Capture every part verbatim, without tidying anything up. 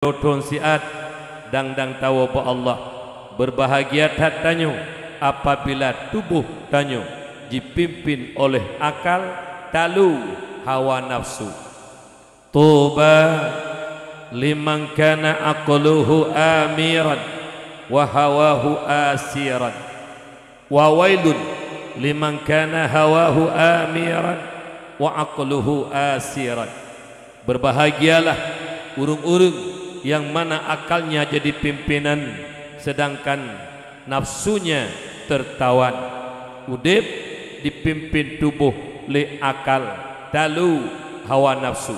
thon siat, dang-dang tawoe bak Allah. Beubahgia that tanyoe apabila tuboh tanyoe jipimpén oleh akal talu hawa nafsu. Tuba liman kana aqluhu amiran wa hawahu asiran. Wa wailun liman kana hawahu amiran wa aqluhu asiran. Beubahgialah ureuëng-ureuëng nyang mana akalnya jadi pimpénan, seudangkan nafsunya teutawan. Udeb dipimpén tuboh lé akal talu hawa nafsu.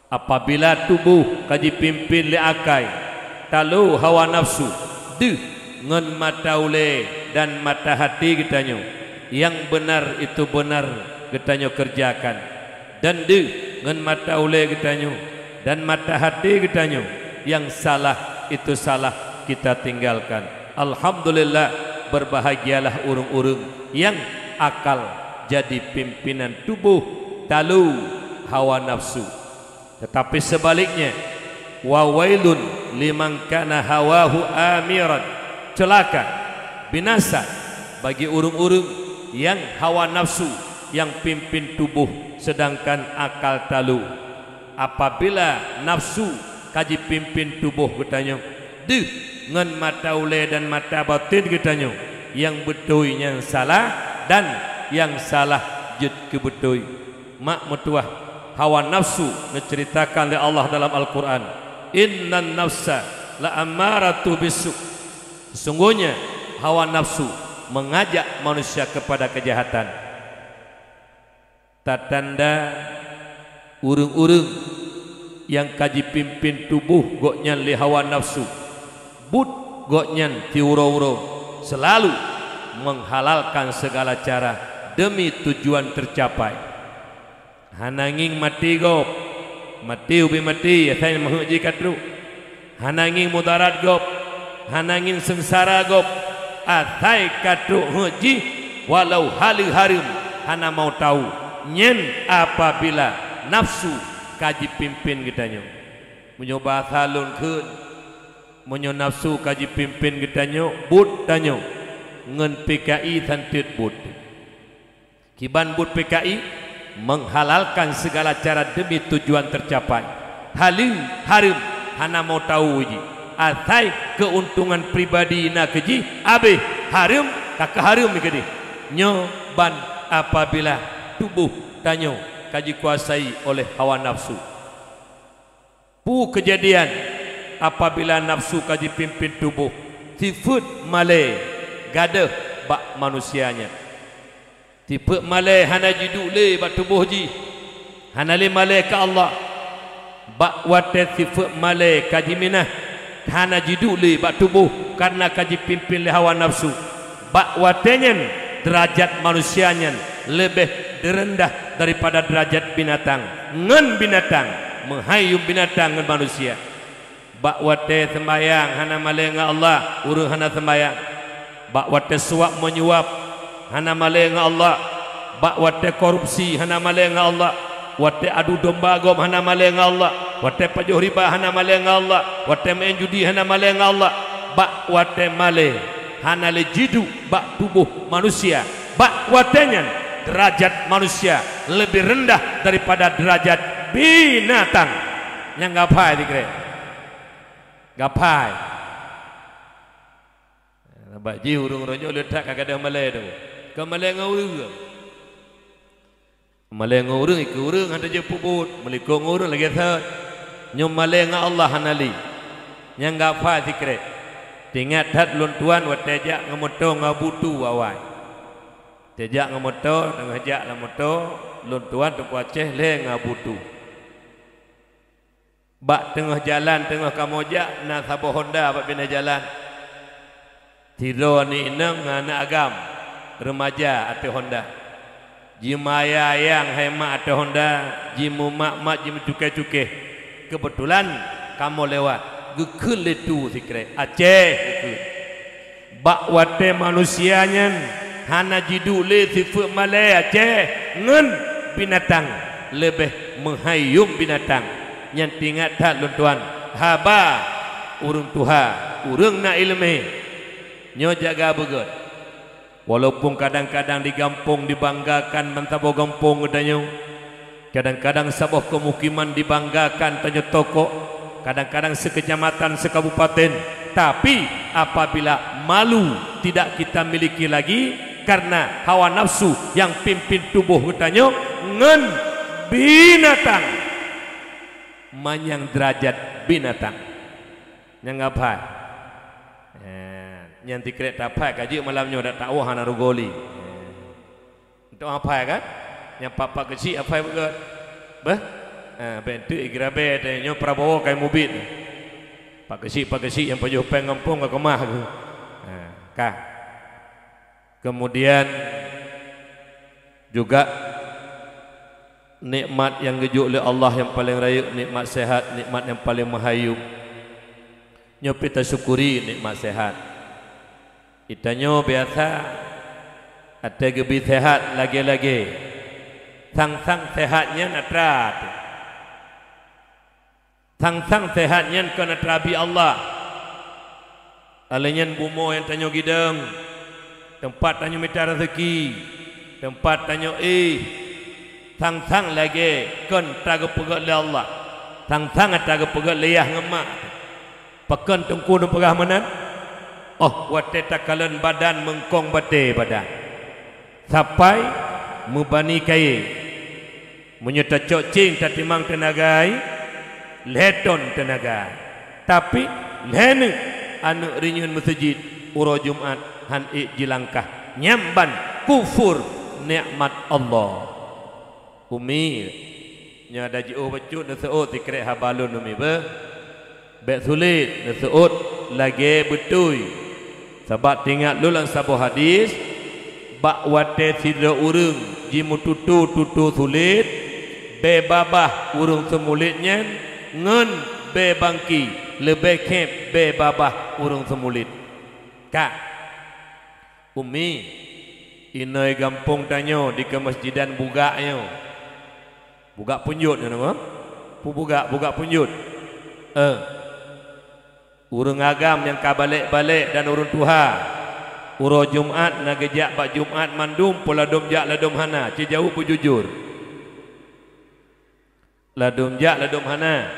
Apabila tuboh ka jipimpén lé akai talu hawa nafsu, deuh ngon mata ulée dan mata haté geutanyoe, nyang beunar itu beunar geutanyoe keureujakan, dan deuh ngon mata ulée geutanyoe dan mata haté geutanyoe, nyang salah itu salah kita tinggalkan. Alhamdulillah, beubahgialah ureuëng-ureuëng nyang akal jadi pimpénan tuboh talu hawa nafsu. Teutapi seubaliknya, wa wailun liman kana hawahu amiran, ceulaka, binasa bagi ureuëng-ureuëng nyang hawa nafsu nyang pimpén tuboh, seudangkan akal talu. Apabila nafsu ka jipimpén tuboh geutanyoe, deuh ngon mata ulée dan mata baten geutanyoe, nyang beutôi nyan salah dan nyang salah jeuet keu beutôi. Mak meutuwah, hawa nafsu neuceuritakan lé Allah dalam Al-Qur'an, "Innan nafsa la ammaratu bisu." Sesungguhnya hawa nafsu mengajak manusia kepada kejahatan. Tatanda ureuëng-ureuëng nyang ka jipimpén tuboh gobnyan lé hawa nafsu, buet gobnyan siuroe-uroe seulalu menghalalkan segala cara demi tujuan tercapai. Hana ngieng maté gob, maté ubé maté asai meuheuét jih ka trok. Hana ngieng mudarat gob, hana ngieng seungsara gob, asai ka trok heuét jih walau haleue hareuem hana mau tahu. Nyan apabila nafsu ka jipimpén geutanyoe. Meunyoe basa lôn kheun, meunyoe nafsu ka jipimpén geutanyoe, buet tanyoe ngon P K I santet buet. Kiban buet P K I, menghalalkan segala cara demi tujuan tercapai. Haleue hareuem hana mau tahu jih, asai keuntungan pribadi na keu jih, abéh hareuem ka keuhareuem keu jih. Nyoe ban apabila tuboh tanyoe ka jikuasai oleh hawa nafsu. Peue keujadian apabila nafsu ka jipimpén tuboh? Sifeuet malée gadôh bak manusia nyan. Sifeuet malée hana jiduek lé bak tuboh jih, hana lé malée keu Allah. Bak watée sifeuet malée ka jiminah, hana jiduek lé bak tuboh kareuna ka jipimpén lé hawa nafsu. Bak watée nyan, deurajat manusia nyan leubeh deureundah daripada deurajat binatang. Ngon binatang, meuhai yuem binatang ngon manusia. Bak watée seumbahyang hana malée ngon Allah, ureuëng hana seumbahyang. Bak watée suwab meuyuab hana malée ngon Allah. Bak watée korupsi hana malée ngon Allah. Watée adu domba gob hana malée ngon Allah. Watée pajoh riba hana malée ngon Allah. Watée meuén judi hana malée ngon Allah. Bak watée malée hana lé jiduek bak tuboh manusia, bak watée nyan deurajat manusia leubeh reundah daripada deurajat binatang. Nyang gapai sikrek. Gapai. Bak jih ureuëng-ureuëng nyoe le that ka gadôh malée tu. Ka malée ngon ureuëng. Malée ngon ureuëng, ikeu ureuëng hana jeuet peubuet, meulikot ngon ureuëng lagée thon. Nyoe malée ngon Allah hana lé. Nyang gapai sikrek. Teuingat that lôn tuan watée jak ngon moto ngon Abu Tu awai. Watée jak ngon moto, teungoh jak lam moto, lôn tuan Teungku Aceh lhée ngon Abu Tu. Bak teungoh jalan, teungoh kamoe jak, na saboh honda bak binéh jalan. Sidroe aneuk inong ngon aneuk agam reumaja ateueh honda. Jimayang-mayang hai mak ateueh honda, jimumat-mat, jimeucukée-cukée. Keubeutulan kamoe lewat, geukheun lé Tu sikrek, "Aceh," geukheun. Bak watée manusia nyan hana jiduek lé sifeuet malée Aceh ngon binatang, leubeh meuhai yuem binatang. Nyan teuingat that lôn tuan. Haba ureuëng tuha, ureuëng na iéleumé, nyoe jaga beugét. Walaupun kadang-kadang di gampông dibanggakan bansaboh gampông geutanyoe, kadang-kadang saboh keumukiman dibanggakan tanyoe tokoh, kadang-kadang seukeucamatan, seukabupatén, tapi apabila malu tidak kita miliki lagi karena hawa nafsu nyang pimpin tuboh geutanyoe ngon binatang, manyang deurajat binatang. Nyang hafai. Eh, nyang tikrék tafai ka jeuet malam nyoe dak tawoe hana rugoe lé. Eh. Untuk hafai kan? Nyang pak-pak keuchik hafai beugét. Beh? Ha, bèk enteuk igeurabée teuh nyoe Prabowo kai mubiet. Pak keuchik-pak keuchik nyang pajoh péng gampông ka keumah geuh. Ha, ka. Kemudian juga nikmat nyang geujok lé Allah nyang paleng rayeuk, nikmat sehat, nikmat nyang paleng meuhayu. Nyoe pih tasyukuri nikmat sehat. Geutanyoe biasa até geubi sehat lagée-lagée. Sang-sang sehat nyan atra teuh. Sang-sang sehat nyan kon atra bi Allah. Alèh nyan bumoe nyang tanyoe gidong, teumpat tanyoe mita raseuki, teumpat tanyoe éh, sang-sang lagée kon atra geupeugét lé Allah, sang-sang atra geupeugét lé yah ngon mak. Pakon teungku neupeugah meunan? Oh, watée takalon badan meungkong batée badan. Sapai meubani kayée. Meunyoe tacok céng tatimang teunaga, lhée ton teunaga. Tapi lhée neuk aneuëk rinyueng meuseujid uroe Jumat han ék jilangkah. Nyan ban kufur nikmat Allah. Umi, nyoe ada jiôh bacut neuseuôt sikrék haba lôn Umi beuh. Bék sulet neuseuôt lagée beutôi. Sabab teuingat lôn lam saboh hadis, bak watée sidroe ureuëng jimeututô-tutô sulet, bée babah ureuëng seumulet nyan ngon bée bangki leubeh khép bée babah ureuëng seumulet. Ka. Umi, inoi gampông tanyoe di keumeusijidan bugak nyoe. Bugak punjot nyoe nama? Peue bugak, bugak punjot. Eh. Ureuëng agam nyang ka balek-balek dan ureuëng tuha. Uroe Jumat na geujak bak Jumat mandum, peue ladôm jak ladôm hana, ci jaweueb beujujur. Ladôm jak ladôm hana.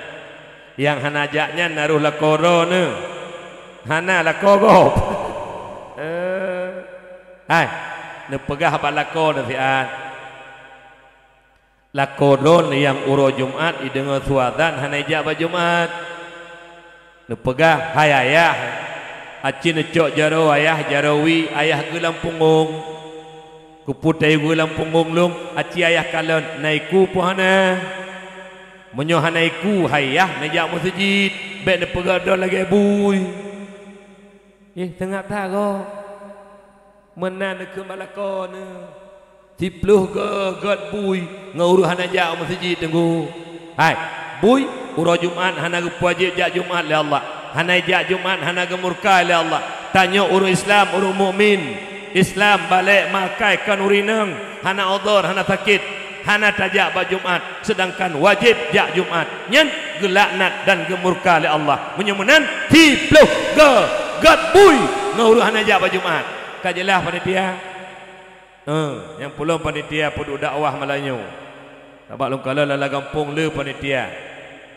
Nyang hana jak nyan na roh lakoe droeneuh. Hana lakoe gob. Eh. Hai, neupeugah bak lakoe neuh siat. Lakoe droeneuh nyang uroe Jumat ideungoe su azan hana ijak bak Jumat. Neupeugah, "Hai ayah, aci neucok jaroe ayah, jaroe wie ayah geuh lam punggong. Keupeue tayue geuh lam punggong lôn, aci ayah kalon, na iku peue hana? Meunyoe hana iku, hai yah neujak meuseujid, bék neupeugah droe lagée bui." Ih, teungab that gob. Meunan neukheun bak lakoe neuh. Siploh gét bui ngon ureuëng hana jak u meuseujid teungku. Hai, bui, uroe Jumat hana geupeuwajéb jak Jumat lé Allah. Hana jak Jumat hana geumurka lé Allah. Tanyoe ureuëng Islam, ureuëng mukmin. Islam balek makai kon ureuëng inong, hana udhur, hana sakét, hana tajak bak Jumat, seudangkan wajéb jak Jumat. Nyan geulaknat dan geumurka lé Allah. Meunyoe meunan, siploh gét bui ngon ureuëng hana jak bak Jumat. Ka jeulaih panitia? Eh, nyang peulom panitia peuduek dakwah malam nyoe. Sabab lôn kalon lam gampông le panitia.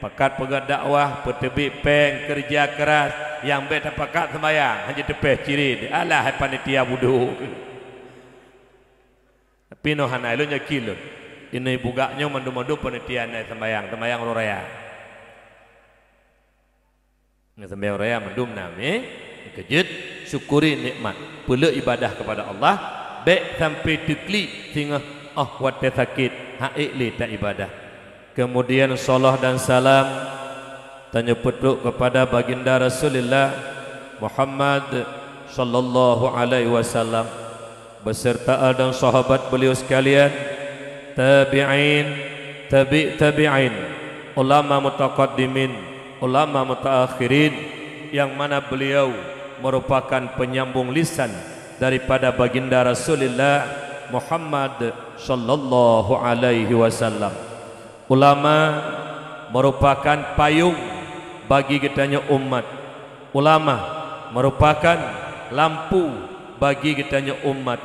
Pakat peugét dakwah, peuteubiet péng, keureuja keuras, nyang bék tapakat seumbahyang, hana jiteupéh ciri. Alah, hai panitia budok. Tapi noh hana lôn yakin lôn. Inai bugak nyoe mandum-mandum panitia na seumbahyang, seumbahyang uroe raya. Ngon seumbahyang raya mandum na mé, keujeuet syukuri nikmat. Peuleueh ibadah kepada Allah, bék sampai teuklik singoh óh watée sakét, han ék lé taibadah. Kemudian salam dan salam tanyoe peutrok kepada Baginda Rasulullah Muhammad sallallahu alaihi wasallam. Beserta al dan sahabat beliau sekalian, tabi'in, tabi' tabi'in, ulama mutaqaddimin, ulama mutaakhirin, yang mana beliau merupakan penyambung lisan daripada Baginda Rasulullah Muhammad sallallahu alaihi wasallam. Ulama merupakan payung bagi geutanyoe umat. Ulama merupakan lampu bagi geutanyoe umat.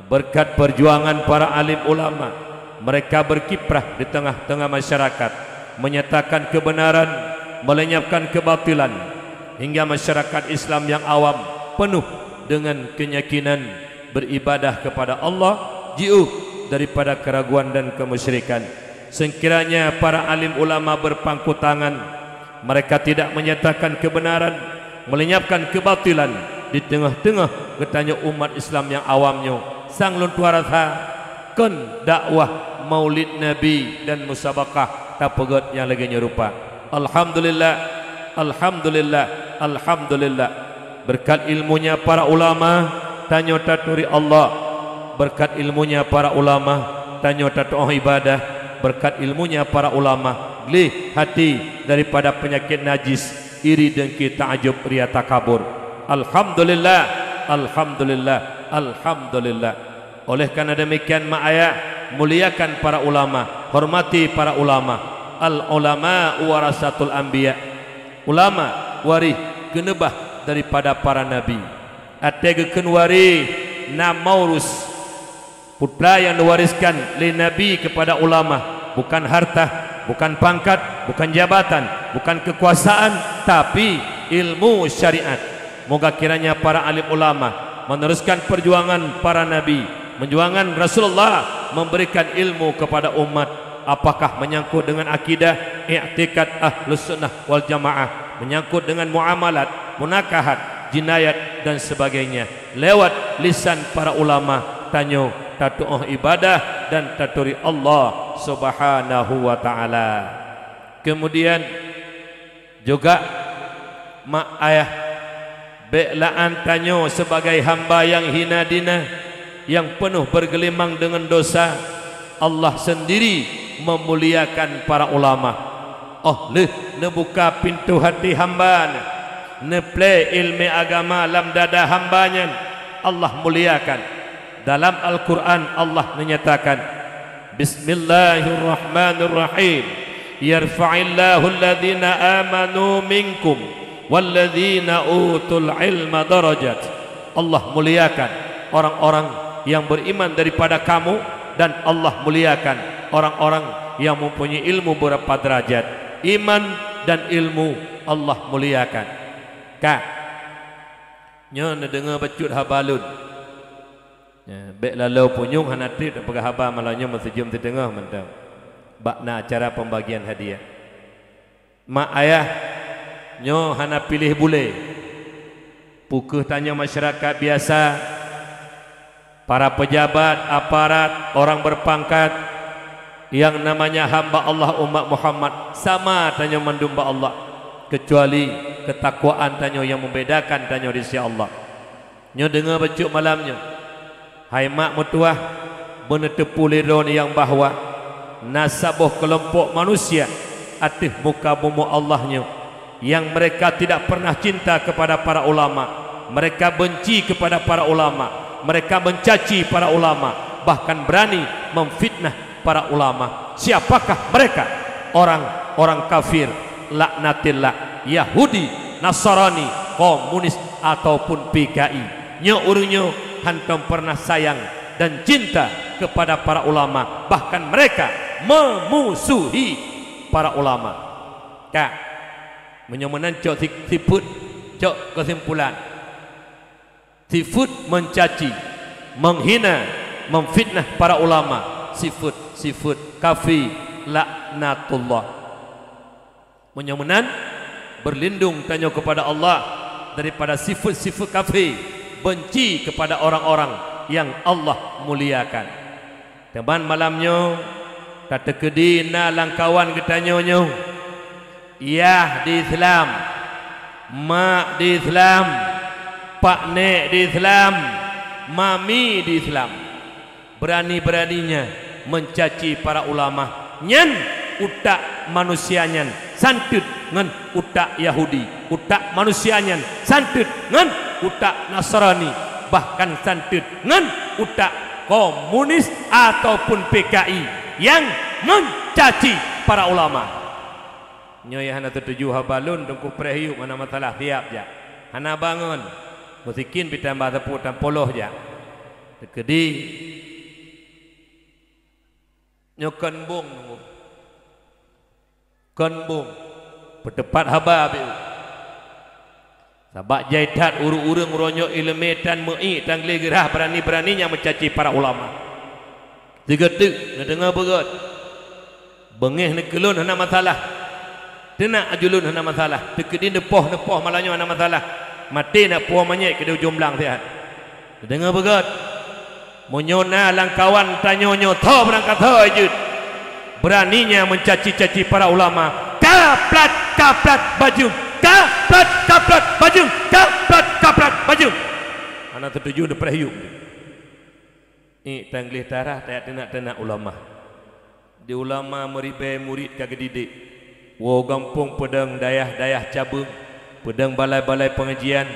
Berkat perjuangan para alim ulama, mereka berkiprah di tengah-tengah masyarakat, menyatakan kebenaran, melenyapkan kebatilan, hingga masyarakat Islam yang awam penuh dengan keyakinan beribadah kepada Allah, jiôh daripada keraguan dan kemusyrikan. Sekiranya para alim ulama berpangku tangan, mereka tidak menyatakan kebenaran, melenyapkan kebatilan di teungoh-teungoh geutanyoe umat Islam nyang awam nyoe. Sang lôn tuha rasa, kon dakwah Maulid Nabi dan musabaqah tapeugét nyang lagée nyoe rupa. Alhamdulillah, alhamdulillah, alhamdulillah. Berkat ilmunya para ulama, tanyoe taturi Allah. Berkat ilmunya para ulama, tanyoe tatuoh ibadah. Berkat ilmunya para ulama, gleh hati daripada penyakit najis, iri, dengki, ta'ajub, ria, takabur. Alhamdulillah, alhamdulillah, alhamdulillah. Oleh karena demikian, mak ayah, muliakan para ulama, hormati para ulama. Al ulama warasatul anbiya. Ulama waréh geuneubah daripada para nabi. Até geukheun waréh na maurus. Putra yang diwariskan lé Nabi kepada ulama, bukan harta, bukan pangkat, bukan jabatan, bukan kekuasaan, tapi ilmu syariat. Moga kiranya para alim ulama meneruskan perjuangan para nabi, perjuangan Rasulullah memberikan ilmu kepada umat. Apakah menyangkut dengan akidah, iktikad Ahlus Sunnah wal Jamaah, menyangkut dengan muamalat, munakahat, jinayat dan sebagainya, lewat lisan para ulama tanyoe tatuoh ibadah dan taturi Allah Subhanahu wa Ta'ala. Kemudian juga, mak ayah, bék la'an tanyoe sebagai hamba nyang hina dina, nyang peunoh bergelimang deungon dosa. Allah sendiri memuliakan para ulama. Oh lheueh neubuka pintoe hati hamba nyan, neuplé iéleumé agama lam dada hamba nyan, Allah muliakan. Dalam Al-Quran Allah neunyatakan, Bismillahirrahmanirrahim. Yarfa'illahu alladhina amanu minkum walladhina utul ilma darajat. Allah muliakan orang-orang yang beriman daripada kamu, dan Allah muliakan orang-orang yang mempunyai ilmu beberapa derajat. Iman dan ilmu Allah muliakan. Ka. Nyoe neudeungoe bacut haba lôn. Ya, bék laloe punyueng hana treb tapeugah haba malam nyoe meuseujeuem siteungoh mantong. Bak na acara pembagian hadiah. Mak ayah, nyoe hana piléh bulée. Peu kheueh tanyoe masyarakat biasa, para pejabat, aparat, orang berpangkat, yang namanya hamba Allah umat Muhammad, sama tanyoe mandum bak Allah, kecuali ketakwaan tanyoe yang membedakan tanyoe di sisi Allah. Nyoe deungoe bacut malam nyoe. Hai mak meutuwah, beuneuteupeu lé droeneuh nyang bahwa na saboh keulompok manusia ateueh muka bumoe Allah nyoe nyang mereka tidak pernah cinta kepada para ulama. Mereka benci kepada para ulama. Mereka mencaci para ulama, bahkan berani memfitnah para ulama. Siapakah mereka? Orang-orang kafir, laknatillah, Yahudi, Nasrani, komunis, ataupun P K I. Nyoe ureuëng nyoe hantom pernah sayang dan cinta kepada para ulama, bahkan mereka memusuhi para ulama. Ka, meunyoe meunan cok si-, sifeuet, cok keusimpulan. Sifeuet mencaci, menghina, memfitnah para ulama, sifeuet-sifeuet kafé, laknatullah. Meunyoe meunan, berlindung tanyoe kepada Allah daripada sifeuet-sifeuet kafé, benci kepada orang-orang yang Allah muliakan. Teuma malam nyoe, tateukeudi na lamkawan geutanyoe nyoe, yah di Islam, mak di Islam, paknek di Islam, mami di Islam, berani-beraninya mencaci para ulama. Nyan utak manusia nyan santeut ngon utak Yahudi, utak manusia nyan santeut ngon utak Nasrani, bahkan santeut ngon utak komunis ataupun P K I nyang mencaci para ulama. Nyoe nyang hana teutuju haba lôn, Teungku preh yup, hana masalah, siap jak. Hana bangon. Meusikin pih tambah sapeue tampôloh jak. Teukeudi nyoe kon bông, kon bông. Peuteupat haba beu. Sabab jai that ureuëng-ureuëng uroe nyoe iéleumé tan meuiek tan gleh geurah, beurani-beurani nyang meucaci para ulama. Sigoe teuk, neudeungoe beugöt. Beungéh neukeulon hana masalah. Teunak ajulon hana masalah. Teukeudi neupoh-neupoh malam nyoe hana masalah. Maté nak puwoe manyét keudeh ujong blang siat. Neudeungoe beugöt. Meunyoe na lamkawan tanyoe nyoe tho beurangkat tho jeuet, beurani nyang meucaci-caci para ulama, kaplat-kaplat bajeueng, kaplat-kaplat bajeueng, kaplat-kaplat bajeueng. Hana teutuju neupreh yup. Iek tan gleh tarah tajak teunak-teunak ulama. Di ulama meuribée murit ka geudidik. Woe gampông peudong dayah-dayah cabeueng, peudong balai-balai peungajian,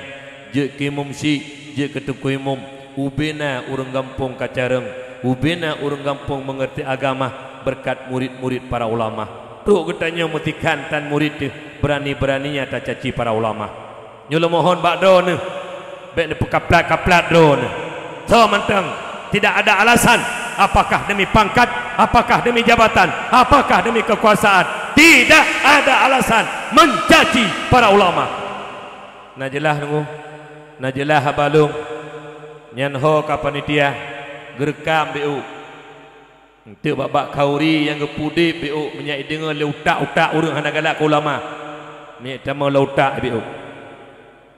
jeuet keu imum syiek, jeuet keu teungku imum. Ubena ureuëng gampông ka carông, ubena ureuëng gampông meungeurti agama beureukat murit-murit para ulama. Trok geutanyoe meusikan tan murit teuh, beurani-beurani nyang tacaci para ulama. Nyoe lôn mohon bak droeneuh, bék neupeukaplat-kaplat droeneuh. Soe mantong, tidak ada alasan, apakah demi pangkat, apakah demi jabatan, apakah demi kekuasaan. Tidak ada alasan mencaci para ulama. Na jeulaih deungoe? Na jeulaih haba lôn? Nyan ho ka panitia geureukam beu. Eunteuk bak-bak khauri nyang geupeuudeb beu, meunyoe ideungoe lé utak-utak ureuëng hana galak keu ulama. Meunyoe tamong lé utak beu.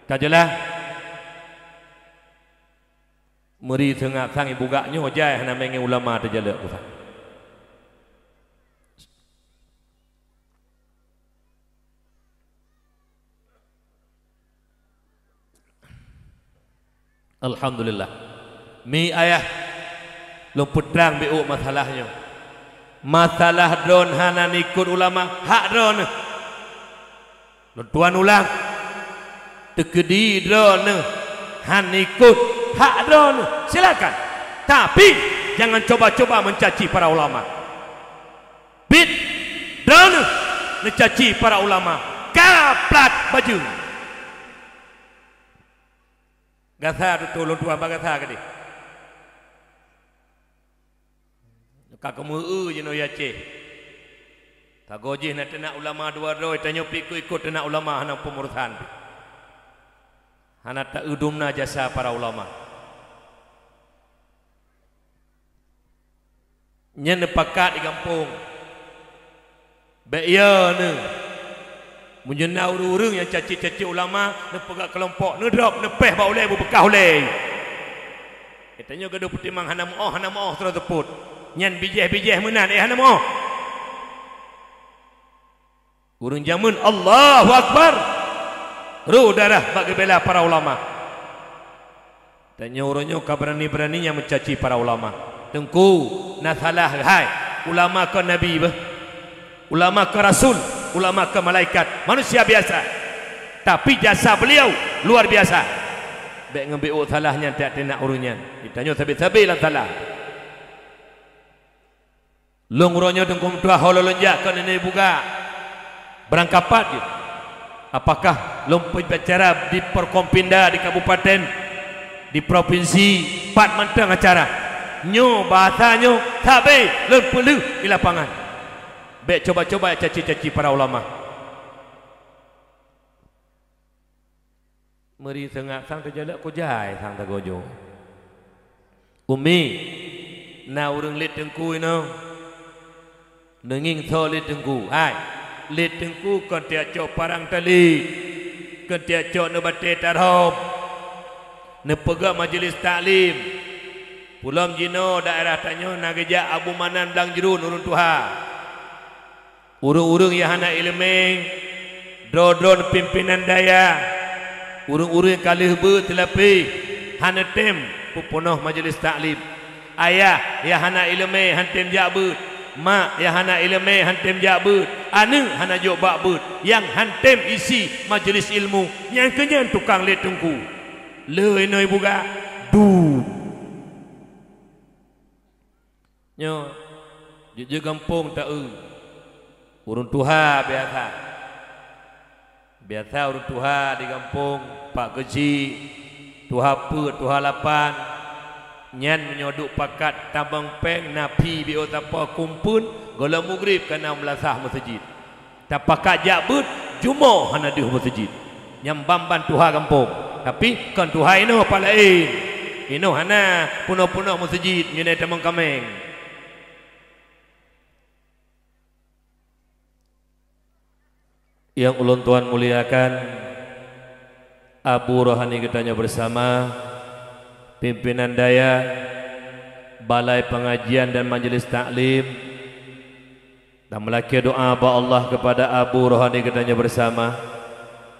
Ka jeulaih? Meuri seungat sang ibugak nyoe jai hana mé ngon ulama teujalok keu sang. Alhamdulillah. Mi ayah, lôn peutrang beu masalah nyoe. Masalah droen hana nikot ulama, hak droeneuh. Lôn tuan ulang, teukeudi droeneuh hana nikot, hak droeneuh, silakan. Tapi, jangan coba-coba mencaci para ulama. Bit droeneuh neucaci para ulama, kaplat bajeueng. Gasa tutoe lôn tuan bak gasa keudeh. Ka keumeu-eu jinoe ya Aceh. Sagoe jih na teunak ulama dua droe, tanyoe pih ikot-ikot teunak ulama hana peumurosan pih. Hana ta-eu dumna jasa para ulama. Nyan neupakat di gampông. Bék yo neuh. Meunyoe na ureuëng-ureuëng nyang caci-caci ulama, neupeugah keulompok, neudrop, neupéh bak ulée, beubeukah ulée. Geutanyoe gadoh peutimang hana meuoh, hana meuoh sidroe seupôt. Nyan bijéh-bijéh meunan, eh, hana meuoh. Ureuëng jameun, Allahu Akbar, rôh darah bak geubela para ulama. Tanyoe uroe nyoe ka beurani-beurani nyang meucaci para ulama. Teungku, na salah hai, ulama kon nabi beuh. Ulama kon rasul, ulama kon malaikat, manusia biasa. Tapi jasa beliau luar biasa. Bék ngon beu salah nyan tiak teunak ureuëng nyan. Tanyoe sabe-sabe lam salah. Lôn uroe nyoe Teungku meutuah, ho lôn jak keu nenek buga. Beurangkapat jih. Apakah lôn peubicara di Forkompinda, di kabupaten, di provinsi, pat mantong acara. Nyoe bahasa nyoe sabe lôn peuleueh di lapangan. Bék coba-coba caci-caci para ulama. Meuri seungab sang teujalak kujai sang tagojo. Umi, na ureuëng lét teungku inoe. Neungieng soe lét teungku. Hai, lét teungku kon tiak cok parang tali, kon tiak cok neubatée tarhom. Neupeugah majelis taklim. Pulom jinoe daerah tanyoe na geujak Abu Manan Blang Jruen ureuëng tuha. Ureuëng-ureuëng nyang hana iéleumé, droe-droe pimpénan dayah, ureuëng-ureuëng ka lheueh beuet teulapéh, hana tem peupunoh majelis taklim. Ayah nyang hana iéleumé han tem jak beuet, mak nyang hana iéleumé han tem jak beuet, aneuëk hana jok bak beuet, nyang han tem isi majelis ilmu, nyang keunyan tukang lét teungku. Le inoe buga, du. Nyoe, jeuet-jeuet gampông ta-eu. Ureuëng tuha biasa. Biasa ureuëng tuha di gampông, pak keuchik, tuha peuet, tuha lapan, nyan meunyoe duek pakat tamong péng, na phi biôh sapo kumpeuen, gohlom mugrib ka na meulasah meuseujid. Tapakat jak beuet, jumoe hana deuh meuseujid. Nyang ban-ban tuha gampông, tapi kon tuha inoe pat laén. Inoe hana peunoh-peunoh meuseujid, nyoe tamong kaméng. Nyang ulôn tuan muliakan, abu rohani geutanyoe bersama, pimpinan dayah, balai pengajian dan majelis taklim, dan meulakée doa bak Allah kepada abu rohani geutanyoe bersama,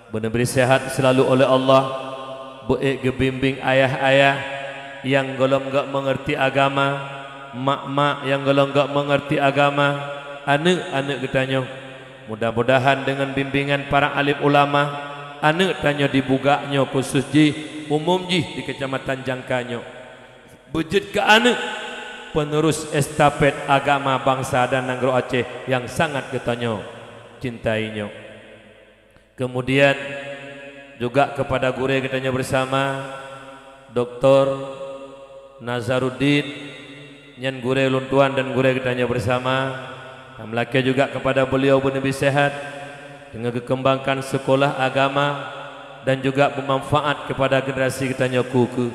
beuneubri sehat selalu oleh Allah, beuék geubimbing ayah-ayah nyang gohlom gak mengerti agama, mak-mak nyang gohlom gak mengerti agama, aneuëk-aneuëk geutanyoe. Mudah-mudahan deungon bimbingan para alim ulama, aneuëk tanyoe di Bugak nyoe khusus jih, umum jih di Kecamatan Jangka nyoe, beujeuet keu aneuëk penerus estafet agama bansa dan nanggroe Aceh nyang sangat geutanyoe cintai nyoe. Kemudian juga kepada gurée geutanyoe bersama, Doktor Nazaruddin, nyan gurée ulôn tuan dan gurée geutanyoe bersama. Kami lakée juga kepada beliau beuneubri sehat, teungoh geukembangkan sekolah agama dan juga bermanfaat kepada generasi geutanyoe keu-keu.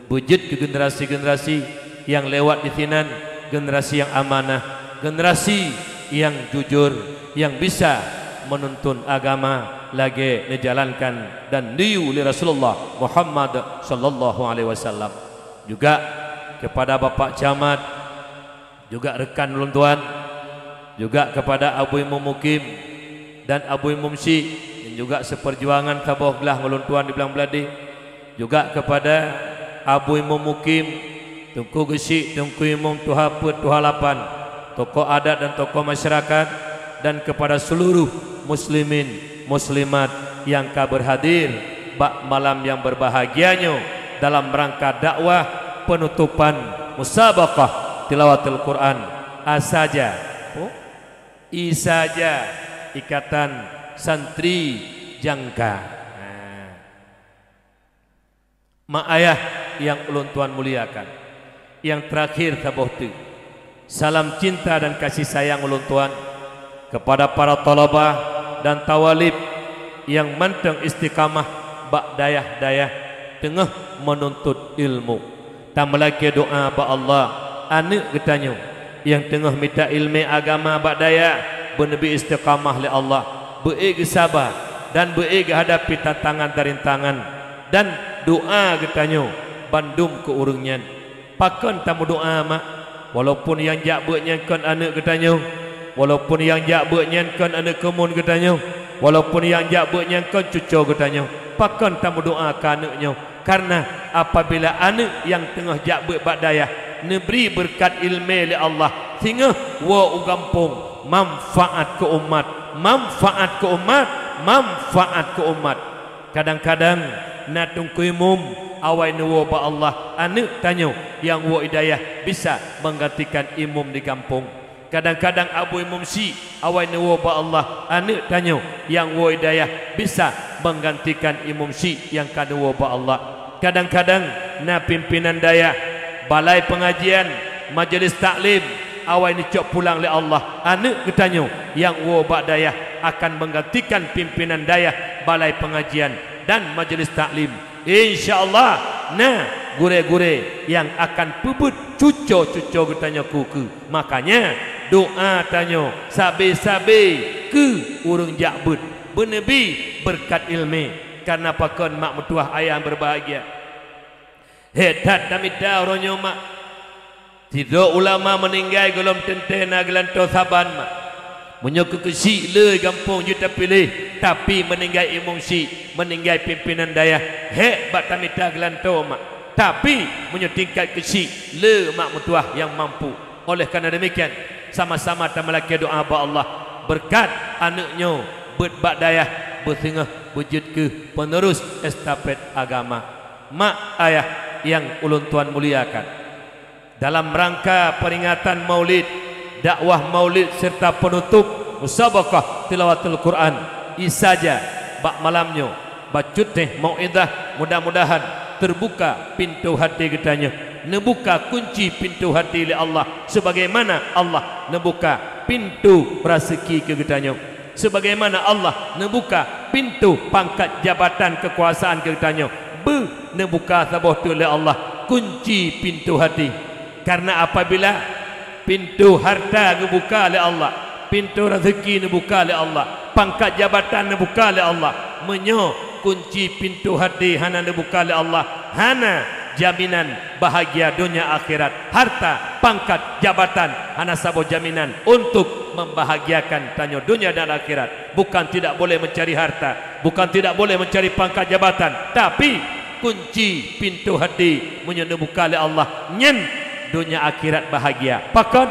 Beujeuet keu generasi-generasi nyang lewat disinan, generasi nyang amanah, generasi nyang jujur, nyang bisa menuntun agama lagée neujalankan dan neuyue lé Rasulullah Muhammad sallallahu alaihi wasallam. Juga kepada Bapak Camat, juga rekan ulôn tuan, juga kepada Abu Imum Mukim dan Abu Imum Syik, dan juga seperjuangan saboh glah ulôn tuan di Blang Bladeh, juga kepada Abu Imum Mukim, Teungku Geusyik, Teungku Imum, Tuha Peuet, Tuha Lapan, tokoh adat dan tokoh masyarakat, dan kepada seluruh muslimin muslimat nyang ka berhadir bak malam nyang berbahagia nyoe dalam rangka dakwah penutupan musabaqah tilawatil Quran Asaja, oh, Isaja Ikatan Santri Jangka. Nah. Mak ayah nyang ulôn tuan muliakan, nyang terakhir saboh teuk, salam cinta dan kasih sayang ulôn tuan kepada para thalabah dan thawalib nyang mantong istiqamah bak dayah-dayah teungoh meununtut ilmu. Tameulakée doa bak Allah, aneuëk geutanyoe nyang teungoh mita ileumé agama bak dayah, beuneubri istiqamah lé Allah, beuék geusaba dan beuék geuhadapi tantangan dan rintangan. Dan doa geutanyoe bandum keu ureuëng nyan. Pakon tameudoa, mak? Walaupun nyang jak beuet nyan kon aneuëk geutanyoe, walaupun nyang jak beuet nyan kon aneuëk keumuen geutanyoe, walaupun nyang jak beuet nyan kon cucoe geutanyoe, pakon tameudoa keu aneuëk nyoe? Kareuna apabila aneuëk nyang teungoh jak beuet bak dayah neubri beureukat ileumé lé Allah, singoh woe u gampông, manfaat keu umat, manfaat keu umat, manfaat keu umat. Kadang-kadang na teungku imum awai neuwoe bak Allah, aneuëk tanyoe nyang woe i dayah bisa menggantikan imum di gampông. Kadang-kadang abu imum syik awai neuwoe bak Allah, aneuëk tanyoe nyang woe i dayah bisa menggantikan imum syik nyang ka neuwoe bak Allah. Kadang-kadang na pimpinan dayah, balai pengajian, majelis taklim, awai neucok pulang lé Allah, aneuëk geutanyoe nyang woe bak dayah akan menggantikan pimpinan dayah, balai pengajian, dan majelis taklim. Insya Allah, na gurée-gurée nyang akan peubeuet cucoe-cucoe geutanyoe keu-keu. Makanya, doa tanyoe sabe-sabe keu ureuëng jak beuet, beuneubri beureukat ileumé. Kareuna pakon, mak meutuwah, ayah berbahagia, hék that tamita uroe nyoe, mak. Sidroe ulama meuninggai gohlom teuntée na geulantoe saban, mak. Meunyoe keu keuchik le gampông jeuet tapiléh, tapi meuninggai imum syik, meuninggai pimpinan dayah, hék bak tamita geulantoe, mak. Tapi meunyoe tingkat keuchik, le mak meutuwah nyang mampu. Oleh karena demikian, sama-sama tameulakée doa bak Allah, beureukat aneuëk nyoe beuet bak dayah, beusingoh beujeuet keu penerus estafet agama. Mak ayah nyang ulôn tuan muliakan, dalam rangka peringatan Maulid, dakwah Maulid serta penutup musabaqah tilawatul Quran Isaja Bak malam nyoe, bacut teh mau'izah, mudah-mudahan teubuka pintoe haté geutanyoe. Neubuka kunci pintoe haté lé Allah, sebagaimana Allah neubuka pintoe raseuki keu geutanyoe. Sebagaimana Allah neubuka pintoe pangkat jabatan keukuasaan keu geutanyoe. Beu neubuka saboh teuk lé Allah kunci pintoe haté. Karena apabila pintoe harta geubuka lé Allah, pintoe raseuki neubuka lé Allah, pangkat jabatan neubuka lé Allah, meunyoe kunci pintoe haté hana neubuka lé Allah, hana jaminan bahagia donya akhirat. Harta, pangkat, jabatan hana saboh jaminan untuk membahagiakan tanyoe donya dan akhirat. Bukan tidak boleh mencari harta, bukan tidak boleh mencari pangkat jabatan, tapi kunci pintoe haté meunyoe neubuka lé Allah, nyan donya akhirat bahagia. Pakon?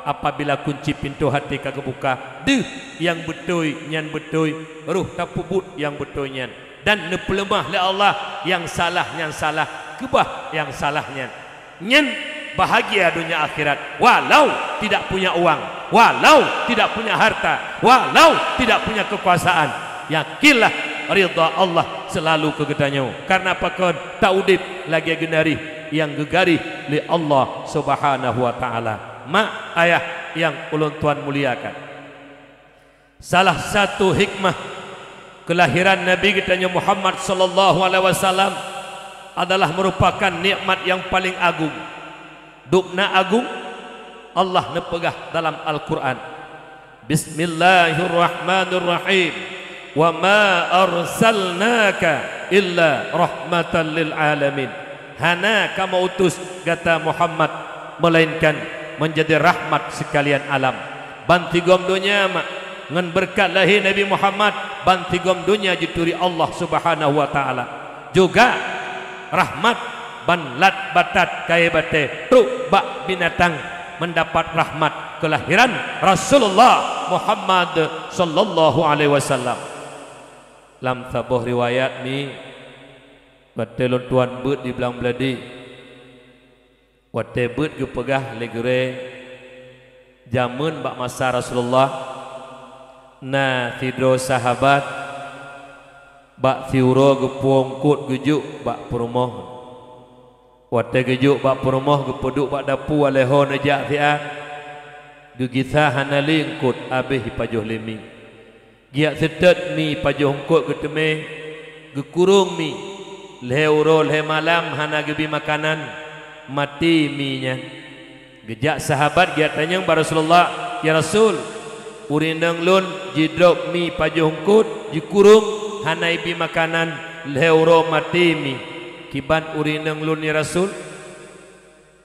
Apabila kunci pintoe haté ka geubuka, deuh nyang beutôi nyan beutôi, roh tapeubuet nyang beutôi nyan, dan neupeuleumah lé Allah nyang salah nyan salah, keubah nyang salah nyan. Nyan bahagia donya akhirat, walau tidak punya uang, walau tidak punya harta, walau tidak punya kekuasaan. Yakinlah, ridha Allah selalu keu geutanyoe. Karena pakon? Taudép lagée geunaréh nyang geugaréh lé Allah Subhanahu wa Taala. Mak, ayah nyang ulôn tuan muliakan, salah satu hikmah keulahiran Nabi geutanyoe Muhammad sallallahu alaihi wasallam adalah merupakan nikmat nyang paleng agung. Dubna agung, Allah neupeugah dalam Al-Qur'an, "Bismillahirrahmanirrahim. Wa ma arsalnaka illa rahmatan lil alamin." Hana kamoe utus gata Muhammad, melainkan menjadi rahmat sekalian alam. Bansigom donya mak, ngon beureukat lahé Nabi Muhammad, bansigom donya jituri Allah Subhanahu wa Taala. Juga rahmat ban lat batat kayée batée trok bak binatang mendapat rahmat keulahiran Rasulullah Muhammad sallallahu alaihi wasallam. Lam saboh riwayat mi, watée lôn tuan beuet di Blang Bladik, watée beuet geupeugah lé gurée, jameun bak masa Rasulullah, na sidroe sahabat bak siuroe geupuwoe eungkot geujok bak peurumoh. Watée geujok bak peurumoh, geupeuduek bak dapu, alée ho neujak siat, geugisa hana lé eungkot, habéh jipajoh lé mi. Geujak seutôt mi pajoh eungkot geuteumé, geukurong mi. Lhée uroe lhée malam hana geubi makanan, maté mi nyan. Geujak sahabat geujak tanyong bak Rasulullah, "Ya Rasul, ureuëng inong lôn jidrob mi pajoh eungkot, jikurong, hana ibi makanan, lhée uroe maté mi. Kiban ureuëng inong lôn, ya Rasul?"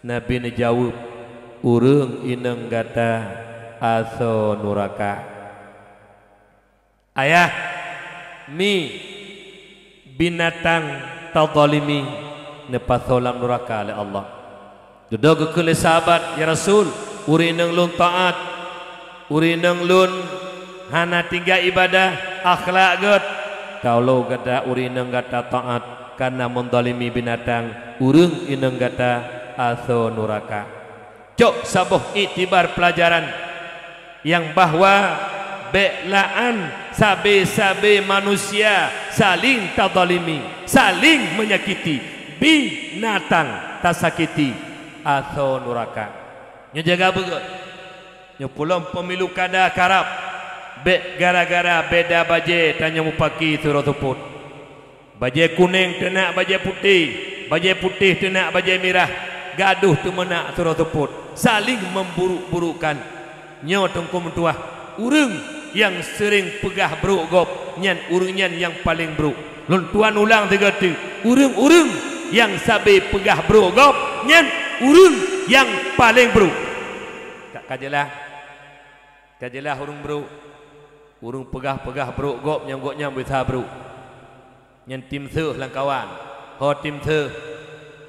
Nabi neujaweueb, "Ureuëng inong gata asoe nuraka." Ayah, mi, binatang tazalimi neupasoe lam nuraka lé Allah. Dudoe geukheun lé sahabat, "Ya Rasul, ureuëng inong lôn taát, ureuëng inong lôn hana tinggai ibadah, akhlak gét. Kalau gata ureuëng inong gata taát, kana meuzalimi binatang, ureuëng inong gata asoe nuraka." Cok saboh iktibar peulajaran nyang bahwa bék la'an sabe-sabe manusia saléng tazalimi, saléng meunyakiti, binatang tasakiti, asoe nuraka. Nyoe jaga beugét. Nyoe pulom pemilu kada karab, bék gara-gara beda bajée tanyoe mupaki sidroe seupôt. Bajée kunéng teunak bajée putéh, bajée putéh teunak bajée mirah, gadôh teumeunak sidroe seupôt, saléng memburuk-burukkan. Nyoe teungku meutuwah, ureuëng nyang seuréng peugah brôk gob, nyan ureuëng nyan nyang paléng brôk. Lôn tuan ulang sigoe teuk, ureuëng-ureuëng nyang sabe peugah brôk gob, nyan ureuëng nyang paléng brôk. Ka, ka jeulaih? Ka jeulaih ureuëng brôk? Ureuëng peugah-peugah brôk gob nyang gobnyan bisa brôk. Nyan tim seuh lam kawan. Ho tim seuh,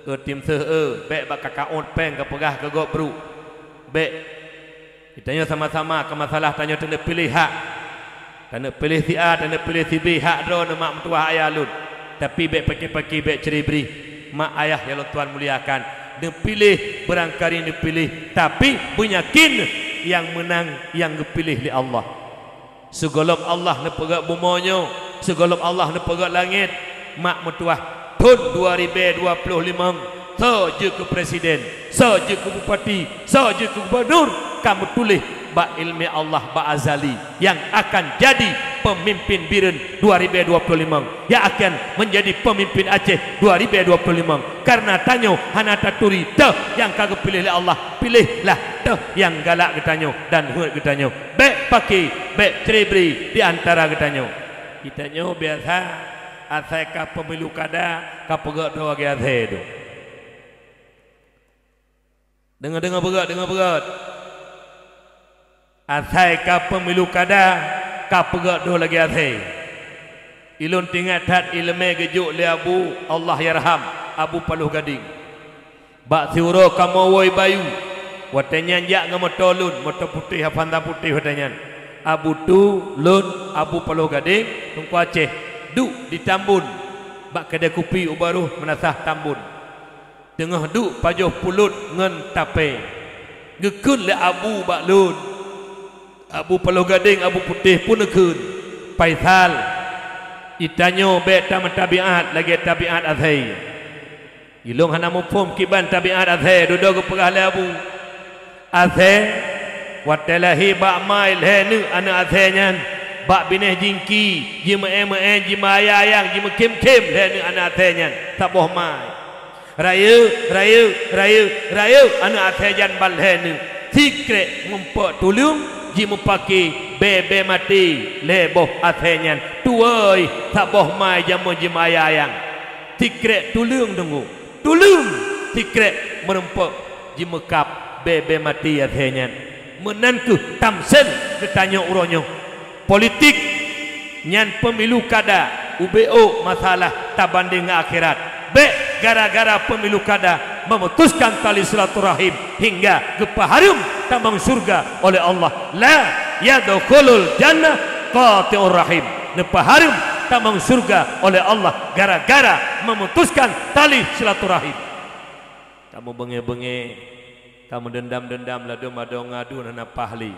eu tim seuh eu, bék bak kakaôt péng kapeugah keu gob brôk. Bék. Geutanyoe sama-sama keu masalah tanyoe taneuk piléh hak. Taneuk piléh si A, taneuk piléh si B, hak droeneuh mak meutuwah ayah lôn. Tapi bék paki-paki, bék ceuri-bri. Mak ayah nyang lôn tuan muliakan, neupiléh, beurangkali neupiléh, tapi beunyakin nyang meunang nyang geupiléh lé Allah. Sigohlom Allah neupeugét bumoe nyoe, Sigohlom Allah neupeugét langét, mak meutuah, thon dua ribée dua ploh limong, soe jeuet keu presiden, soe jeuet keu bupati, soe jeuet keu gubernur, ka meutuléh bak ileumé Allah bak azali, nyang akan jadi peumimpén Bireuen dua ribée dua ploh limong, nyang akan meunjadi peumimpén Aceh dua ribée dua ploh limong. Kareuna tanyoe hana taturi teuh nyang ka geupiléh lé Allah, piléhlah teuh nyang galak geutanyoe dan heuet geutanyoe. Bék paké, bék cerebre di antara geutanyoe. Geutanyoe biasa asai ka pemilu kada ka peugét droe lagée asai tu. Deungoe-deungoe beugét, deungoe beugét. Asai ka pemilu kada ka peugét droe lagée asai. Ulôn teuingat that ileumé geujok lé Abu, Allah yarham, Abu Paloh Gadeng. Bak siuroe kamoe woe bayeue, watée nyan jak ngon moto lôn, moto putéh, Avanza putéh watée nyan. Abu Tu, lôn, Abu Paloh Gadeng, Teungku Aceh, duek di Tambon, bak keudée kupi u barôh Meunasah Tambon. Teungoh duek pajoh pulot ngon tapée. Geukheun lé Abu bak lôn, Abu Paloh Gadeng, Abu Putéh pun neukheun, "Faisal, geutanyoe bék tameutabiat lagée tabiat asai." Ilôn hana muphom kiban tabiat asai, dudoe geupeugah lé Abu. Asai, watée lahé bak ma lhée neuk aneuëk asai nyan, bak binéh jingki, jimeu'én-meu'én, jimeuyang-ayang, jimeukhém-khém lhée neuk aneuëk asai nyan, saboh ma. Rayeuk, rayeuk, rayeuk, rayeuk aneuëk asai nyan ban lhée neuk. Sikrek meurumpok tuleueng jimeupaké bée-bée maté lhée boh asai nyan. Tuwoe, saboh ma jameun jimeuyang-ayang. Sikrek tuleueng deungoe. Tuleueng sikrek meurumpok jimeukab bée-bée maté asai nyan. Meunan kheueh tamsel geutanyoe uroe nyoe. Politik nyan pemilu kada, ubé ôk masalah tabandeng ngon akhirat. Bék gara-gara pemilu kada memutuskan tali silaturahim hingga geupeuhareuem tamong syeuruga oleh Allah. La yadkhulul jannah qati'ur rahim. Neupeuhareuem tamong syeuruga oleh Allah gara-gara memutuskan tali silaturahim. Kamoe beungéh-beungéh, kamoe dendam-dendam ladôm adoe ngon aduen hana paih lé.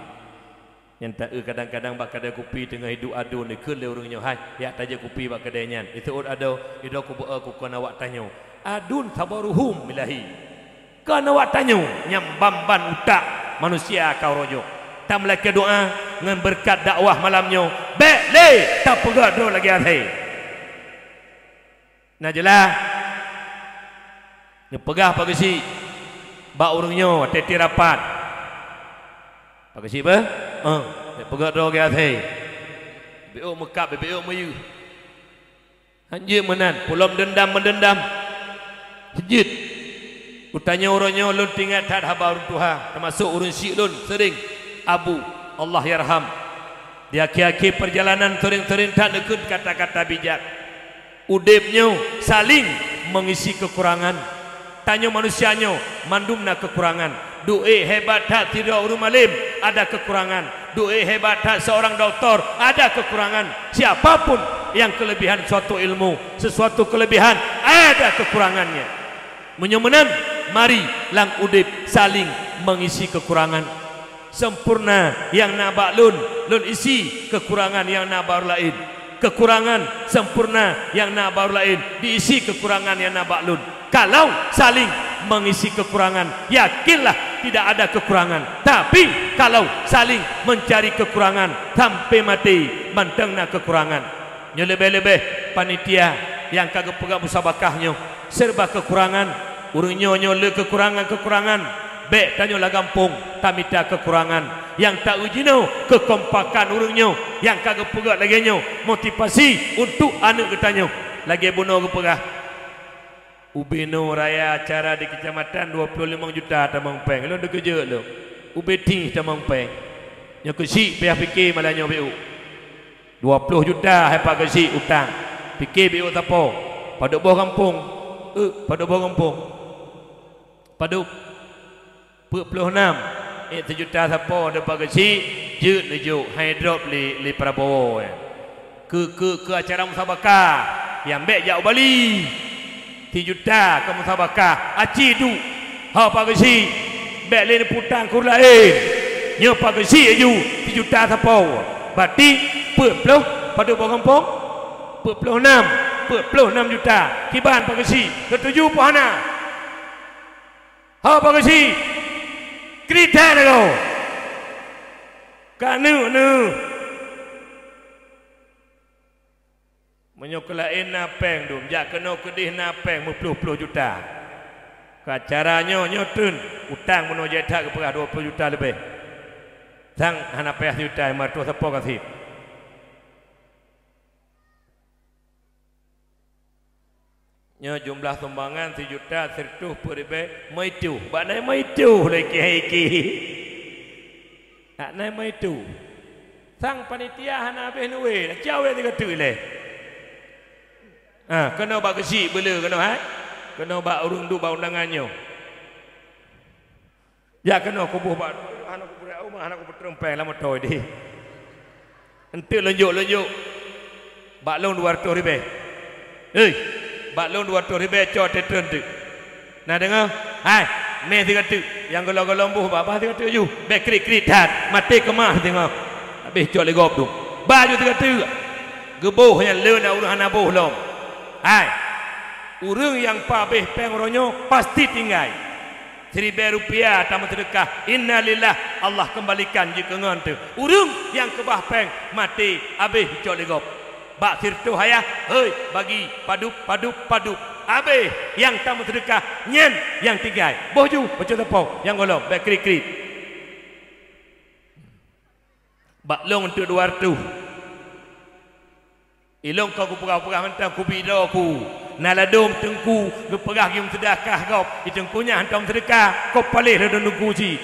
Nyang taeu kadang-kadang bak keudée kupi teungoh iduek aduen dikheun lé ureuëng nyoe, "Hai, jak tajak kupi bak keudée nyan." Iseuôt adoe, "Idroe kubeuet kukon awak tanyoe." Aduen saboh ruhuem ilahi. Kon awak tanyoe nyang ban-ban utak manusia ka uroe nyoe. Tameulakée doá ngon beureukat dakwah malam nyoe, bék lé tapeugah droe lagée asai. Na jeulaih? Neupeugah Pak Geuchik bak ureuëng nyoe watée tieb rapat. Pak Geuchik beh? Eh, neupeugah droe lagée asai. Beu meukab, beu meuyeuh. Hanjeuet meunan, peulom dendam-meudendam. Jeuet. Geutanyoe uroe nyoe lôn teuingat that haba ureuëng tuha, teumasok ureuëng syik lôn, seuring, Abu, Allah yarham. Di akhé-akhé peurjalanan seuring-seuring that neukheun kata-kata bijak. Udeb nyoe saléng meungisi keukurangan. Tanyoe manusia nyoe mandum na keukurangan. Duek hebat that sidroe ureuëng malem, ada keukurangan. Duek hebat that seorang doktor, ada keukurangan. Siapa pun yang kelebihan suatu ilmu, sesuatu kelebihan, ada kekurangannya. Meunyoe meunan, mari lam udeb saléng meungisi keukurangan. Sempurna nyang na bak lôn, lôn isi keukurangan nyang na bak ureuëng laén. Keukurangan sempurna nyang na bak ureuëng laén, diisi keukurangan nyang na bak lôn. Kalau saling mengisi kekurangan, yakinlah tidak ada kekurangan. Tapi, kalau saling mencari kekurangan, sampai mati mantong na kekurangan. Nyoe leubeh-leubeh panitia nyang ka geupeugah musabakah nyoe, serba kekurangan. Ureuëng nyoe nyoe le kekurangan-kekurangan. Bék tanyoe lam gampông tamita kekurangan. Nyang ta-uji nyoe keukompakan ureuëng nyoe nyang ka geupeugah lagée nyoe, motivasi untuk aneuëk geutanyoe. Lagée bunoe geupeugah, ubé noe raya acara di kecamatan dua puluh lima juta tamong péng. Lôn teukeujot lôn. Ubé tih tamong péng. Nyoe keuchik payah pike malah nyoe beu. Dua ploh juta hai Pak Geuchik utang. Pike beu sapo? Padub boh gampông. Eh, padub boh gampông. Padub? Peuet ploh nam. Eh, seujuta sapo deuh Pak Geuchik, jeuet neujok, hai drop lé, lé Prabowo, eh. Keu, keu, keu acara musabakah, nyang bék jak u Bali. Sijuta keu musabakah, aci duek. Ho Pak Geuchik, bék lé neuputang keu ureuëng laén. Nyoe Pak Geuchik aju, sijuta sapo. Berarti peuet ploh padub boh gampông? Peuet ploh nam, peuet ploh nam juta. Kiban Pak Geuchik, seutuju peu hana? Ho Pak Geuchik, kriet that lagoe. Ka neuk-neuk. Meunyoe keu laén na péng dum, jak keunoe keudeh na péng meuploh-ploh juta. Ka cara nyoe, nyoe treun utang meunoe jai that geupeugah dua ploh juta leubeh. Sang hana payah sijuta lima ratus sapo gasien. Nyoe jumlah sumbangan sijuta sireutoh peuet ribèe meuitu. Bak nai meuitu lé kihai ki. Bak nai meuitu. Sang panitia hana habéh nuwé, dah cawé tiga teuk lé. Ha, keunoe bak Geuchik beuleu keunoe, hai. Keunoe bak ureueng duek bak undangan nyoe. Jak keunoe kuboh bak, hana kupeureumeun, hana kupeuteumpée lam moto deh. Enteuk lonjok-lonjok. Bak lôn dua ratus ribèe. Hei, bak lôn dua ratus ribèe cok teutreun teuk. Na deungoe? Hai, mé siga teuk. Nyang golom-golom boh bak, bah siga teuk ju. Bèk kriet-kriet that. Maté keumah teungoh. Habéh cok lé gob tu. Bah ju siga teuk. Geuboh nyan lé na ureueng hana boh lom. Hai. Ureueng nyang pabéh péng uroe nyoe pasti tinggai. Siribèe rupiah tameuseudeukah, innalillah, Allah keumbalikan jeuet keu ngon teuh. Ureueng nyang keubah péng maté habéh icok lé gob. Bak sireutoh hayah, hei, bagi, padub, padub, padub. Habéh nyang tameuseudeukah, nyan nyang tinggai. Boh ju, bacut sapo, nyang golom, bèk kriet-kriet. Bak lôn teuk dua ratus. Ilôn ka kupeugah-peugah mantong kubi droe ku. Na ladôm teungku geupeugah geumeuseudeukah gob, di teungku nyan hantom seudeukah, kop paléh ladôm teungku cit.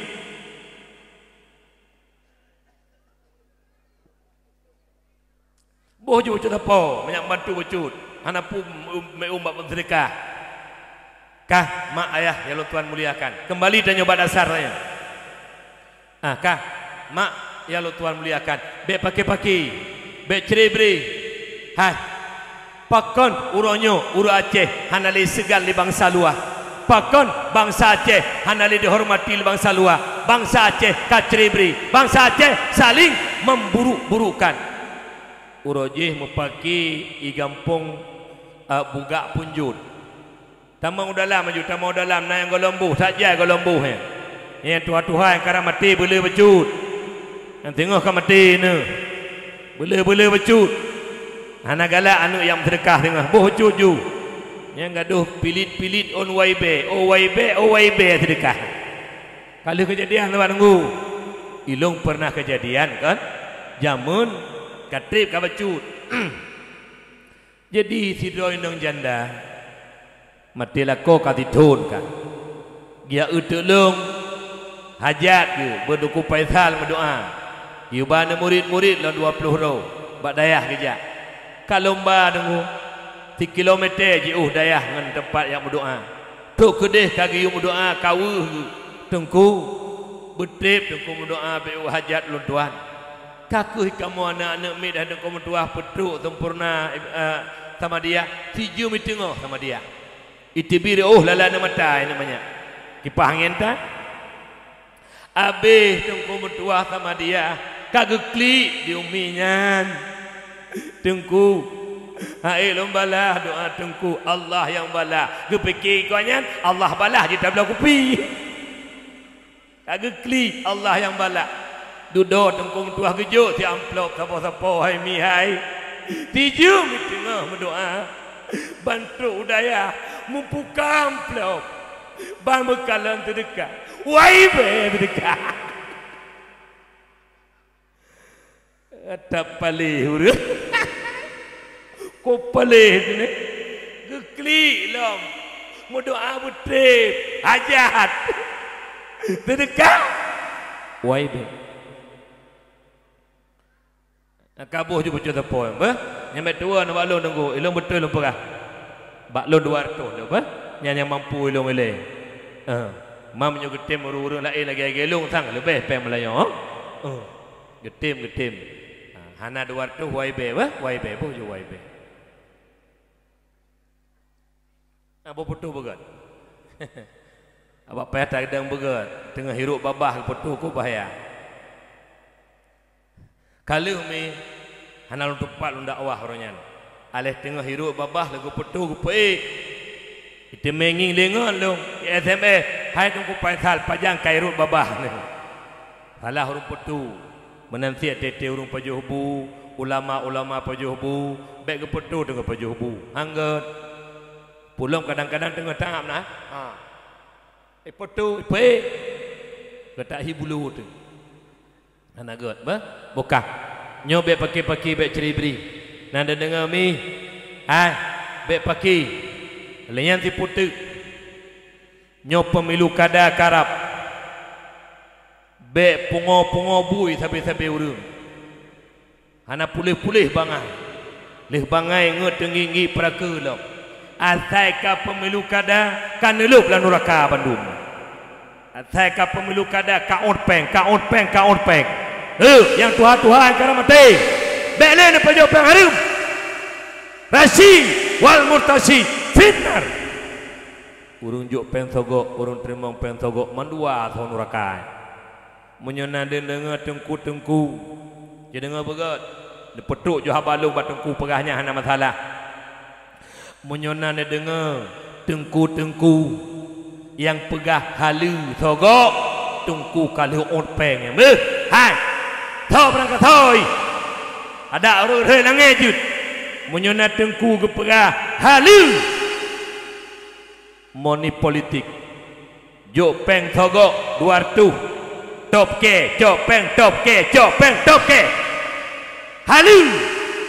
Boh ju bacut sapo, manyak bantu bacut, hana peue meu'um bak meuseudeukah. Kah, mak ayah nyang lôn tuan muliakan. Keumbali tanyoe bak dasar tanyoe. Ah, kah, mak nyang lôn tuan muliakan. Bèk paké-paké, bèk cre-bre. Hai, pakon uroe nyoe ureueng Aceh hana lé seugan lé bansa luwa? Pakon bansa Aceh hana lé dihormati lé bansa luwa? Bansa Aceh ka cre-bre, bansa Aceh saling memburuk-burukkan. Uroe jih meupaké i gampông, eh, Bugak Punjot. Tamong u dalam laju, tamong u dalam, na nyang goh lom boh, saja goh lom boh nyan. Nyang tuha-tuha nyang karab maté beuleu bacut. Nyang teungoh ka maté neuh. Beuleu-beuleu bacut. Hana galak aneuk nyang meuseudeukah teungoh, boh bacut ju. Nyang gadôh pilit-pilit ôn Y B, oh Y B, oh Y B seudeukah. Ka lheueh keujadian saban teungku. Ilôn pernah keujadian kan, jameun ka trép ka bacut. Jadi sidroe inong janda maté lakoe ka sithon ka. Geujak eu teuk lôn hajat geuh bak Teungku Faisal meudoa. Geuyue ba aneuk murit-murit lom dua ploh droe bak dayah geujak. Ka lôn ba deungoe sikilomète jiôh dayah ngon teumpat jak meudoa. Trok keudeh ka geuyue meudoa ka weueh geuh, "Teungku, beutrép Teungku meudoa bak hajat ulôn tuan." Ka kheueh kamoe aneuk-aneuk miet dan teungku meutuah peutrok sempurna, eh, Samadiyah, sijeuem i teungoh Samadiyah. Iteubiet reuôh lala aneuk mata aneuk manyak. Kipah angén tan. Abéh teungku meutuah Samadiyah ka geuklik di umi nyan. Teungku, hai lôn balah doa teungku, Allah nyang balah. Geupike iko nyan, Allah balah jeuet tabloe kupi. Ka geuklik, Allah nyang balah. Dudoe teungku meutuah geujok si amplop sapo-sapo hai mi hai. Sijeuem i teungoh meudoa. Ban trok u dayah meupuka amplop. Ban meukalon seudeukah. Wai bèe seudeukah. Ata paléh ureueng. Ko paléh tu neh. Geuklik lom. Meudoa beutrép. Hajat. Seudeukah. Wai bèe. Ka boh ju bacut sapo, beuh? Nyang bèk tuwo na bak lôn teungku, ilôn beutôi lôn peugah. Bak lôn dua ratus tu, beuh? Nyang, nyang mampu ilôn ilèe. Eh, mam nyoe geutem ureueng-ureueng laén lagèe-lagèe lôn sang leubeh péng meulayeue, eh. Geutem, geutem. Ha, hana dua ratus wai bèe, beuh? Wai bèe, boh ju wai bèe. Hana boh putôh beugöt. Abak payah tadong beugöt, teungoh hirok babah geuputôh keu bahya. Ka lheueh mi hana lôn teupat lôn dakwah uroe nyan. Aléh teungoh irot babah lé geupeutu geupeuék. Iteumé ngieng lé ngon lôn, di S M S, "Hai Teungku Faisal, pajan ka irot babah?" Salah ureuëng peutu. Meunan cit teuntée ureuëng pajoh bu, ulama-ulama pajoh bu, bék geupeutu teungoh pajoh bu. Hanggét. Pulom kadang-kadang teungoh tangab na. Ha. Ipeutu, ipeuék. Geutak hi bulu teuh. Hana gét, bah? Bukah. Nyoe bék paki-paki, bék ciri-biri. Na neudeungoe mi? Hai, bék paki. Lé nyan siputeuk. Nyoe pemilu kada karab. Bék pungo-pungo bui sabe-sabe ureuëng. Hana puléh-puléh bangai. Lheueh bangai ngon teunggi-nggi peurakeue lom. Asai ka pemilu kada, ka neulôb lam nuraka bandum. Asai ka pemilu kada, ka ôt péng, ka ôt péng, ka ôt péng. Heuh, nyang tuha-tuha nyang ka maté. Bék lé neupajoh péng hareuem. Rasyid wal murtasyid finnar. Ureuëng jok péng sogok, ureuëng teurimong péng sogok, mandua asoe nuraka. Meunyoe na neudeungoe teungku-teungku, jideungoe beugét. Neupeutrok ju haba lôn bak teungku peugah nyan hana masalah. Meunyoe na neudeungoe teungku-teungku nyang peugah haleue sogok, teungku ka lheueh ôt péng nyan. Beuh, hai! Soe beurangkasoe? Adak rhoi-rhoi langét jeuet. Meunyoe na teungku geupeugah haleue, moni politik. Jok péng sogok dua reutôh. Tôb kée, cok péng, tôb kée, cok péng, tôb kée. Haleue!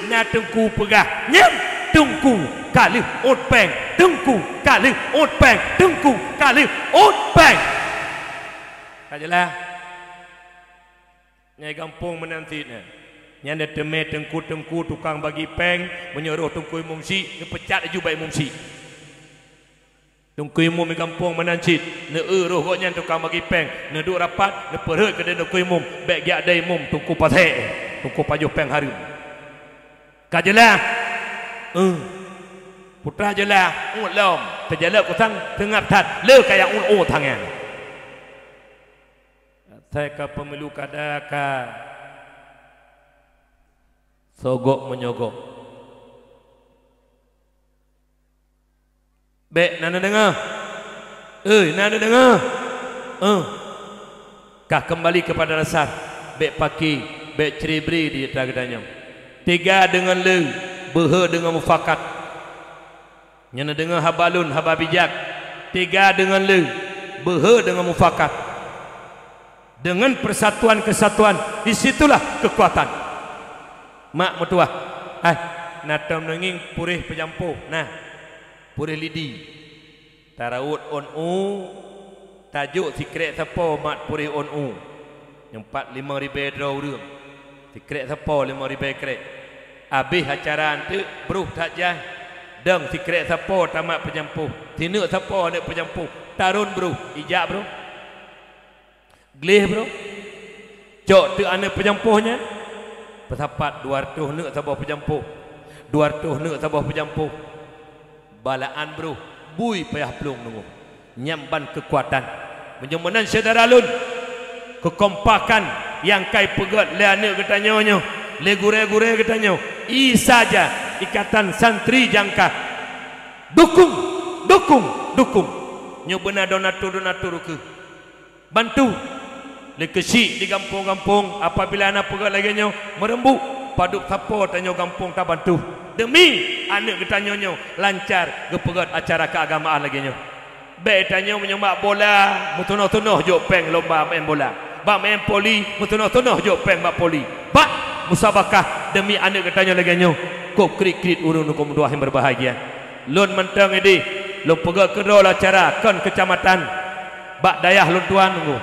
Na teungku peugah nyan, teungku ka lheueh ôt péng, teungku ka lheueh ôt péng, teungku ka lheueh ôt péng. Ka jeulaih? Nyang gampông meunan cit nyan. Nyan teumé teungku-teungku tukang bagi péng, meunyoe roh teungku imum syiek, neupeucat laju bak imum syiek. Teungku imum di gampông meunan cit, neueu roh gobnyan tukang bagi péng, neuduek rapat, neupeurhot keu teungku imum, bék jak dai imum, teungku pasék, teungku pajoh péng hareuem. Ka jeulaih? Eh. Putra jeulaih, ôt lom, teujalok kusang teungab that, le kaya ôt-ôt tangan. Asai ka pemilu kada ka sogok menyogok. Bék na neudeungoe. Oi, na neudeungoe. Eh. Ka kembali kepada dasar. Bék paki, bék ciri-biri di atra geutanyoe. Teuga deungon le, beuhe deungon mufakat. Nyan neudeungoe haba lôn, haba bijak. Teuga deungon le, beuhe deungon mufakat. Dengan persatuan kesatuan, di situlah kekuatan. Mak meutuah, hai, na tom neungieng puréh peujampôh, na, puréh lidi. Tarawot ôn u, tajok sikrék sapo mat puréh ôn u. Nyang pat limong ribée droe ureuëng. Sikrék sapo limong ribée krék. Abéh acara anteuk broh that jai. Dong sikrék sapo tamat peujampôh. Sineuk sapo aneuk peujampôh. Tarôn broh. Ijak broh. Gleh broh. Cok teuk aneuk peujampôh nyan. Peusapat dua reutôh neuk saboh peujampôh. Dua reutôh neuk saboh peujampôh. Balaan broh. Bui payah plueng nunggu. Nyan ban keukuatan. Meunyoe meunan syedara lôn, keukompakan nyang ka ipeugét lé aneuk geutanyoe nyoe, lé gurée-gurée geutanyoe, ie saja Ikatan Santri Jangka. Dukung, dukung, dukung. Nyoe beuna donatur-donatur ukeue. Bantu. Lé keuchik di gampông-gampông, apabila na peugét lagée nyoe, meureumbuk, padub sapo tanyoe gampông tabantu. Demi aneuk geutanyoe nyoe lancar geupeugét acara keagamaan lagée nyoe. Bék tanyoe meunyoe bak bola, meutunoh-tunoh jok péng lomba maén bola. Bak maén poli, meutunoh-tunoh jok péng bak poli. Bak musabakah demi aneuk geutanyoe lagée nyoe, kôb kriet-kriet ureuëng nukon meutuah nyang berbahagia. Lôn mantong ideh, lôn peugét keudroe acara kon keucamatan. Bak dayah lôn tuan nunggu.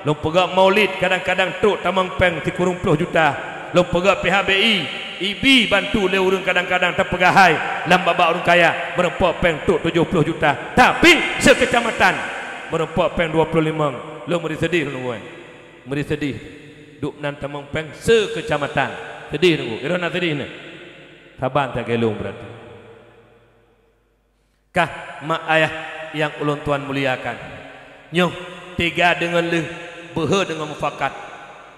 Lôn peugét maulid kadang-kadang trok tamong péng sikureueng ploh juta. Lôn peugét P H B I, ibi bantu lé ureuëng kadang-kadang tapeugahai lam babah ureuëng kaya meureumpok péng trok tujoh ploh juta. Tapi, sekeucamatan meureumpok péng dua ploh limong. Lôn meuri seudeh lôn nunggu. Meuri seudeh. Duek nan tamong péng sekeucamatan. Seudeh nunggu. Irona seudeh nyoe. Saban that lôn berarti. Kah mak ayah nyang ulôn tuan muliakan. Nyoe teuga deungon lheueh, beuhe deungon mufakat.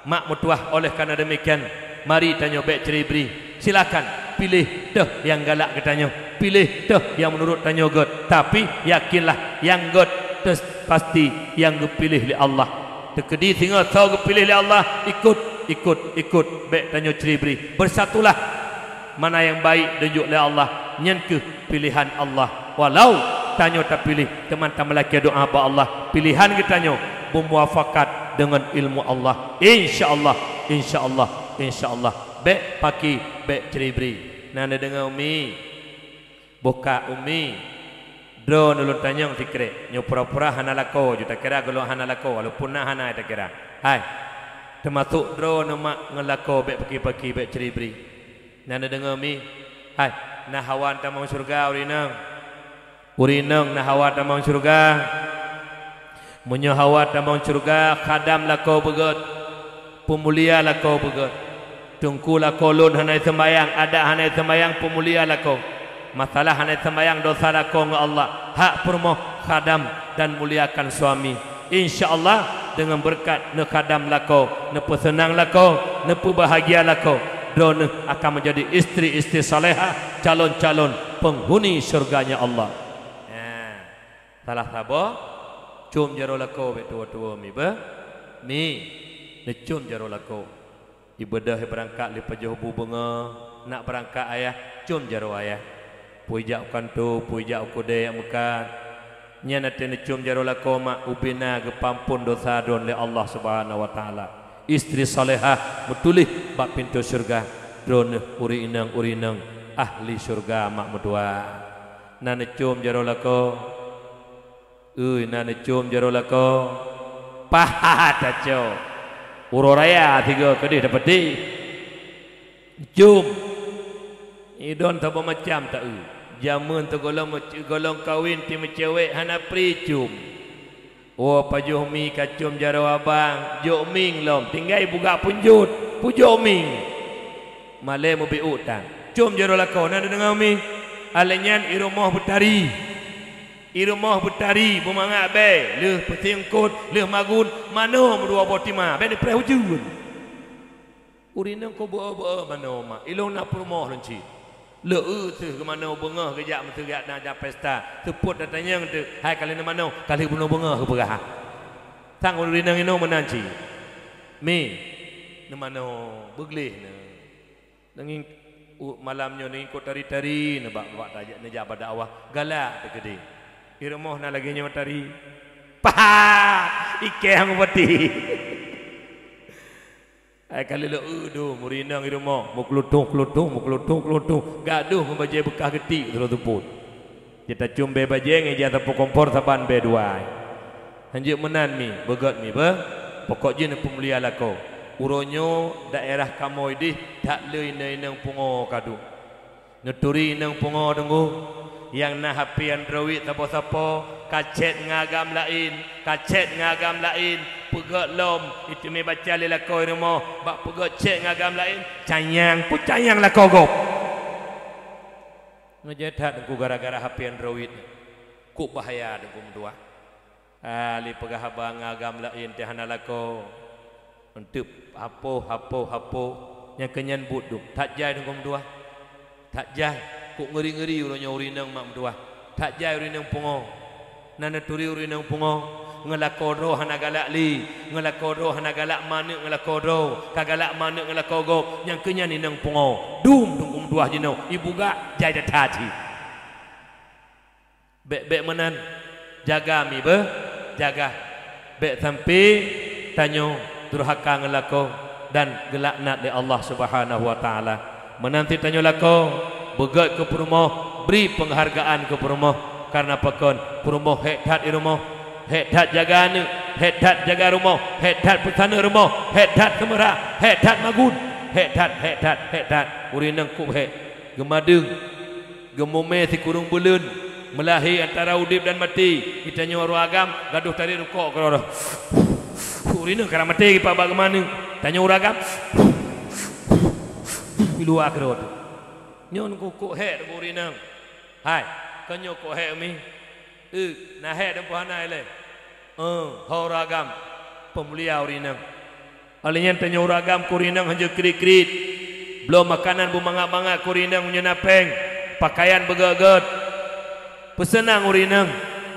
Mak meutuah, oleh karena demikian, mari tanyoe bék ciri-biri. Silakan, Piléh teuh nyang galak geutanyoe, piléh teuh nyang meunurot tanyoe gét. Tapi, yakinlah, nyang gét teuh pasti nyang geupiléh lé Allah. Teukeudi singoh soe geupiléh lé Allah, ikot, ikot, ikot, bék tanyoe ceuri-bri. Beusatulah. Mana nyang baik ditunjuk lé Allah, nyan kheueh piléhan Allah. Walau tanyoe tapiléh, teuma tameulakée doá bak Allah, piléhan geutanyoe beumuafakat deungon ilmu Allah. Insya Allah, insya Allah, insya Allah. Bék paki, bék ceuri-bri. Na neudeungoe, Umi? Boh ka, Umi. Droeneuh lôn tanyong sikrek. Nyoe pura-pura hana lakoe ju takira, gohlom hana lakoe, walaupun na hana takira. Hai. Teumasok droeneuh mak ngon lakoe, bék paki-paki, bék ceuri-bri. Na neudeungoe, Mi? Hai, na hawa tamong syeuruga ureueng inong? Ureueng inong na hawa tamong syeuruga? Meunyoe hawa tamong syeuruga, khadam lakoe beugét, peumulia lakoe beugét. Teungku lakoe lôn hana jiseumbayang, adak hana jiseumbayang, peumulia lakoe. Masalah hana jiseumbayang, dosa lakoe ngon Allah. Hak peurumoh, khadam dan muliakan suami. Insya Allah, deungon beureukat neukhadam lakoe, neupeuseunang lakoe, neupeubahagia lakoe, droeneuh akan meujadi istri-istri salehah, calon-calon peunghuni syeuruga-Nya Allah. Nah, salah saboh, com jaroe lakoe bék tuwo-tuwo, Mi, beuh? Mi, neucom jaroe lakoe. Ibeudôh beurangkat lé pajoh bu beungoh, nak beurangkat ayah, com jaroe ayah. Peue jak u kantô, peue jak u keudè jak meukat. Nyan até neucom jaroe lakoe mak, ubé na geupeuampon dosa droe lé Allah Subhanahu wa Taala. Istri salehah meutuléh bak pintoe syeuruga, droeneuh ureueng inong-ureueng inong ahli syeuruga mak meutuwah. Na neucom jaroe lakoe. Ui, na neucom jaroe lakoe? Pahat tacok. Uroe raya sigoe keudeh dapeuti. Cum. Idon saboh macam ta-eu. Jameun sigohlom, sigohlom kawen timeucewek hana pri cum. Woe pajoh mi ka com jaroe abang, jok mieng lom, tinggai bugak peunjot, pujok mieng. Malée meubiet utang. Com jaroe lakoe, na neudeungoe mi? Alèh nyan i rumoh beutari. I rumoh beutari, beumangat bèe, lheueh peusieng kot, lheueh magun, manoe meudua boh tima, bèe neupreh ujeuen. Ureueng inong kok beu-eu-beu-eu manoe mak, ilong na peurumoh lôn cit. Lheueh teuh geumanoe beungoh geujak meuseujak na jak pesta, seupôt tatanyong teuh, hai ka lheueh neumanoe, ka lheueh bunoe beungoh geupeugah. Sang ureueng inong inoe meunan cit. Mi, neumanoe, beugleh neuh. Neunging-, u-, malam nyoe neungikot tari-tari, neubak, bak tajak, neujak bak dakwah, galak teukeudeh. I rumoh na lagèe nyoe tari. Paha! Ikèe han mupati. Ai ka lheueh lôn eu dum, ureueng inong i rumoh, meukeulutong-keulutong, meukeulutong-keulutong, gadôh ngon bajèe beukah geutik sidroe seupôt. Jitacom bèe bajèe ngon ija sapo kompor saban bèe dua. Hanjeuet meunan mi, beugét mi beuh. Pokok jih neupeumulia lakoe. Uroe nyoe daerah kamoe dih that le inong-inong pungo ka duek. Neuturi inong pungo teungku, nyang na H P Android sapo-sapo, ka chat ngon agam laén, ka chat ngon agam laén, peugét lom, iteumé baca lé lakoe i rumoh, bak peugét chat ngon agam laén, canyang, peue canyang lakoe gob. Meujeuet that teungku gara-gara H P Android. Kok bahaya teungku meutuah. Ah, lé peugah haba ngon agam laén teuh hana lakoe. Eunteuk hapoh, hapoh, hapoh. Nyang keu nyan buet dum. That jai teungku meutuah. That jai. Kok ngeuri-ngeuri uroe nyoe ureueng inong mak meutuah. That jai ureueng inong pungo. Na neuturi ureueng inong pungo. Ngon lakoe droe hana galak lé. Ngon lakoe droe hana galak ma aneuk ngon lakoe droe. Ka galak ma aneuk ngon lakoe gob. Nyang keu nyan inong pungo. Dum teungku meutuah jinoe. Ibugak jai that-that cit. Bèk-bèk meunan, jaga mi beuh, jaga. Bèk sampai tanyoe durhaka ngon lakoe dan geulaknat lé Allah Subhanahu wa Taala. Meunan cit tanyoe lakoe, beugét keu peurumoh, bri peunghargaan keu peurumoh. Kareuna pakon? Peurumoh hék that i rumoh, hék that jaga aneuk, hék that jaga rumoh, hék that peusaneuk rumoh, hék that seumeura, hék that magun, hék that, hék that, hék that. Ureueng inong kok hék, geumadeueng. Geumumé sikureueng buleuen, meulahé antara udeb dan maté. Geutanyoe ureueng agam gadôh tarek rukok keudroe-droe. Ureueng inong ka maté geupat bak geumaneuk. Tanyoe ureueng agam di luwa keudroe-droe. Nyoe kok hék ureueng inong. Hai, kon nyoe kok hék mi? Eh, na hék teumpo hana ilée. Eh, ho ureueng agam, peumulia ureueng inong. Óh lheueh nyan tanyoe ureueng agam keu ureueng inong hanjeuet kriet-kriet. Bloe makanan beumangat-mangat keu ureueng inong meunyoe na péng, pakaian beugét-gét. Peuseunang ureueng inong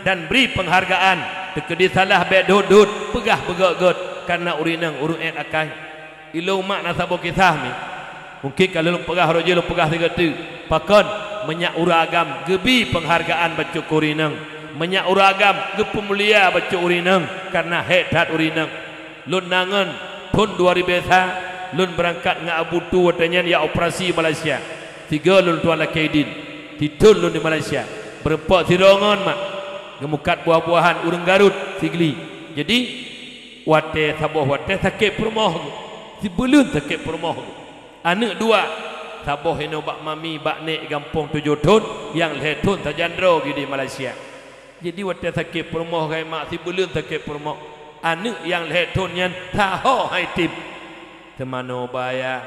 dan bri peunghargaan. Teukeudi salah bék dot-dot, peugah beugét-gét, kareuna ureueng inong ureueng ék akai. Ilôn mak na saboh kisah mi. Mungken ka lôn peugah, roh jih lôn peugah sigoe teuk. Pakon, meunyak ureueng agam geubi peunghargaan bacut keu ureueng inong, meunyak ureueng agam geupeumulia bacut ureueng inong, kareuna hék that ureueng inong. Lôn na ngon thon dua ribèe sa, lôn beurangkat ngon Abu Tu watèe nyan jak operasi Malaysia. Sigoe lôn tuan lakèe idin. Sithon lôn di Malaysia. Beureumpok sidroe ngon mak. Geumukat buah-buahan ureueng Garut, Sigli. Jadi, watèe saboh watèe sakét peurumoh geuh. Sibuleuen sakét peurumoh geuh. Aneuk dua, saboh inoe bak mami, bak nék gampông tujoh thon, nyang lhèe thon sajan droe geuh di Malaysia. Jadi watèe sakét peurumoh, hai mak, sibuleuen sakét peurumoh. Aneuk nyang lhèe thon nyan saho han item. Teumanoe bak ayah,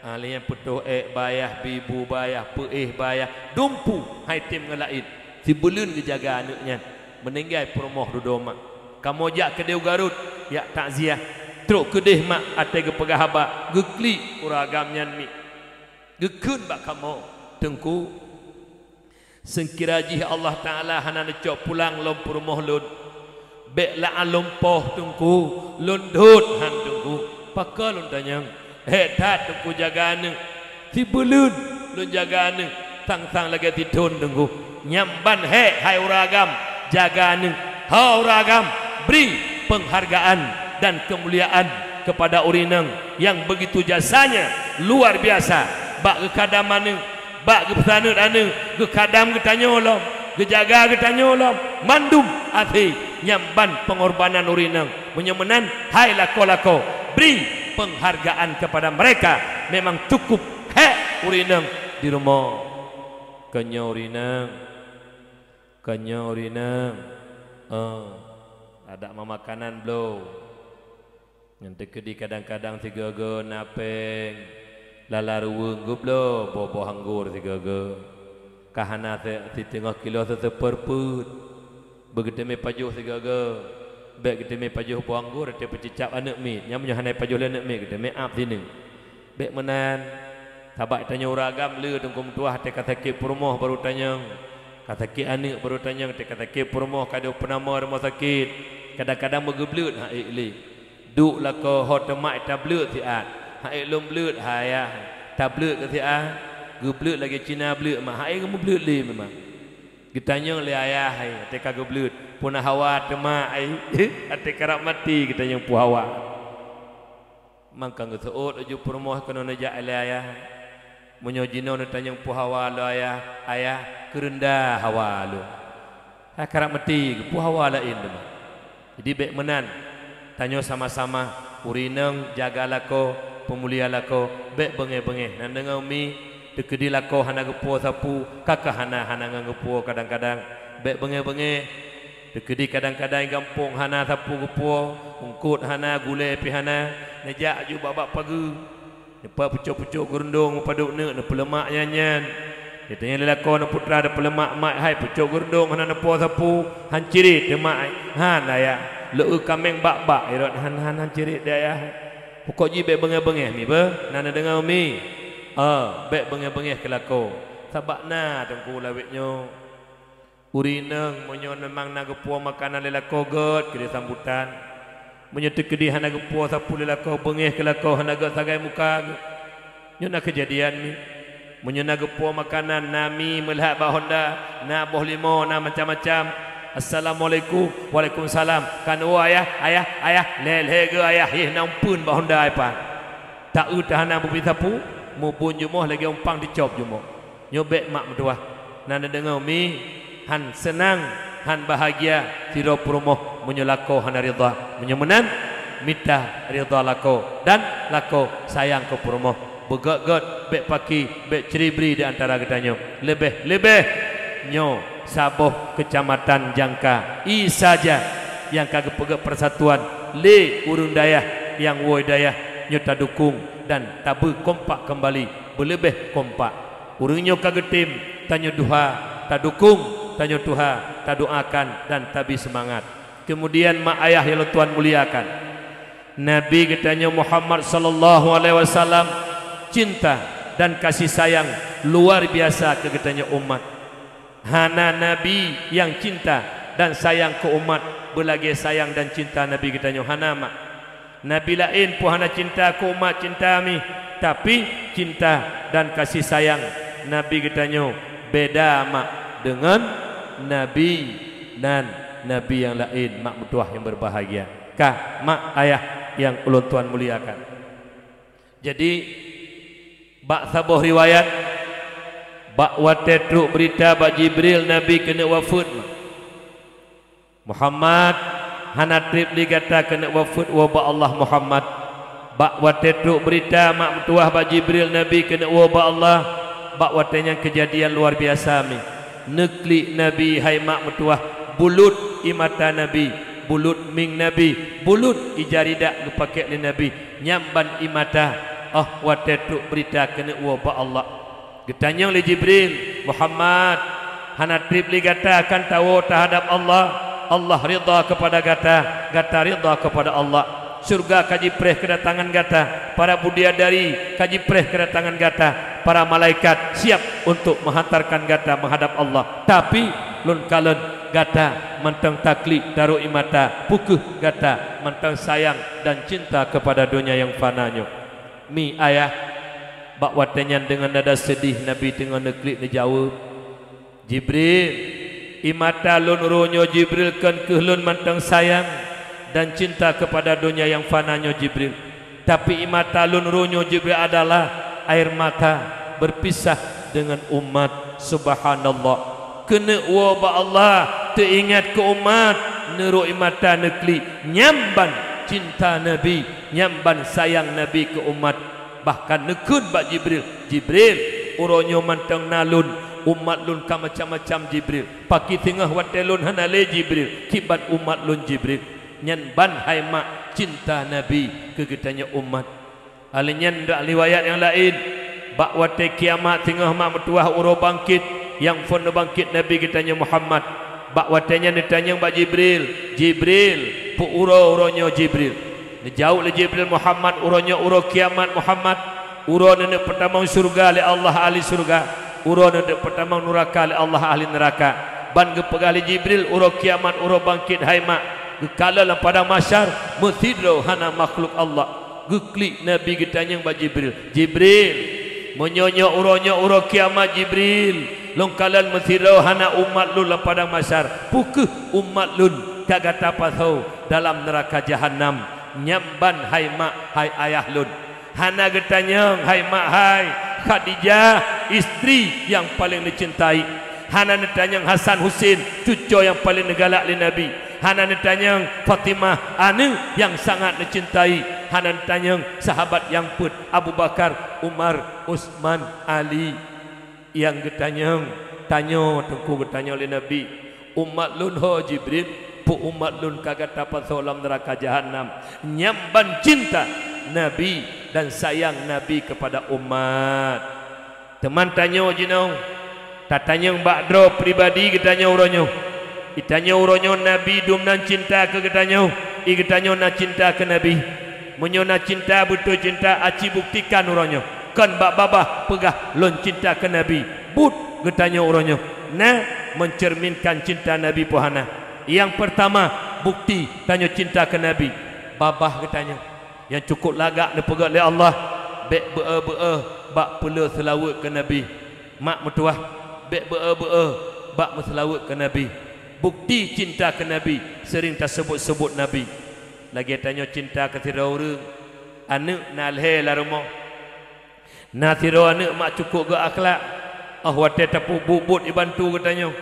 ah, lheuh nyan putôh ék bak ayah, bibu bak ayah, peuéh bak ayah, dumpeue han item ngon laén. Sibuleuen geujaga aneuk nyan. Meuninggai peurumoh dudoe mak. Kamoe jak keudéh u Garut, jak takziah. Trok keudéh mak, watèe geupeugah haba, geuklik ureueng agam nyan mi. Geukheun bak kamoe, "Teungku, seukira jih Allah Taala hana neucok pulang lom peurumoh lôn, bék lôn lôn poh Teungku, lôn dot han Teungku." Pakon lôn tanyong? Hék that Teungku jaga aneuk. Sibuleuen lôn jaga aneuk, sang-sang lagèe sithon Teungku. Nyan ban hék hai ureueng agam jaga aneuk. Ho ureueng agam, bri penghargaan dan kemuliaan kepada ureueng inong nyang begitu jasanya luar biasa bak geukhadam aneuk. Bak geupeusaneut aneuk, geukhadam geutanyoe lom, geujaga geutanyoe lom, mandum akhé nyan ban peungorbanan ureueng inong. Meunyoe meunan, hai lakoe-lakoe, bri peunghargaan kepada mereka, memang cukup hék ureueng inong di rumoh. Kon nyoe ureueng inong, kon nyoe ureueng inong, oh, adak meumakanan bloe. Nyan teukeudi kadang-kadang sigoe-goe na péng, lala ruweueng geubloe boh-boh anggor sigoe-goe. Ka hana si-, siteungoh kilo seuseupôt peuet. Beugeuteumé pajoh sigoe-goe. Bék geuteumé pajoh boh anggor watèe peucicab aneuk miet. Nyan meunyoe hana pajoh lé aneuk miet, geuteumé ap sineuk. Bék meunan. Sabab tanyoe ureueng agam le teungku meutuah watèe ka sakét peurumoh baru tanyong. Ka sakét aneuk baru tanyong, watèe ka sakét peurumoh ka deuh peunamong rumoh sakét. Kadang-kadang meugeubleut han ék lé. Duek lakoe ho teumat tableuet siat. Han ék lôn bleuet hai ayah. Tableuet keu siat. Geubleuet lagèe Cina bleuet mak. Han ék geumeubleuet lé memang. Geutanyong lé ayah hai, watèe ka geubleuet, "Peue na hawa teumat hai?" Watèe karab maté geutanyong peue hawa. Mangka geuseuôt laju peurumoh keunoe neujak lé ayah. Meunyoe jinoe neutanyong peue hawa lôn ayah, "Ayah, keureunda hawa lôn." Hai karab maté, peue hawa laén teuma. Jadi bék meunan, tanyoe sama-sama, ureueng inong jaga lakoe, peumulia lakoe, bék beungéh-beungéh. Na neudeungoe mi, teukeudi lakoe hana geupuwoe sapeue, ka keuh hana, hana ngon geupuwoe kadang-kadang. Bék beungéh-beungéh. Teukeudi kadang-kadang gampông hana sapeue geupuwoe, eungkôt hana, gulèe pih hana, neujak aju bak-bak pageue. Neupa pucok-pucok geurundong meupadub neuk neupeuleumak nyan-nyan. Geutanyong lé lakoe neuputra neupeuleumak mak hai pucok geurundong hana neupuwoe sapeue, han cirét teumat hai. Han ayah, lôn eu kaméng bak-bak irot han, han, han cirét deh ayah. Pokok jih bék beungéh-beungéh mi beuh, na neudeungoe mi? Ah, bék beungéh-beungéh keu lakoe. Sabab na teungku lawét nyoe. Ureueng inong meunyoe memang na geupuwoe makanan lé lakoe gét keu disambutan. Meunyoe teukeudi hana geupuwoe sapeue lé lakoe, beungéh keu lakoe hana gét sagai muka geuh. Nyoe na keujadian mi. Meunyoe na geupuwoe makanan, na mi meulhat bak honda, na boh limo, na macam-macam. "Assalamualaikum." "Waalaikumsalam." "Kan woe ayah, ayah, ayah." Lhée-lhée geuh ayah yeh na umpeuen bak honda ipan. Taeu tahana beubi sapeue, mubuet jumoh lagée umpang dicop jumoh. Nyoe bék mak meutuwah. Na neudeungoe mi, han seunang, han bahagia sidroe peurumoh meunyoe lakoe hana ridha. Meunyoe meunan, mita ridha lakoe dan lakoe sayang keu peurumoh. Beugét-gét, bék paki, bék ceuri-bri di antara geutanyoe. Leubeh-leubeh nyoe saboh keucamatan Jangka ie saja nyang ka geupeugét peusatuan lé ureuëng dayah nyang woe dayah nyoe tadukong dan tabeukompak keumbali beuleubeh kompak. Ureuëng nyoe ka geutem, tanyoe tuha, tadukong, tanyoe tuha, tadoakan dan tabri seumangat. Keumudian mak ayah nyang lôn tuan muliakan, Nabi geutanyoe Muhammad sallallahu alaihi wasallam cinta dan kasih sayang luar biasa keu geutanyoe umat. Hana nabi nyang cinta dan sayang keu umat beulagée sayang dan cinta nabi geutanyoe, hana mak. Nabi laén peue hana cinta keu umat cinta mi, tapi cinta dan kasih sayang nabi geutanyoe beda mak deungon nabi nan nabi nyang laén, mak meutuwah nyang berbahagia. Ka, mak ayah nyang ulôn tuan muliakan. Jadi, bak saboh riwayat, bak watée trok beurita bak Jibril Nabi keuneuk wafeuet, Muhammad, hana treb lé gata keuneuk wafeuet woe bak Allah Muhammad. Bak watée trok beurita mak meutuwah bak Jibril Nabi keuneuk woe bak Allah, bak watée nyan keujadian luar biasa mi. Neuklik Nabi hai mak meutuwah, bulut ie mata Nabi, bulut mieng Nabi, bulut ija ridak geupakék lé Nabi, nyang ban ie mata, óh watée trok beurita keuneuk woe bak Allah. Geutanyong lé Jibril, "Muhammad, hana treb lé gata akan tawoe teuhadab Allah, Allah ridha keupada gata, gata ridha keupada Allah. Syeuruga ka jipreh keudatangan gata, para bidadari ka jipreh keudatangan gata, para malaikat siap untuk meuhantarkan gata meuhadab Allah. Tapi, lôn kalon gata mantong taklik tarok ie mata, peu kheueh gata mantong sayang dan cinta keupada donya nyang fana nyoe." Mi ayah, bak watée nyan deungon nada seudeh Nabi teungoh neuklik neujaweueb, "Jibril, ie mata lôn uroe nyoe Jibril kon kheueh lôn mantong sayang dan cinta keupada donya nyang fana nyoe Jibril. Tapi ie mata lôn uroe nyoe Jibril adalah air mata berpisah deungon umat. Subhanallah. Keuneuk woe bak Allah, teuingat keu umat, neurok ie mata neuklik, nyang ban cinta Nabi, nyang ban sayang Nabi keu umat." Bahkan neukheun bak Jibril, "Jibril, uroe nyoe mantong na lôn, umat lôn ka macam-macam Jibril. Pakri teungoh watée lôn hana lé Jibril, kiban umat lôn Jibril. Nyan ban hai mak cinta Nabi keu geutanyoe umat." Alheuh nyan bak riwayat nyang laén, bak watée kiamat teungoh mak meutuwah uroe bangkét, nyang phon neubangkét Nabi geutanyoe Muhammad. Bak watée nyan neutanyong bak Jibril, "Jibril, peu uroe uroe nyoe Jibril?" Neujaweueb lé Jibril, "Muhammad, uroe nyoe uroe kiamat Muhammad. Uroe neuneuk peutamong syeuruga lé Allah ahli syeuruga, uroe neuneuk peutamong nuraka lé Allah ahli nuraka." Ban geupeugah lé Jibril, "Uroe kiamat, uroe bangkét hai mak, geukalon lam padang mahsyar meusidroe hana makhluk Allah." Geuklik Nabi geutanyong bak Jibril, "Jibril, meunyoe nyoe uroe nyoe uroe kiamat Jibril, lôn kalon meusidroe hana umat lôn lam padang mahsyar, peu kheueh umat lôn ka gata pasoe dalam neuraka jahanam, nyang ban hai mak hai ayah lôn?" Hana geutanyong hai mak hai Khadijah, istri nyang paleng neucintai. Hana neutanyong Hasan Husein, cucoe nyang paleng neugalak lé Nabi. Hana neutanyong Fatimah, aneuëk nyang sangat neucintai. Hana neutanyong sahabat nyang peuet, Abu Bakar, Umar, Utsman, Ali. Nyang geutanyong, tanyoe teungku geutanyong lé Nabi, "Umat lôn ho Jibril, peu umat lôn ka gata pasoe lam neuraka jahanam?" Nyang ban cinta Nabi dan sayang Nabi keupada umat. Teuma tanyoe jinoe, tatanyong bak droe pribadi geutanyoe uroe nyoe. Geutanyoe uroe nyoe Nabi dum nan cinta keu geutanyoe, i geutanyoe na cinta keu Nabi. Meunyoe na cinta beutôi cinta, aci buktikan uroe nyoe. Kon bak babah peugah lôn cinta keu Nabi. Buet geutanyoe uroe nyoe na mencerminkan cinta Nabi peu hana. Nyang peurtama, bukti tanyoe cinta keu Nabi, babah geutanyoe. Nyang cukôp lagak neupeugét lé Allah, bék beu-eu-beu-eu bak peuleueh seulaweuet keu Nabi. Mak meutuwah, bék beu-eu-beu-eu bak meuseulaweuet keu Nabi. Bukti cinta keu Nabi, seuring taseubut-seubut Nabi. Lagée tanyoe cinta keu sidroe ureuëng, aneuëk na lhée lam rumoh. Na sidroe aneuëk mak cukôp geuakhlak, óh watée tapeubuet-buet jibantu geutanyoe.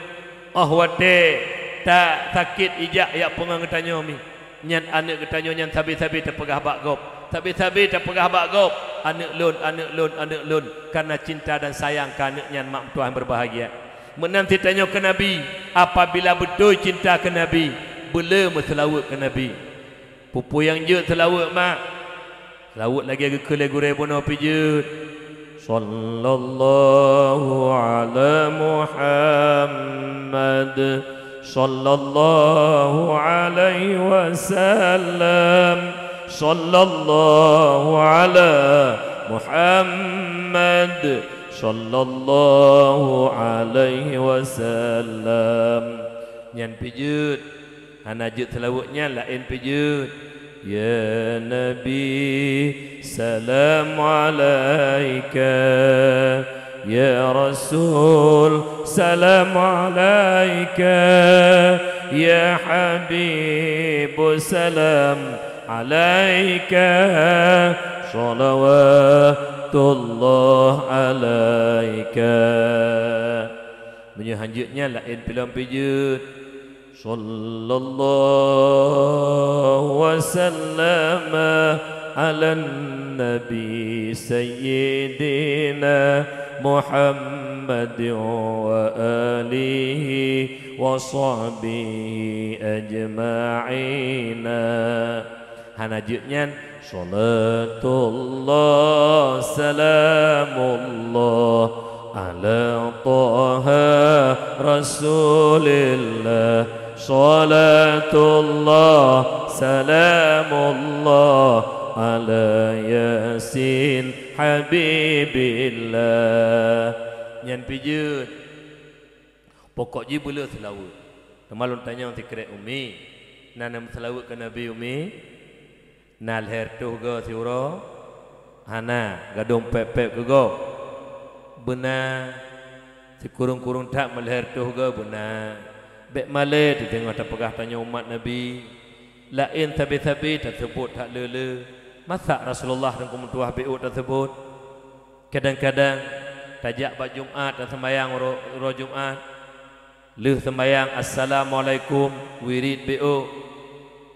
Óh watée tasakét ijak jak peungon geutanyoe mi. Nyan aneuëk geutanyoe nyan sabe-sabe tapeugah bak gob. Sabe-sabe tapeugah bak gob, "Aneuëk lôn, aneuëk lôn, aneuëk lôn," kareuna cinta dan sayang keu aneuëk nyan mak meutuwah nyang berbahagia. Meunan cit tanyoe keu Nabi, apabila beutôi cinta keu Nabi, beuleu meuseulaweuet keu Nabi. Peue-peue nyang jeuet seulaweuet mak? Seulaweuet lagée geukheun lé gurée bunoe pih jeuet. Sallallahu ala Muhammad, sallallahu alaihi wasallam, sallallahu ala Muhammad sallallahu alaihi wasallam. Nyan pih jeuet. Hana jeuet seulaweuet nyan, laén pih jeuet. Ya Nabi, salam alaika. Ya Rasul, salam alaika. Ya Habib, salam alaika. Salawatullah alaika. Meunyoe hanjeuet nyan, laén pih lom pih jeuet. Sallallahu wasallam ala nabi sayyidina Muhammadin wa alihi wa sahbihi ajma'ina. Hana jeuet nyan, salatullah salamullah ala Taha Rasulillah. Salatullah salamullah ala Yasin Habibillah. Nyan pih jeuet. Pokok jih beuleuh seulaweuet. Teuma lôn tanyong sikrek Umi, na neumeuseulaweuet keu Nabi Umi? Na lhèe reutôh goe siuroe? Hana, gadôh pèp-pèp keu gob. Beuna, sikureueng-kureueng that meulhèe reutôh goe beuna. Bèk malèe teudeungoe tapeugah tanyoe umat Nabi. Laén sabe-sabe taseubut that le-le. Masa Rasulullah Teungku meutuwah beuôt taseubut? Kadang-kadang tajak bak Jumat, taseumayang uroe, uroe Jumat. Lheueh seumayang, "Assalamualaikum," wirit beuôt.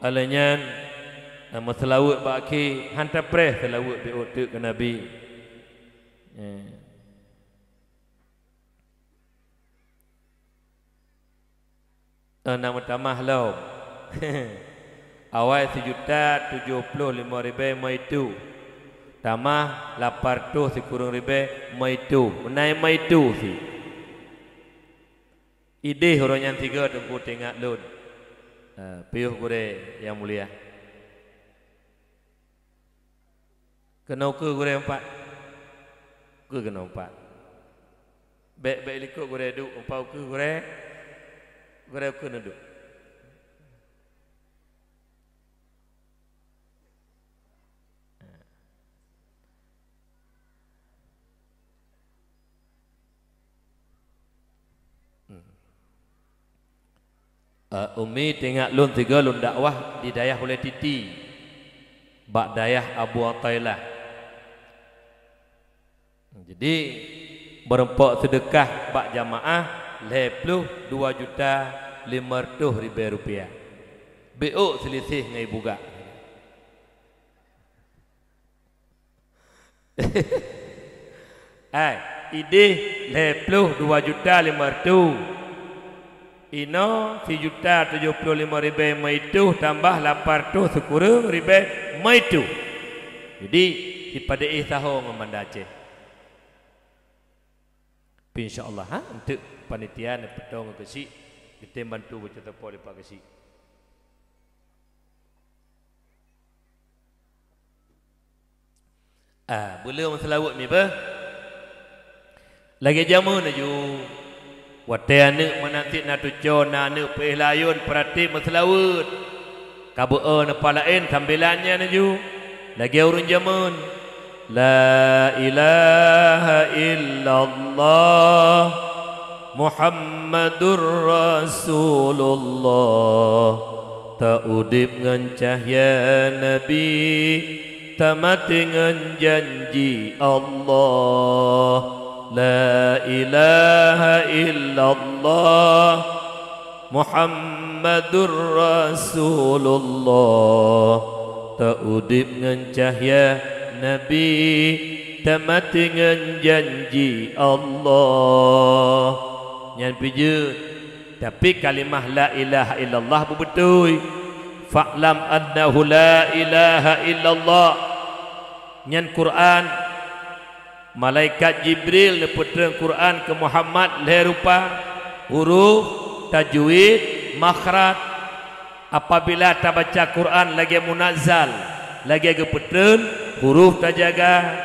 Alèh nyan, meuseulaweuet bak akhé, han tapreh seulaweuet beuôt teuk keu Nabi. Eh. Eh, na meutamah lom. Awai sijuta tujoh ploh limong ribèe meuitu. Tamah lapan reutôh sikureueng ribèe meuitu. Meunan meuitu sit. Idéh uroe nyan sigoe Teungku teuingat lôn. Eh, piôh gurèe nyang mulia. Keunoe keu gurèe empat. Keu keunoe empat. Bèk, bèk likot gurèe duek, empat keu gurèe. Gurèe keu neuduek. Eh, Umi teuingat lôn sigoe lôn dakwah di dayah Ulèe Titi, bak dayah Abu Atailah. Jadi, meurumpok seudeukah bak jamaah lhèe ploh dua juta limong reutôh ribèe rupiah. Beuôt seuliseh ngon ibu gak. Hai, idéh lhèe ploh dua juta limong reutôh. Inoe sijuta tujoh ploh limong ribèe meuitu tambah lapan reutôh sikureueng ribèe meuitu. Jadi, sipadé éh saho ngon Banda Aceh. Insya Allah, ha, eunteuk panitia neupeutong keu keuchik, geutem bantu baca teupeu lipat keuchik. Ah, beuleueh meuseulaweuet mi beuh. Lagèe jameun laju. Watèe aneuk meunan cit na tuco, na aneuk peuéh layôn, peuratik meuseulaweuet. Ka beu-o neupa laén sambilan nyan laju. Lagèe ureueng jameun. La ilaha illallah Muhammadur Rasulullah. Taudép ngon cahya Nabi, tamaté ngon janji Allah. La ilaha illallah Muhammadur Rasulullah. Taudép ngon cahya Nabi, tamaté ngon janji Allah. Nyan pih jeuet. Tapi kalimah la ilaha illallah beubeutôi. Fa'lam annahu la ilaha illallah. Nyan Quran. Malaikat Jibril neupeutreun Quran keu Muhammad lhèe rupa, huruf, tajwid, makhraj. Apabila tabaca Quran lagèe munazzal, lagèe geupeutreun, huruf tajaga,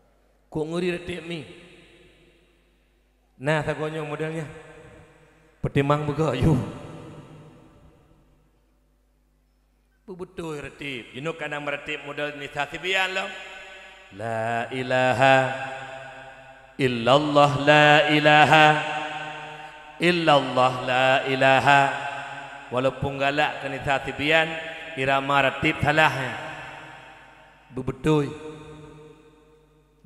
Kok ngeuri reuteb mi? Na sagoe nyoe model nyan. Peutimang beugok yue. Beubeutôi reuteb. Jinoe ka na meureuteb model Nisa Sibian lom. La ilaha illallah, la ilaha illallah, la ilaha. Walaupun galak keu Nisa Sibian, irama reuteb salah nyan. Beubeutôi.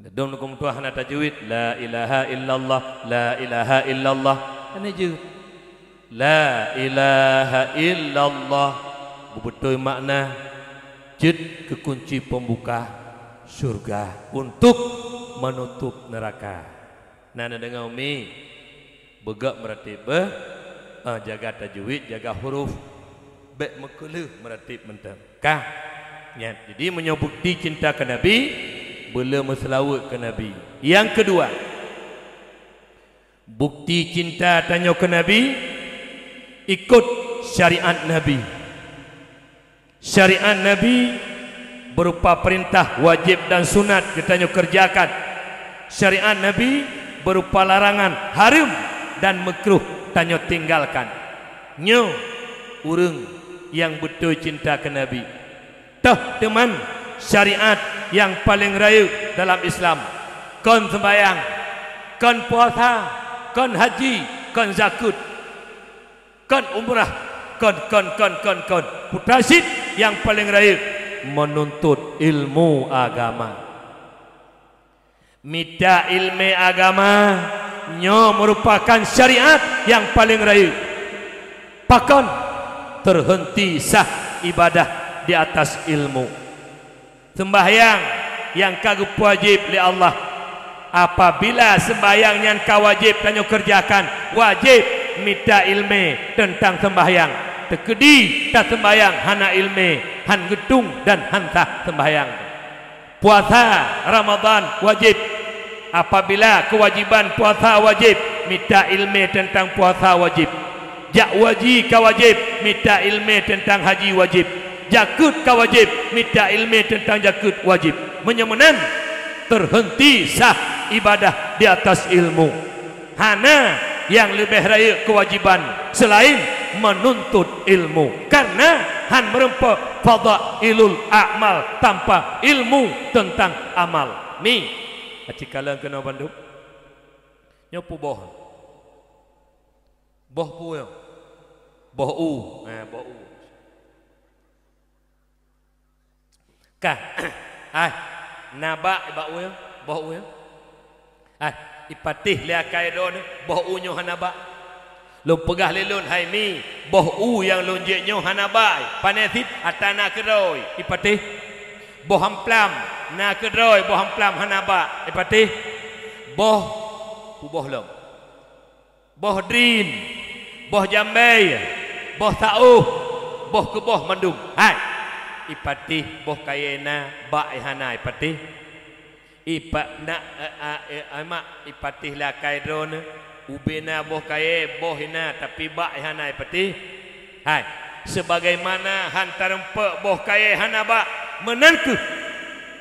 Ladôm lôn meutuah hana tajwid, la ilaha illallah, la ilaha illallah. Hana jeuet. La ilaha illallah. Beubeutôi makna, jeuet keu kunci pembuka syurga untuk menutup neraka. Na neudeungoe mi? Beugok meureuteb beuh, eh, jaga tajwid, jaga huruf. Bék meukeuleuh meureuteb mantong. Ka. Nyan. Jadi, meunyoe bukti cinta keu Nabi, beu le meuseulaweuet keu Nabi. Nyang keudua, bukti cinta tanyoe keu Nabi, ikot syariat Nabi. Syariat Nabi beurupa peurintah wajéb dan sunat geutanyoe keureujakan. Syariat Nabi beurupa larangan hareuem dan meukruh tanyoe tinggalkan. Nyoe ureuëng nyang beutôi cinta keu Nabi. Toh teuman syariat nyang paleng rayeuk dalam Islam, kon seumbahyang, kon puasa, kon haji, kon zakeuet. Kon umrah, kon, kon, kon, kon, kon. Putra cit nyang paleng rayeuk, meununtot ilmu agama. Mita ilmé agama nyoe meurupakan syariat nyang paleng rayeuk. Pakon? Teuheunti sah ibadah di atas ilmu. Seumbahyang nyang ka geupeuwajéb lé Allah. Apabila seumbahyang nyan ka wajéb tanyoe keureujakan, wajéb mita ilmé teuntang seumbahyang. Teukeudi taseumbahyang hana ilmé, han geutueng dan han sah seumbahyang. Puasa Ramadhan wajéb. Apabila keuwajéban puasa wajéb, mita ilmé teuntang puasa wajéb. Jak haji ka wajéb, mita ilmé teuntang haji wajéb. Zakeuet ka wajéb, mita ilmé teuntang zakeuet wajéb. Meunyoe meunan, teuheunti sah ibadah di atas ilmu. Hana nyang leubeh rayeuk keuwajéban seulaén meununtot ilmu, kareuna han meureumpok fadhailul a'mal tanpa ilmu teuntang amal. Mi, aci kalon keunoe bandum. Nyoe peuboh. Boh peue nyoe? Boh u. Ha, boh u. Ka. Ai, na bak bak u nyoe? Boh u nyoe? Hai, ipatéh lé akai droeneuh, boh u nyoe hana bak. Lôn peugah lé lôn, hai mi, boh u nyang lôn jép nyoe hana bak. Pane cit, ata na keudroe, ipatéh. Boh amplam, na keudroe, boh amplam hana bak, ipatéh. Boh, puboh lom. Boh drin, boh jambée, boh saôh, boh keuboh mandum. Hai, ipatéh boh kayée na, bak i hana ipatéh. Ipa-, na, eh, ah, eh, ah, mak, ipatéh lé akai droeneuh, ubé na boh kayée, boh i na, tapi bak i hana ipatéh. Hai, sebagaimana han tareumpok boh kayée hana bak, meunan kheueh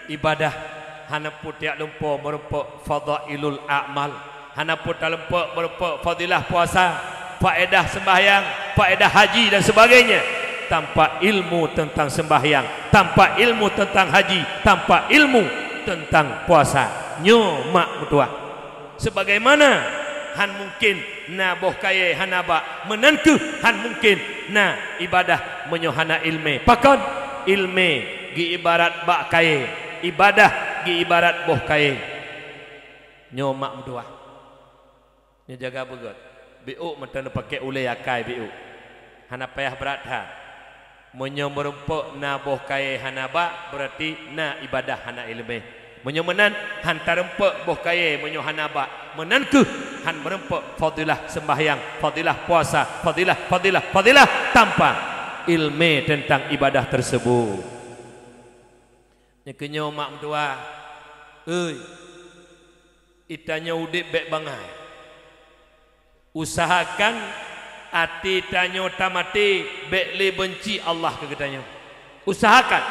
ibadah. Hana peue tajak lumpo meurumpok fadhailul a'mal. Hana peue taleumpok meurumpok fadilah puasa, faedah sembahyang, faedah haji dan sebagainya. Tanpa ilmu tentang sembahyang, tanpa ilmu tentang haji, tanpa ilmu tentang puasa. Nyoe mak meutuah. Sebagaimana han mungkin na boh kayée hana bak, meunan kheueh han mungkin na ibadah meunyoe hana iéleumé. Pakon? Iéleumé geuibarat bak kayée, ibadah geuibarat boh kayée. Nyoe mak meutuah. Nyoe jaga beugét. Biôk mantong neupakée ulée akai biôk. Hana payah brat that. Meunyoe meurumpok na boh kayée hana bak, beurati na ibadah hana iéleumé. Meunyoe meunan, han tareumpok boh kayée meunyoe hana bak, meunan kheueh han meurumpok fadilah sembahyang, fadilah puasa, fadilah, fadilah, fadilah tanpa iéleumé teuntang ibadah teusebut. Nyoe keunyoe mak meutuah, ui, itanyoe udeb bék bangai. Usahakan até tanyoe tamaté bék lé beunci Allah keu geutanyoe. Usahakan,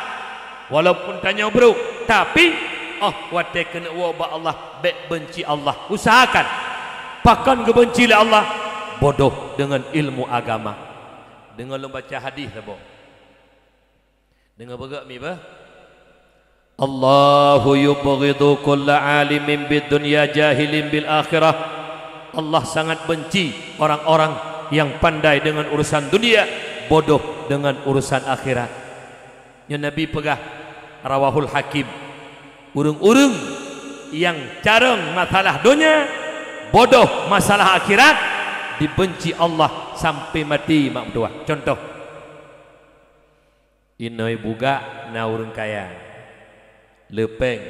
walaupun tanyoe brok, tapi óh watée keuneuk woe bak Allah bék beunci Allah. Usahakan. Pakon geubeunci lé Allah? Bodoh deungon ilmu agama. Deungon lôn baca hadih saboh. Deungoe beugét mi beuh. Allahu yubghidu kulla alimin bid dunya jahilin bil akhirah. Allah sangat benci orang-orang yang pandai dengan urusan dunia, bodoh dengan urusan akhirat. Nyoe Nabi peugah, rawahul Hakim, ureuëng-ureuëng nyang carông masalah donya, bodoh masalah akhirat, dibenci Allah sampai mati mak meutuah. Contoh, Inoi bugak na ureuëng kaya, le péng,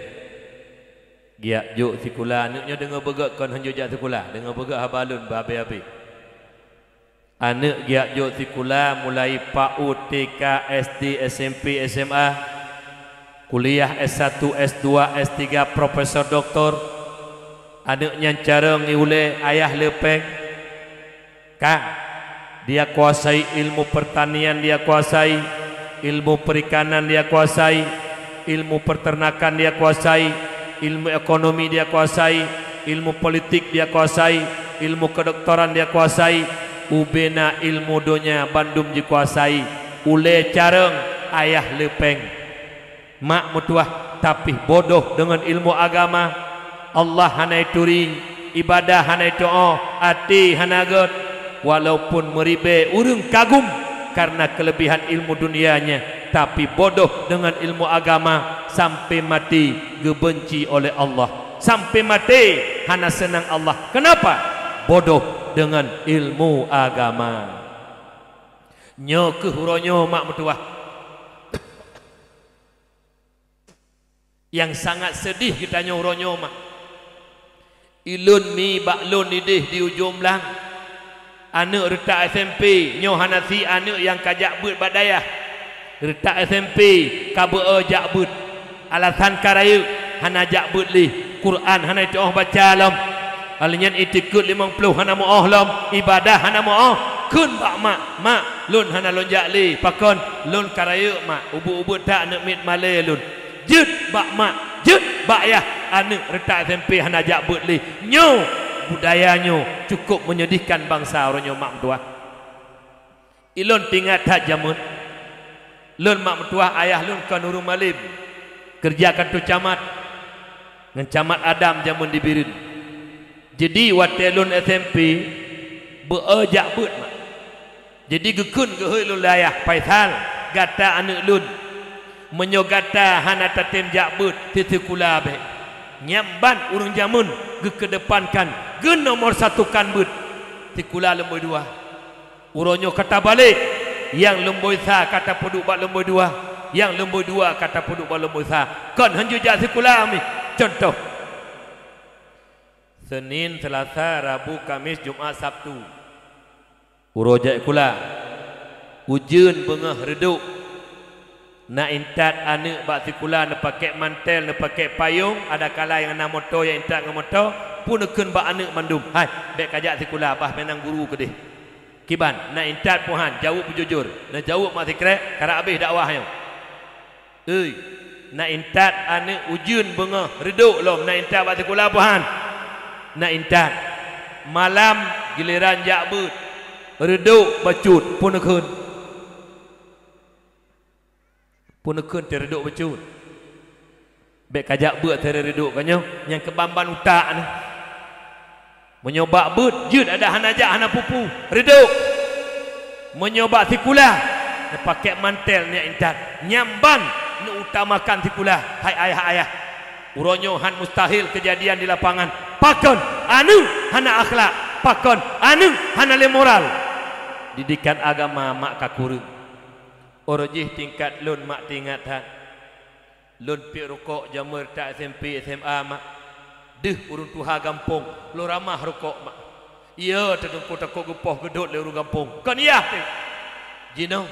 geujak jok sikula. Aneuëk nyoe deungoe beugét kon hanjeuet jak sikula, deungoe beugét haba lôn beuhabéh-habéh. Aneuëk geujak jok sikula mulai PAUD, TK, SD, SMP, SMA, kuliah S satu, S dua, S tiga, profesor, doktor. Aneuëk nyan carông i ulée, ayah le péng. Ka, dia kuasai ilmu pertanian, dia kuasai ilmu perikanan, dia kuasai ilmu peternakan, dia kuasai ilmu ekonomi, dia kuasai ilmu politik, dia kuasai ilmu kedoktoran, dia kuasai ubena ilmu donya bandum jikuasai. Ulée carông, ayah le péng. Mak meutuah, tapi bodoh deungon ilmu agama. Allah hana ituri, ibadah hana ituoh, até hana gét. Walaupun meuribée ureuëng kagum karena keulebihan ilmu dunianya, tapi bodoh deungon ilmu agama, sampai mati geubenci oleh Allah. Sampai mati hana seunang Allah. Kenapa? Bodoh deungon ilmu agama. Nyoe keuh uroe nyoe mak meutuah. Nyang sangat seudeh geutanyoe uroe nyoe mak. Ilôn mi bak lôn ideh di Ujong Blang. Aneuëk reutak SMP, nyoe hana sie aneuëk nyang ka jak beuet bak dayah. Reutak SMP ka beu-o jak beuet. Alasan ka rayeuk, hana jak beuet lé. Quran hana jituoh baca lom. Alinyan itikeuet limong ploh hana meuoh lom, ibadah hana meuoh. Kheun bak mak, "Mak, lôn hana lôn jak lé. Pakon? Lôn ka rayeuk, mak. Ubeut-ubeut that aneuëk miet malée lôn." Jeuet bak mak, jeuet bak yah, aneuëk reutak SMP hana jak beuet lé. Nyoe, budaya nyoe cukup menyedihkan bansa uroe nyoe mak meutuah. Ilôn teuingat that jameun. Lôn mak meutuah, ayah lôn kon ureuëng malem, keureuja kantô camat, ngon camat Adam jameun di Bireuen. Jadi watée lôn SMP, beu-o jak beuet mak. Jadi geukheun geuhôi lôn lé ayah, "Faisal, gata aneuëk lôn. Meunyoe gata hana tatem jak beuet, teusikula bék." Nyan ban ureuëng jameun geukeudepankan, geunomor satukan beuet sikula lumboi dua. Uroe nyoe ka tabalek, nyang lumboi sa ka tapeuduek bak lumboi dua, nyang lumboi dua ka tapeuduek bak lumboi sa. Kon hana jijak sikula mi. Contoh, Senin, Selasa, Rabu, Kamis, Jumat, Sabtu. Uroe jai sikula, ujeuen beungoh reudok. Na intat aneuëk bak sikula neupakèk mantel, neupakèk payong, ada kala nyang na moto, nyang intat ngon moto, peuneukheun bak aneuëk mandum, "Hai, bèk kajak sikula, bah meunan guru keudeh." Kiban, na intat peue han, jaweueb beujujur. Neujaweueb mak sikrek, karab abéh dakwah nyoe. Ui, na intat aneuëk ujeuen beungoh reudok lom, na intat bak sikula peue han? Na intat. Malam giliran jak beuet, reudok bacut, peuneukheun. Peuneukheun teureudok bacut. Bèk kajak beuet teureudok ka nyoe, nyang keuban-ban utak nyoe. Meunyoe bak beuet jeuet adak hana jak hana peue-peue, reudok. Meunyoe bak sikula, neupakèk mantel nyan intat. Nyan ban neuutamakan sikula, hai ayah-ayah. Uroe nyoe han mustahil keujadian di lapangan. Pakon aneuëk hana akhlak, pakon aneuëk hana lé moral. Didikan agama mak ka kureueng. Uroe jih tingkat lôn mak teuingat that. Lôn piep rukok jameun that S M P, S M A mak. Deuh ureuëng tuha gampông, lôn ramah rukok mak. Iya, teungku takot geupoh geudot lé ureuëng gampông. Kon yah teuh. Jinoe,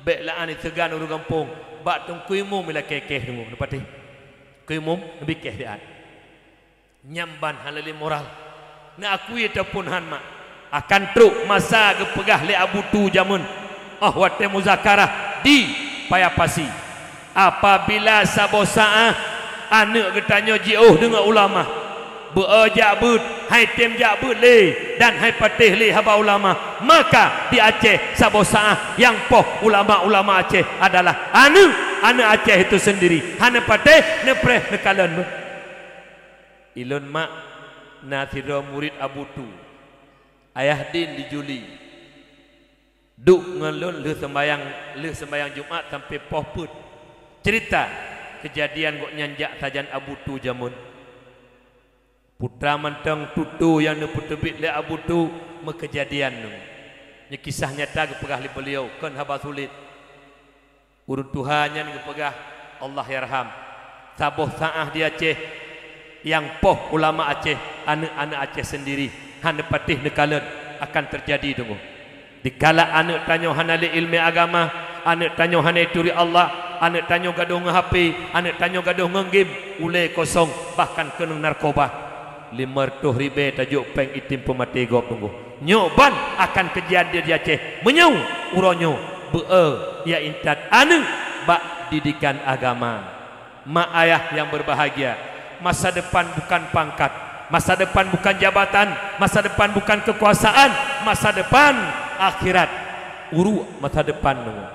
bèk la'an seugan ureuëng gampông. Bak teungku imum ilakèe-kèe deungoe, neupatéh. Teungku imum neubi kèe siat. Nyan ban hana lé moral. Neuakui ataupun han mak, akan trok masa geupeugah lé Abu Tu jameun, óh watèe muzakarah di Paya Pasi. Apabila saboh saát aneuëk geutanyoe jiôh deungon ulama, beu-e jak beuet, han tém jak beuet lé, dan han patéh lé haba ulama, maka di Aceh saboh saát nyang poh ulama-ulama Aceh adalah aneuëk, aneuëk Aceh itu sendiri. Hana patéh, neupreh, neukalon beuh. Ilôn mak na sidroe murit Abu Tu, Ayah Din di Juli. Duek ngon lôn lheueh seumbahyang, lheueh seumbahyang Jumat sampoe poh peuet. Ceurita keujadian gobnyan jak sajan Abu Tu jameun. Putra mantong tutoe nyang neupeuteubiet lé Abu Tu meukeujadian nyoe. Nyoe kisah nyata geupeugah lé beuliau, kon haba sulet. Ureuëng tuha nyan geupeugah, Allahyarham, saboh saát di Aceh, nyang poh ulama Aceh, aneuëk-aneuëk Aceh sendiri, hana patéh neukalon akan teujadi deungoe. Dikala aneuëk tanyoe hana lé iéleumé agama, aneuëk tanyoe hana turi Allah, aneuëk tanyoe gadôh ngon H P, aneuëk tanyoe gadôh ngon game, ulée kosong, bahkan keunong narkoba. Limong reutôh ribée tajok péng item peumaté gob deungoe. Nyoe ban akan keujadian di Aceh. Meunyoe uroe nyoe beu-e nyang intat aneuëk bak didikan agama. Mak ayah yang berbahagia, masa depan bukan pangkat, masa depan bukan jabatan, masa depan bukan kekuasaan, masa depan akhirat. Uruek masa depan deungoe.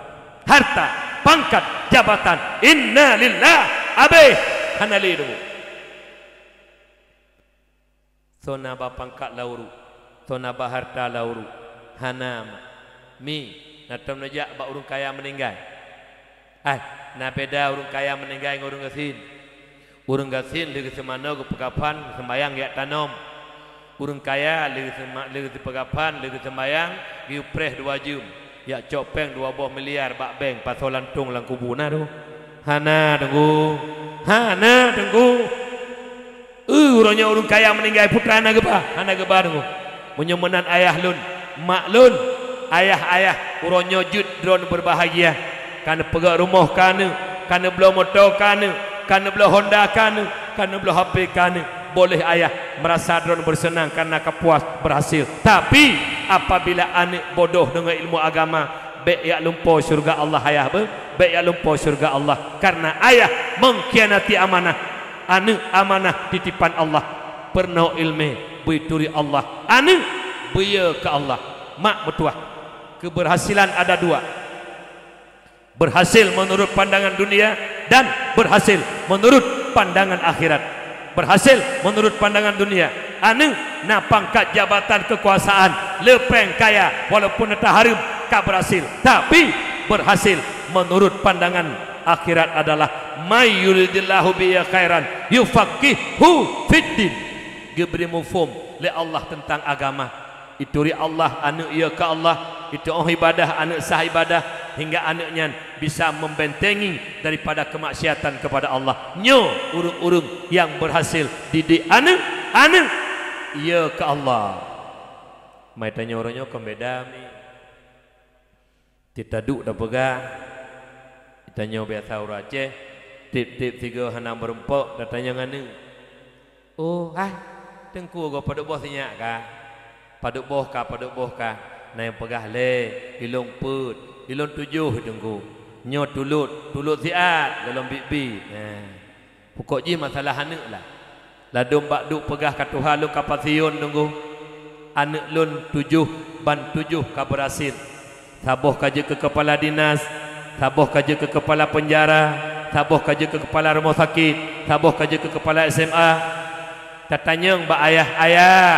Harta, pangkat, jabatan, inna lillah, abéh, hana lé deungoe. Soe na ba pangkat lam uruek, soe na ba harta lam uruek. Hana, mak. Mi, na tom neujak bak ureuëng kaya meuninggai? Ai, na beda ureuëng kaya meuninggai ngon ureuëng gasien. Ureuëng gasien lheueh geuseumanoe geupeukafan, geuseumbahyang geujak tanom. Ureuëng kaya lheueh geusema-, lheueh geupeukafan, lheueh geuseumbahyang, geuyue preh dua jeuem. Jak cok péng dua boh miliar bak bank, pasoe lantong lam kubu, na deungoe? Hana deungoe. Hana deungoe. Eu, uroe nyoe ureuëng kaya meuninggai, putra hana geuba, hana geuba deungoe. Meunyoe meunan ayah lôn, mak lôn, ayah-ayah, uroe nyoe jeuet droeneuh berbahagia. Ka neupeugöt rumoh keu aneuk, ka neubloe moto keu aneuk, ka neubloe Honda keu aneuk, ka neubloe H P keu aneuk. Boleh ayah merasa droeneuh bersenang karena ka puas berhasil. Tapi, apabila aneuk bodoh deungon ilmu agama, bék jak lumpoe syeuruga Allah ayah beuh, bék jak lumpoe syeuruga Allah. Karena ayah mengkhianati amanah. Aneuk amanah titipan Allah. Peurunoe iéleumé, beuturi Allah. Aneuk, beuyö keu Allah. Mak meutuah. Keberhasilan ada dua. Berhasil menurut pandangan dunia dan berhasil menurut pandangan akhirat. Berhasil menurut pandangan dunia. Aneuk na pangkat jabatan kekuasaan, le péng kaya, walaupun hareuem ka berhasil. Tapi, berhasil menurut pandangan akhirat adalah "May yuridillahu bihi khairan yufaqqihhu fiddin." Geubri muphom lé Allah teuntang agama. Ituri Allah, aneuk yö keu Allah, itu'oh ibadah, aneuk sah ibadah, hingga aneuk nyan bisa membentengi daripada kemaksiatan kepada Allah. Nyoe ureuëng-ureuëng nyang berhasil didik aneuk, aneuk yö keu Allah. Mai tanyoe uroe nyoe kon beda mi. Teuka duek tapeugah, tanyoe biasa ureuëng Aceh, tieb-tieb sigoe hana meurumpok, tatanyong aneuk. "Oh, hai, Teungku, goe padub boh sinyak ka? Padub boh ka, padub boh ka?" Na nyang peugah, "Lé, ilôn peuet, ilôn tujoh, Teungku. Nyoe tulot, tulot siat, gohlom biet-biet." Nah. Pokok jih masalah aneuk lah. Ladôm bak duek peugah ka tuha lôn ka pasiôn, Teungku. Aneuk lôn tujoh ban tujoh ka beurhasil. Saboh ka jeuet keu keupala dinas, saboh ka jeuet keu keupala peunjara, saboh ka jeuet keu keupala rumoh sakét, saboh ka jeuet keu keupala S M A. Tatanyong bak ayah, "Ayah,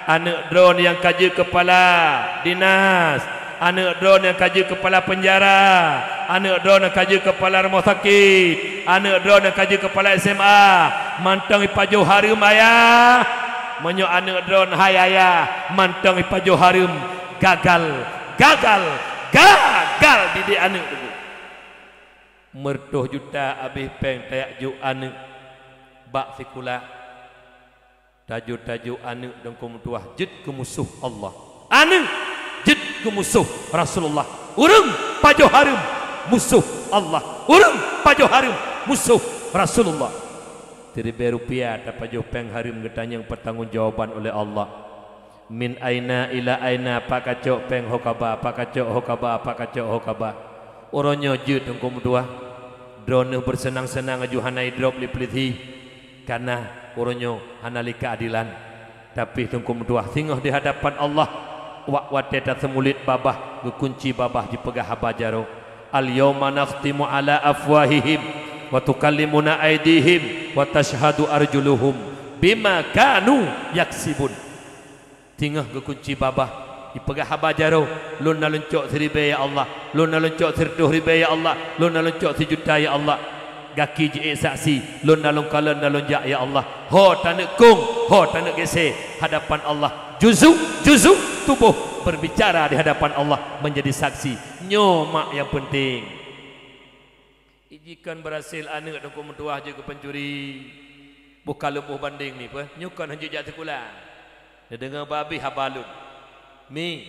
aneuk droeneuh nyang ka jeuet keupala dinas, aneuk droeneuh nyang ka jeuet keupala peunjara, aneuk droeneuh nyang ka jeuet keupala rumoh sakét, aneuk droeneuh nyang ka jeuet keupala S M A, mantong ipajoh hareuem, Ayah? Meunyoe aneuk droeneuh, hai Ayah, mantong ipajoh hareuem, gagal, gagal, gagal didik aneuk." Meureutoh juta abéh péng tajak jok aneuk bak sikula. Tajok-tajok aneuk Teungku meutuah jeuet keu musoh Allah. Aneuk jeuet keu musoh Rasulullah. Ureuëng pajoh hareuem, musoh Allah. Ureuëng pajoh hareuem, musoh Rasulullah. Siribée rupiah tapajoh péng hareuem, geutanyong peutanggong jawaban ulée Allah. Min aina ila aina, pat kacok péng ho kaba, pat kacok ho kaba, pat kacok ho kaba. Uroe nyoe jeuet Teungku meutuah. Droeneuh beuseunang-seunang aju hana idrop lé peulisi. Kana uroe nyoe hana lé keuadelan. Tapi Teungku meutuah, singoh di hadapan Allah, wak watée taseumulit babah, geukunci babah jipeugah haba jaroe, "Al-yauma nakhtimu ala afwahihim, wa tukallimuna aidihim, wa tashhadu arjuluhum bima kanu yaksibun." Singoh geukunci babah, jipeugah haba jaroe, "Lôn na lôn cok siribée, ya Allah. Lôn na lôn cok sireutôh ribée, ya Allah. Lôn na lôn cok sijuta, ya Allah." Gaki jiék saksi, "Lôn na lôn kalon, na lôn jak, ya Allah." Ho taneuk kong, ho taneuk geusék hadapan Allah. Juzuk-juzuk tuboh berbicara di hadapan Allah, menjadi saksi. Nyoe mak nyang peunteng. Iji kon beurhasil aneuk Teungku meutuah jeuet keu pancuri. Boh ka leumoh bandeng mi peue? Nyoe kon han jeuet jak sikula. Neudeungoe babah haba lôn. Mi,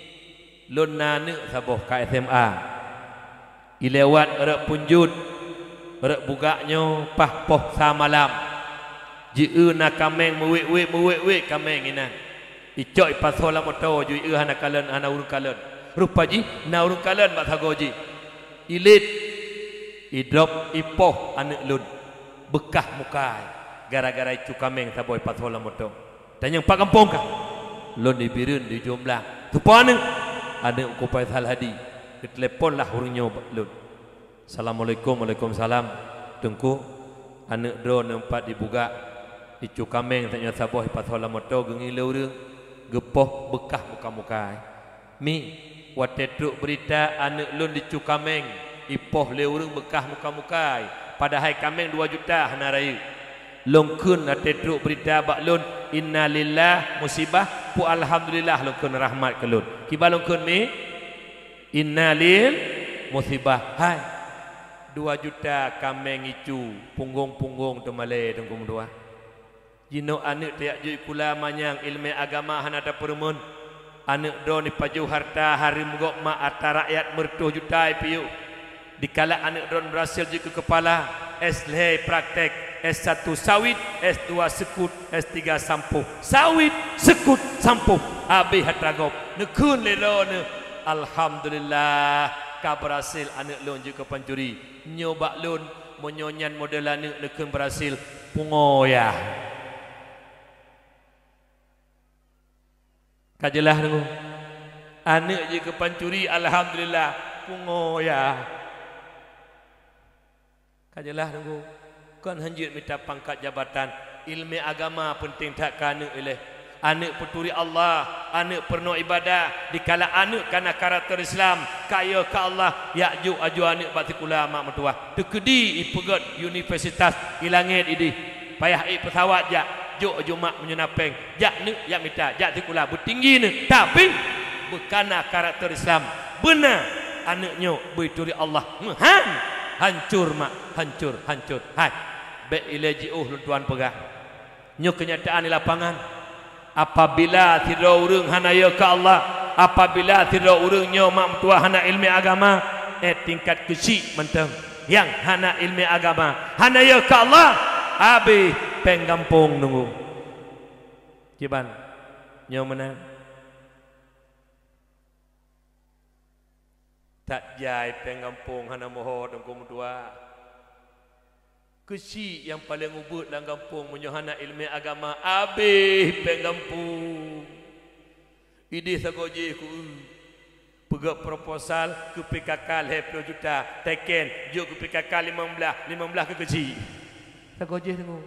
lôn na aneuk saboh ka S M A. Ilewat rot phon jeuet, rot bugak nyoe paih poh sa malam. Jieu na kaméng meuwék-wék, meuwék-wék kaméng inan. Icok ipasoe lam moto, jieu hana kalon, hana ureuëng kalon. Rupa jih na ureuëng kalon bak sagoe jih. Ilét, idrop, ipoh aneuk lôn. Beukah mukai. Gara-gara icu kaméng saboh ipasoe lam moto. Tanyong, "Pat gampông kah?" "Lôn di Bireuen, di Ujong Blang." "Soe po aneuk?" "Aneuk Teungku Faisal Hadi." Geuteulepon lah ureuëng nyoe bak lôn. "Assalamualaikum." "Waalaikumsalam." "Teungku, aneuk droeneuh pat di bugak, icu kaméng tanyoe saboh ipasoe lam moto, geungieng lé ureuëng, geupoh beukah muka-mukai." "Mi, watée trok beurita aneuk lôn dicu kaméng, ipoh lé ureuëng beukah muka-mukai, padahai kaméng dua juta hana rayeuk. Lôn kheun watée trok beurita bak lôn, 'Innalillah, musibah, pu alhamdulillah lôn kheun rahmat keu lôn.' Kiban lôn kheun, Mi?" "Innalil musibah." Hai, dua juta kaméng icu, punggong-punggong teumalée Teungku meutuah. Jinoe aneuk tajak jok sikula manyang ileumèe agama hana tapeureumeun. Aneuk droeneuh ipajoh hareuta hareuem gob mak ata rakyat meureutoh juta ipiôh. Dikala aneuk droeneuh beurhasil jeuet keu keupala, S lhèe praktek, S satu sawit, S dua seukut, S tiga sampoh. Sawit, seukut, sampoh, habéh atra gob. Neukheun lé droeneuh, "Alhamdulillah, ka beurhasil aneuk lôn jeuet keu pancuri." Nyoe bak lôn, meunyoe nyan model aneuk neukheun beurhasil, pungo yah. Ka jeulaih Teungku? Aneuk jeuet keu pancuri, alhamdulillah, pungo yah. Ka jeulaih Teungku? Kon hanjeuet mita pangkat jabatan, ileumèe agama peunteng that keu aneuk ilèe. Aneuk peuturi Allah, aneuk peurunoe ibadah, dikala aneuk kana karakter Islam, kayèe keu Allah, jak jok aju aneuk bak sikula mak meutuwah. Teukeudi ipeugöt universitas ilangèt idéh. Payah ék peusawat jak, jok aju mak meunyoe na pèng. Jak neuk, jak mita, jak sikula, beutinggi neuk. Tapi, beukana karakter Islam. Beuna, aneuk nyoe beuturi Allah. Meuhan, hancur mak, hancur, hancur. Hai, bèk ilèe jiôh lôn tuan peugah. Nyoe keunyataan di lapangan. Apabila sidroe ureueng hana yö keu Allah, apabila sidroe ureueng nyoe mak meutuwah hana ileumèe agama, eh, tingkat keuchik mantong, nyang hana ileumèe agama, hana yö keu Allah, habéh pèng gampông nunggu. Kiban, nyoe meunan. That jai pèng gampông hana meuho teungku meutuwah. Keuchik nyang paleng ubeuet lam gampông meunyoe hana ileumèe agama, habéh pèng gampông. Idéh sagoe jih ku eu. Peugöt proposal keu P K K lhèe plôh juta, teken, jok keu P K K limong blaih, limong blaih keu keuchik. Sagoe jih teungku.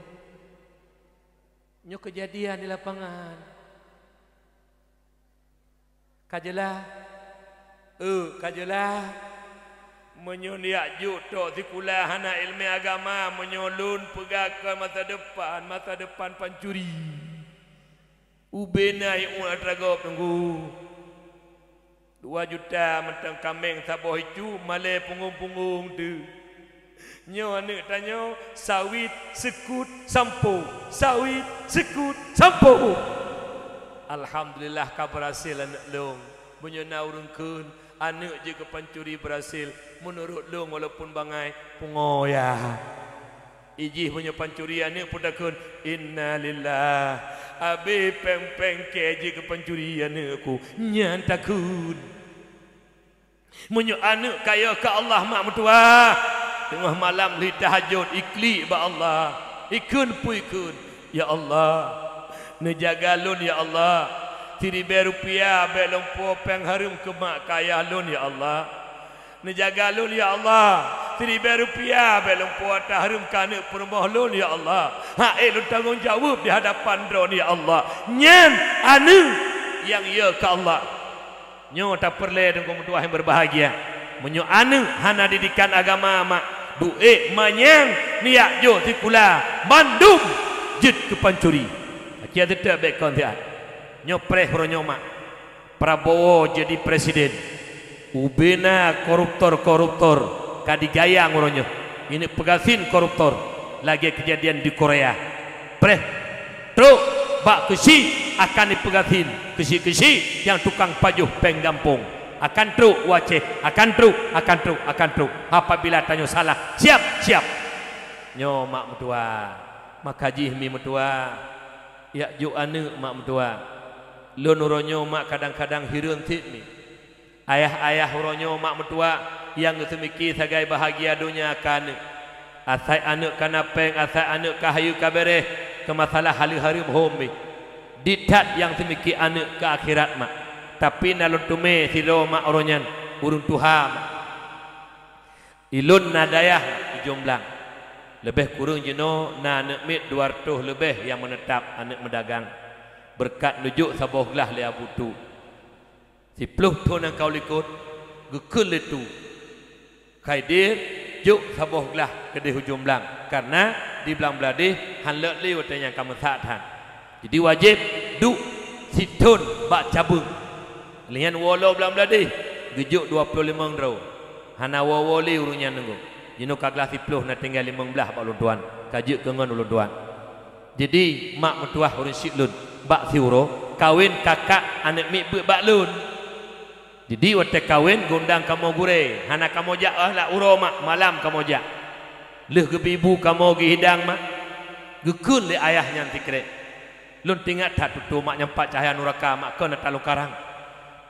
Nyoe keujadian di lapangan. Ka jeulaih? Eu, ka jeulaih. Meunyoe neujak jok tok sikula hana ileumèe agama, meunyoe lôn peugah keu masa depan, masa depan pancuri. Ubé na ié uet atra gob teungku. Dua juta mantong kaméng saboh icu, malèe punggong-punggong teuh. Nyoe aneuk tanyoe sawit, seukut, sampo, sawit, seukut, sampo. Alhamdulillah ka beurhasil aneuk lôn. Meunyoe na ureueng kheun, aneuk jeuet keu pancuri beurhasil, meunurot lôn walaupun bangai, pungo ya. Ijih meunyoe pancuri aneuk peutakheun, "Innalillah." Habéh pèng-pèng kèe jeuet keu pancuri aneuk ku, nyan takheun. Meunyoe aneuk kayèe keu Allah mak meutuwah, teungoh malam lheuh tahajud iklik bak Allah, ikheun peue ikheun, "Ya Allah, neujaga lôn ya Allah, siribèe rupiah bèk lôn puwoe pèng hareuem keu mak keu ayah lôn ya Allah. Neujaga lôn ya Allah, siribèe rupiah bèk lôn puwoe atra hareuem keu aneuk peurumoh lôn ya Allah. Hak ék lôn tanggong jaweueb di hadapan Droeneuh ya Allah." Nyan aneuk nyang yö keu Allah. Nyoe tapeureulèe teungku meutuwah nyang beubahgia. Meunyoe aneuk hana didikan agama mak, duek manyang neujak jok sikula, mandum jeuet keu pancuri. Aci teutap bèk kon siat. Nyoe preh uroe nyoe mak. Prabowo jadi presiden. Ubé na koruptor-koruptor ka digayang uroe nyoe. Ineuk peugasien koruptor lagèe keujadian di Korea. Preh trok bak keuchik akan ipeugasien keuchik-keuchik nyang tukang pajoh pèng gampông. Akan trok u Aceh, akan trok, akan trok, akan trok. Apabila tanyoe salah, siap, siap. Nyoe mak meutuwah, maka jih mi meutuwah, jak jok aneuk mak meutuwah. Lôn uroe nyoe mak kadang-kadang hireuen cit mi. Ayah-ayah uroe nyoe mak meutuwah nyang geuseumiki sagai bahagia donya keu aneuk. Asai aneuk ka na pèng, asai aneuk ka hayeue ka bèrèh, keu masalah haleue hareuem hom mi. Di that nyang seumiki aneuk keu akhirat mak. Tapi na lôn teumé sidroe mak uroe nyan, ureueng tuha mak. Ilôn na dayah Ujong Blang. Leubeh kureueng jinoe na aneuk miet dua reutôh leubeh nyang meunetap aneuk meudagang. Beureukat neujok saboh glah lé Abu Tu. Siploh thon nyang ka u likot, geukheun lé Tu, "Khaidér, jok saboh glah keudéh Ujong Blang, kareuna di Blang Bladéh hán lheueh lé watèe nyan ka meusak that." Jadi wajéb duek sithon bak cabeueng. Lheueh nyan woe lom Blang Bladéh, geujok dua ploh limong droe. Hana woe-woe lé ureueng nyan teungku. Jinoe ka glah siploh na tinggai limong blah bak ulôn tuan. Ka jeuet keu ngon ulôn tuan. Jadi, mak meutuwah ureueng syik lôn, bak siuroe, kawen kakak aneuk miet beuet bak lôn. Jadi, watèe kawen, geuundang kamoe gurèe, hana kamoe jak, eh, lam uroe mak, malam kamoe jak. Lheueh geubri bu kamoe geuhidang mak, geukheun lé ayah nyan sikrek. Lôn teuingat that tutoe mak nyang pat cahya nuraka mak keu na talong karang.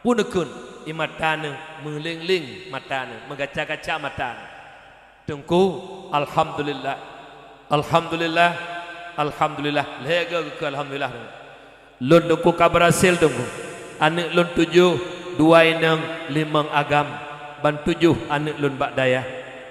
Peue neukheun, ie mata neuh meuléng-léng mata neuh, meugaca-gaca mata neuh. Teungku, alhamdulillah. Alhamdulillah. Alhamdulillah. Lhèe goe geukheun alhamdulillah. Lôn teungku ka beurhasil teungku. Aneuk lôn tujoh, dua inong, limong agam. Ban tujoh aneuk lôn bak dayah.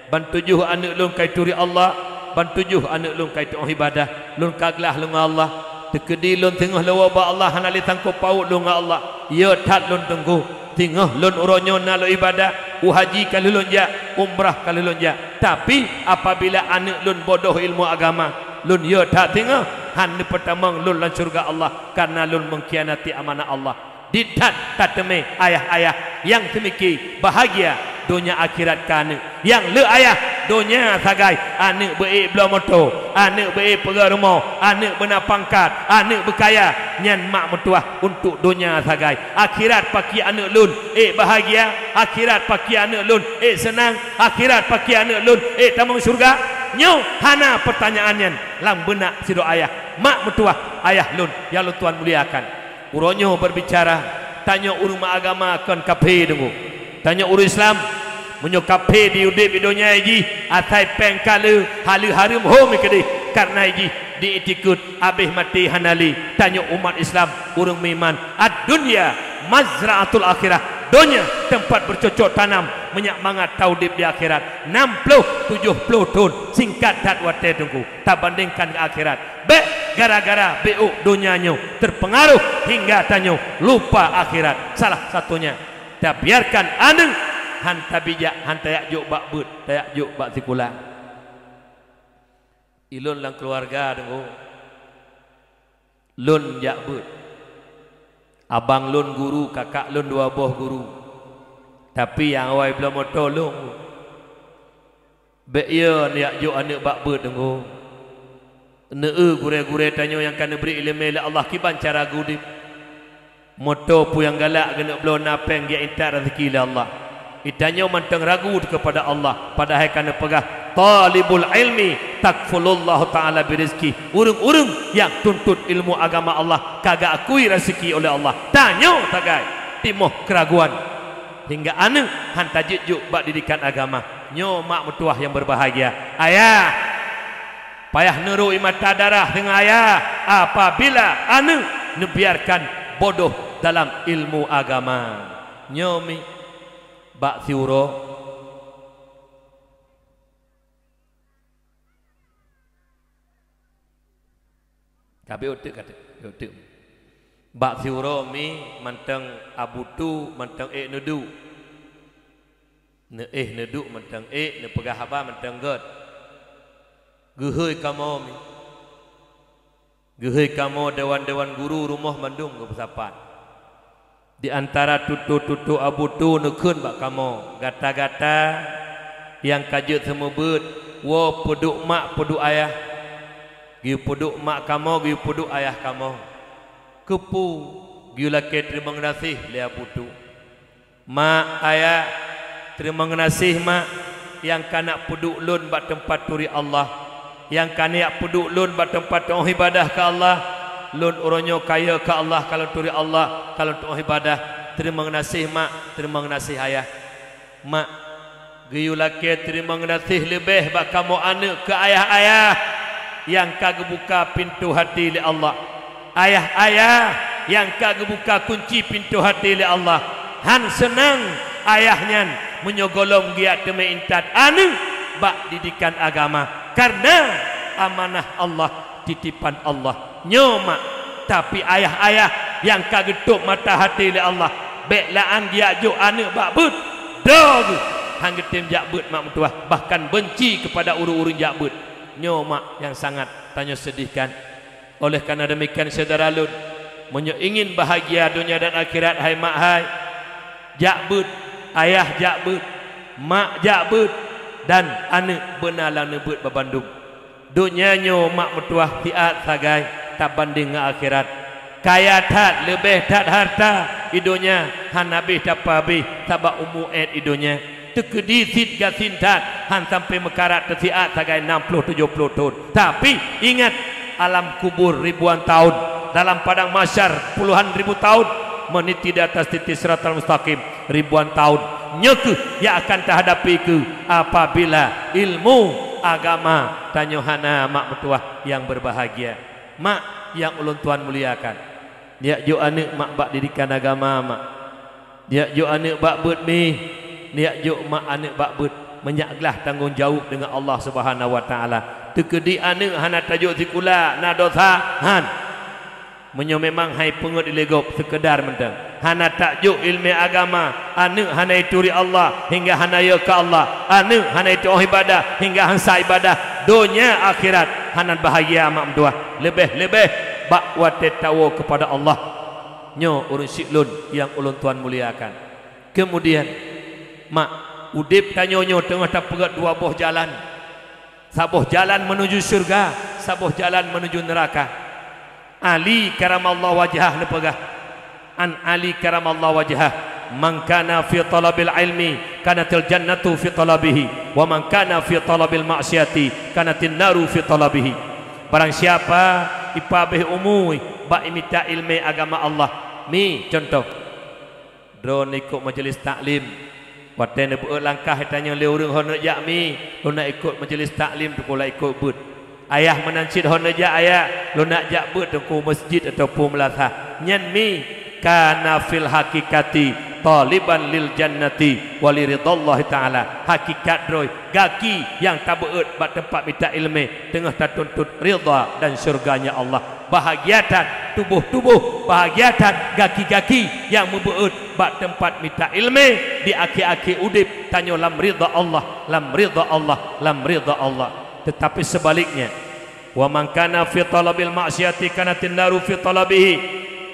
Ban tujoh aneuk lôn ka ituri Allah. Ban tujoh aneuk lôn ka itu'oh ibadah. Lôn ka glah lôn ngon Allah. Teukeudi lôn teungoh leuwoe bak Allah, hana lé sangkot pawöt lôn ngon Allah. Yö that lôn teungku, teungoh lôn uroe nyoe na lôn ibadah, u haji ka lheueh lôn jak, umrah ka lheueh lôn jak. Tapi, apabila aneuk lôn bodoh ilmu agama, lôn yö that teungoh, hana neupeutamong lôn lam syeuruga Allah, kareuna lôn meukhianati amanah Allah. Dit that tateumé ayah-ayah nyang seumiki bahagia donya akhirat keu aneuk. Nyang le ayah donya sagai, aneuk beu-ék bloe moto, aneuk beu-ék peugöt rumoh, aneuk beuna pangkat, aneuk beukaya, nyan mak meutuah untuk donya sagai. Akhirat pakri aneuk lôn ék bahagia, akhirat pakri aneuk lôn ék seunang, akhirat pakri aneuk lôn ék tamong syeuruga. Nyoe hana peutanyaan nyan lam beunak sidroe ayah. Mak meutuah, ayah lôn nyang lôn tuan muliakan. Uroe nyoe beubicara, tanyoe ureuëng meuagama kon kaphé deungoe. Tanyoe ureuëng Islam, meunyoe kaphé di udeb di donya jih, asai péng ka le, haleue hareuem hom keudeh, kareuna jih di itikeuet abéh maté hana le. Tanyoe umat Islam, ureuëng meuiman, ad-dunya mazra'atul akhirah, donya teumpat beucocok tanam, meunyak mangat taudeb di akhirat. Nam ploh, tujoh ploh thon, singkat that watée teungku, tabandingkan ngon akhirat. Bék gara-gara beuôk donya nyoe teupeungaroh hingga tanyoe lupa akhirat. Salah satunya, tabiarkan aneuk han tabijak, han tajak jok bak beuet, tajak jok bak sikula. Ilôn lam keuluwarga deungoe, lôn jak beuet. Abang lôn guru, kakak lôn dua boh guru. Tapi nyang awai bloe moto lôn. Bék yö neujak jok aneuk bak beuet deungoe. Neu-eu gurée-gurée tanyoe nyang ka neubri iéleumé lé Allah kiban cara geuudeb. Moto peue nyang galak geuneuk bloe, na péng geujak intat raseuki lé Allah. Geutanyoe mantong ragu keupada Allah, padahai ka neupeugah, "Thalibul ilmi yakfulullahu ta'ala birizqih." Ureuëng-ureuëng nyang tuntut ilmu agama Allah ka geuakui raseuki oleh Allah. Tanyoe sagai timoh keuraguan. Hingga aneuk han tajeuet jok bak didikan agama. Nyoe mak meutuah nyang beubahgia. Ayah, payah neurok ie mata darah deungon ayah apabila aneuk neubiarkan bodoh dalam ilmu agama. Nyoe mi bak siuroe. Tapi uteuk ka teuk, uteuk. Bak siuroe mi mantong abu tu mantong ék neuduek. Neuéh neuduek mantong ék, neupeugah haba mantong gét. Geuhôi kamoe mi. Geuhôi kamoe dewan-dewan guru rumoh mandum geupeusapat. Di antara tutoe-tutoe abu tu neukheun bak kamoe, gata-gata nyang ka jeuet seumeubeuet, woe peuduek mak peuduek ayah. Geuyue peuduek mak kamoe, geuyue peuduek ayah kamoe. Keupeue geuyue lakée teurimong geunaséh lé abu tu? Mak, ayah, teurimong geunaséh mak, nyang ka neujak peuduek lôn bak teumpat turi Allah. Nyang ka neujak peuduek lôn bak teumpat teuôh ibadah keu Allah, lôn uroe nyoe kayée keu Allah ka lôn turi Allah, ka lôn teuôh ibadah. Teurimong geunaséh mak, teurimong geunaséh ayah. Mak, geuyue lakée teurimong geunaséh leubeh bak kamoe aneuk keu ayah-ayah nyang ka geubuka pintoe hati lé Allah. Ayah-ayah nyang ka geubuka kunci pintoe hati lé Allah. Han seunang ayah nyan meunyoe gohlom geujak teumé intat aneuk bak didikan agama, kareuna amanah Allah, titipan Allah. Nyoe mak, tapi ayah-ayah nyang ka geutôb mata hati lé Allah, bék la'an geujak jok aneuk bak beuet, droe geuh han geutem jak beuet mak meutuah, bahkan beunci keupada ureuëng-ureuëng jak beuet. Nyoe mak nyang sangat tanyoe seudihkan. Oleh karena demikian, syedara lôn, meunyoe ingin bahagia donya dan akhirat, hai mak hai, jak beuet, ayah jak beuet, mak jak beuet, dan aneuk beuna lam neubeuet babandum. Donya nyoe mak meutuah siat sagai tabandeng ngon akhirat. Kaya that, leubeh that hareuta di donya, hana habéh tapeuhabéh sabab umu ék di donya. Teukeudi cit gasien that, han sampoe meukarat teusiat sagai nam ploh tujoh ploh thon. Tapi, ingat, alam kubur ribuan tahun, dalam padang mahsyar puluhan ribu tahun, meniti di atas titi siratal mustaqim ribuan tahun. Nyoe kheueh nyang akan tahadapi keu apabila ilmu agama tanyoe hana mak meutuah nyang berbahagia. Mak nyang ulôn tuan muliakan, neujak jok aneuk mak bak didikan agama mak. Neujak jok aneuk bak beuet mi, neujak jok mak aneuk bak beuet, meunyak glah tanggong jaweueb deungon Allah Subhanahu wa Taala. Teukeudi aneuk hana tajok sikula, na dosa, han. Meunyoe memang hai peungeuet ilée gob seukeudar mantong, hana tajok ileumé agama, aneuëk hana ituri Allah hingga hana yö keu Allah, aneuëk hana ituoh ibadah hingga hana sa ibadah, donya akhirat hana bahagia mak meutuah, leubeh-leubeh bak watée tawoe keupada Allah. Nyoe ureuëng syiek lôn nyang ulôn tuan muliakan. Keumudian, mak, udeb tanyoe nyoe teungoh tapeugét dua boh jalan. Saboh jalan meunuju syeuruga, saboh jalan meunuju neuraka. Ali karamallahu wajhah neupeugah, an Ali karamallahu wajhah, "Man kana fi talabil ilmi kanatil jannatu fi talabihi, wa man kana fi talabil maksiati kanatin naru fi talabihi." Barang siapa ipabeh umui bak imita ileumé agama Allah, mi contoh, droe ikot majelis taklim. Watée neubeuet langkah tanyoe lé ureuëng hon neujak mi, lôn na ikot majelis taklim teungku la ikot beuet. Ayah meunan cit hon neujak ayah, lôn na jak beuet teungku masjid ataupun meulasah. Nyan mi kana fil haqiqati taliban lil jannati wa li ridallahi ta'ala. Hakikat droe gaki nyang tabeuet bak teumpat mita ileumé teungoh tatuntut ridha dan syurganya Allah. Bahagia that tuboh-tuboh, bahagia that gaki-gaki nyang meubeuet bak teumpat mita ileumé di akhé-akhé udeb tanyoe lam ridha Allah, lam ridha Allah, lam ridha Allah. Tetapi sebaliknya, "Wa man kana fi talabil maksiati kanatin naru fi talabihi."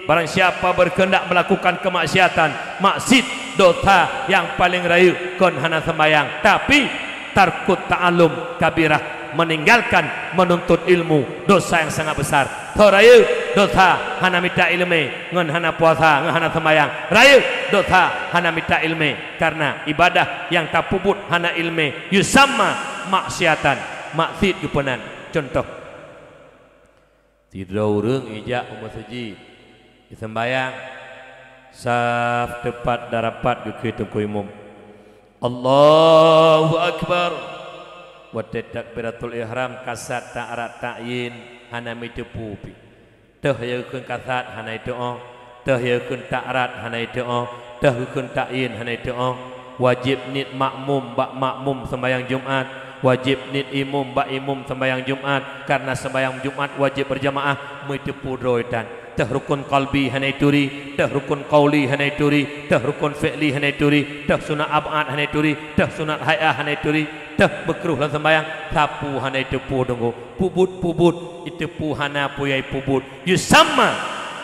Barang siapa berkehendak melakukan kemaksiatan, maksiat, dosa nyang paleng rayeuk kon hana seumbahyang, tapi tarkut ta'allum kabirah, meninggalkan menuntut ilmu, dosa nyang sangat besar. Tho rayeuk dosa hana mita ileumé ngon hana puasa ngon hana seumbahyang. Rayeuk dosa hana mita ileumé karena ibadah nyang tapeubuet hana ileumé, yusamma maksiatan, maksiat geupeunan. Contoh, sidroe ureuëng ijak u meuseujid, jiseumbahyang, saf teupat dan rapat geukheun teungku imum. Allahu Akbar. Watée takbiratul ihram kasat ta'rat ta'yin hana miteupeue pih. Teuh ya geukheun kasat hana iteuoh, teuh ya geukheun ta'rat hana iteuoh, teuh geukheun ta'yin hana iteuoh. Wajéb niet makmum bak makmum seumbahyang Jumat, wajéb niet imum bak imum seumbahyang Jumat, karena seumbahyang Jumat wajéb berjamaah, miteupeue droe tan. Teuh rukun qalbi hana ituri, teuh rukun qauli hana ituri, teuh rukun fi'li hana ituri, teuh sunat ab'ad hana ituri, teuh sunat hai'ah hana ituri, teuh makruh lam seumbahyang, sapeue hana iteupeue teungku. Peubuet-peubuet iteupeue hana peue nyang ipeubuet. Yusamma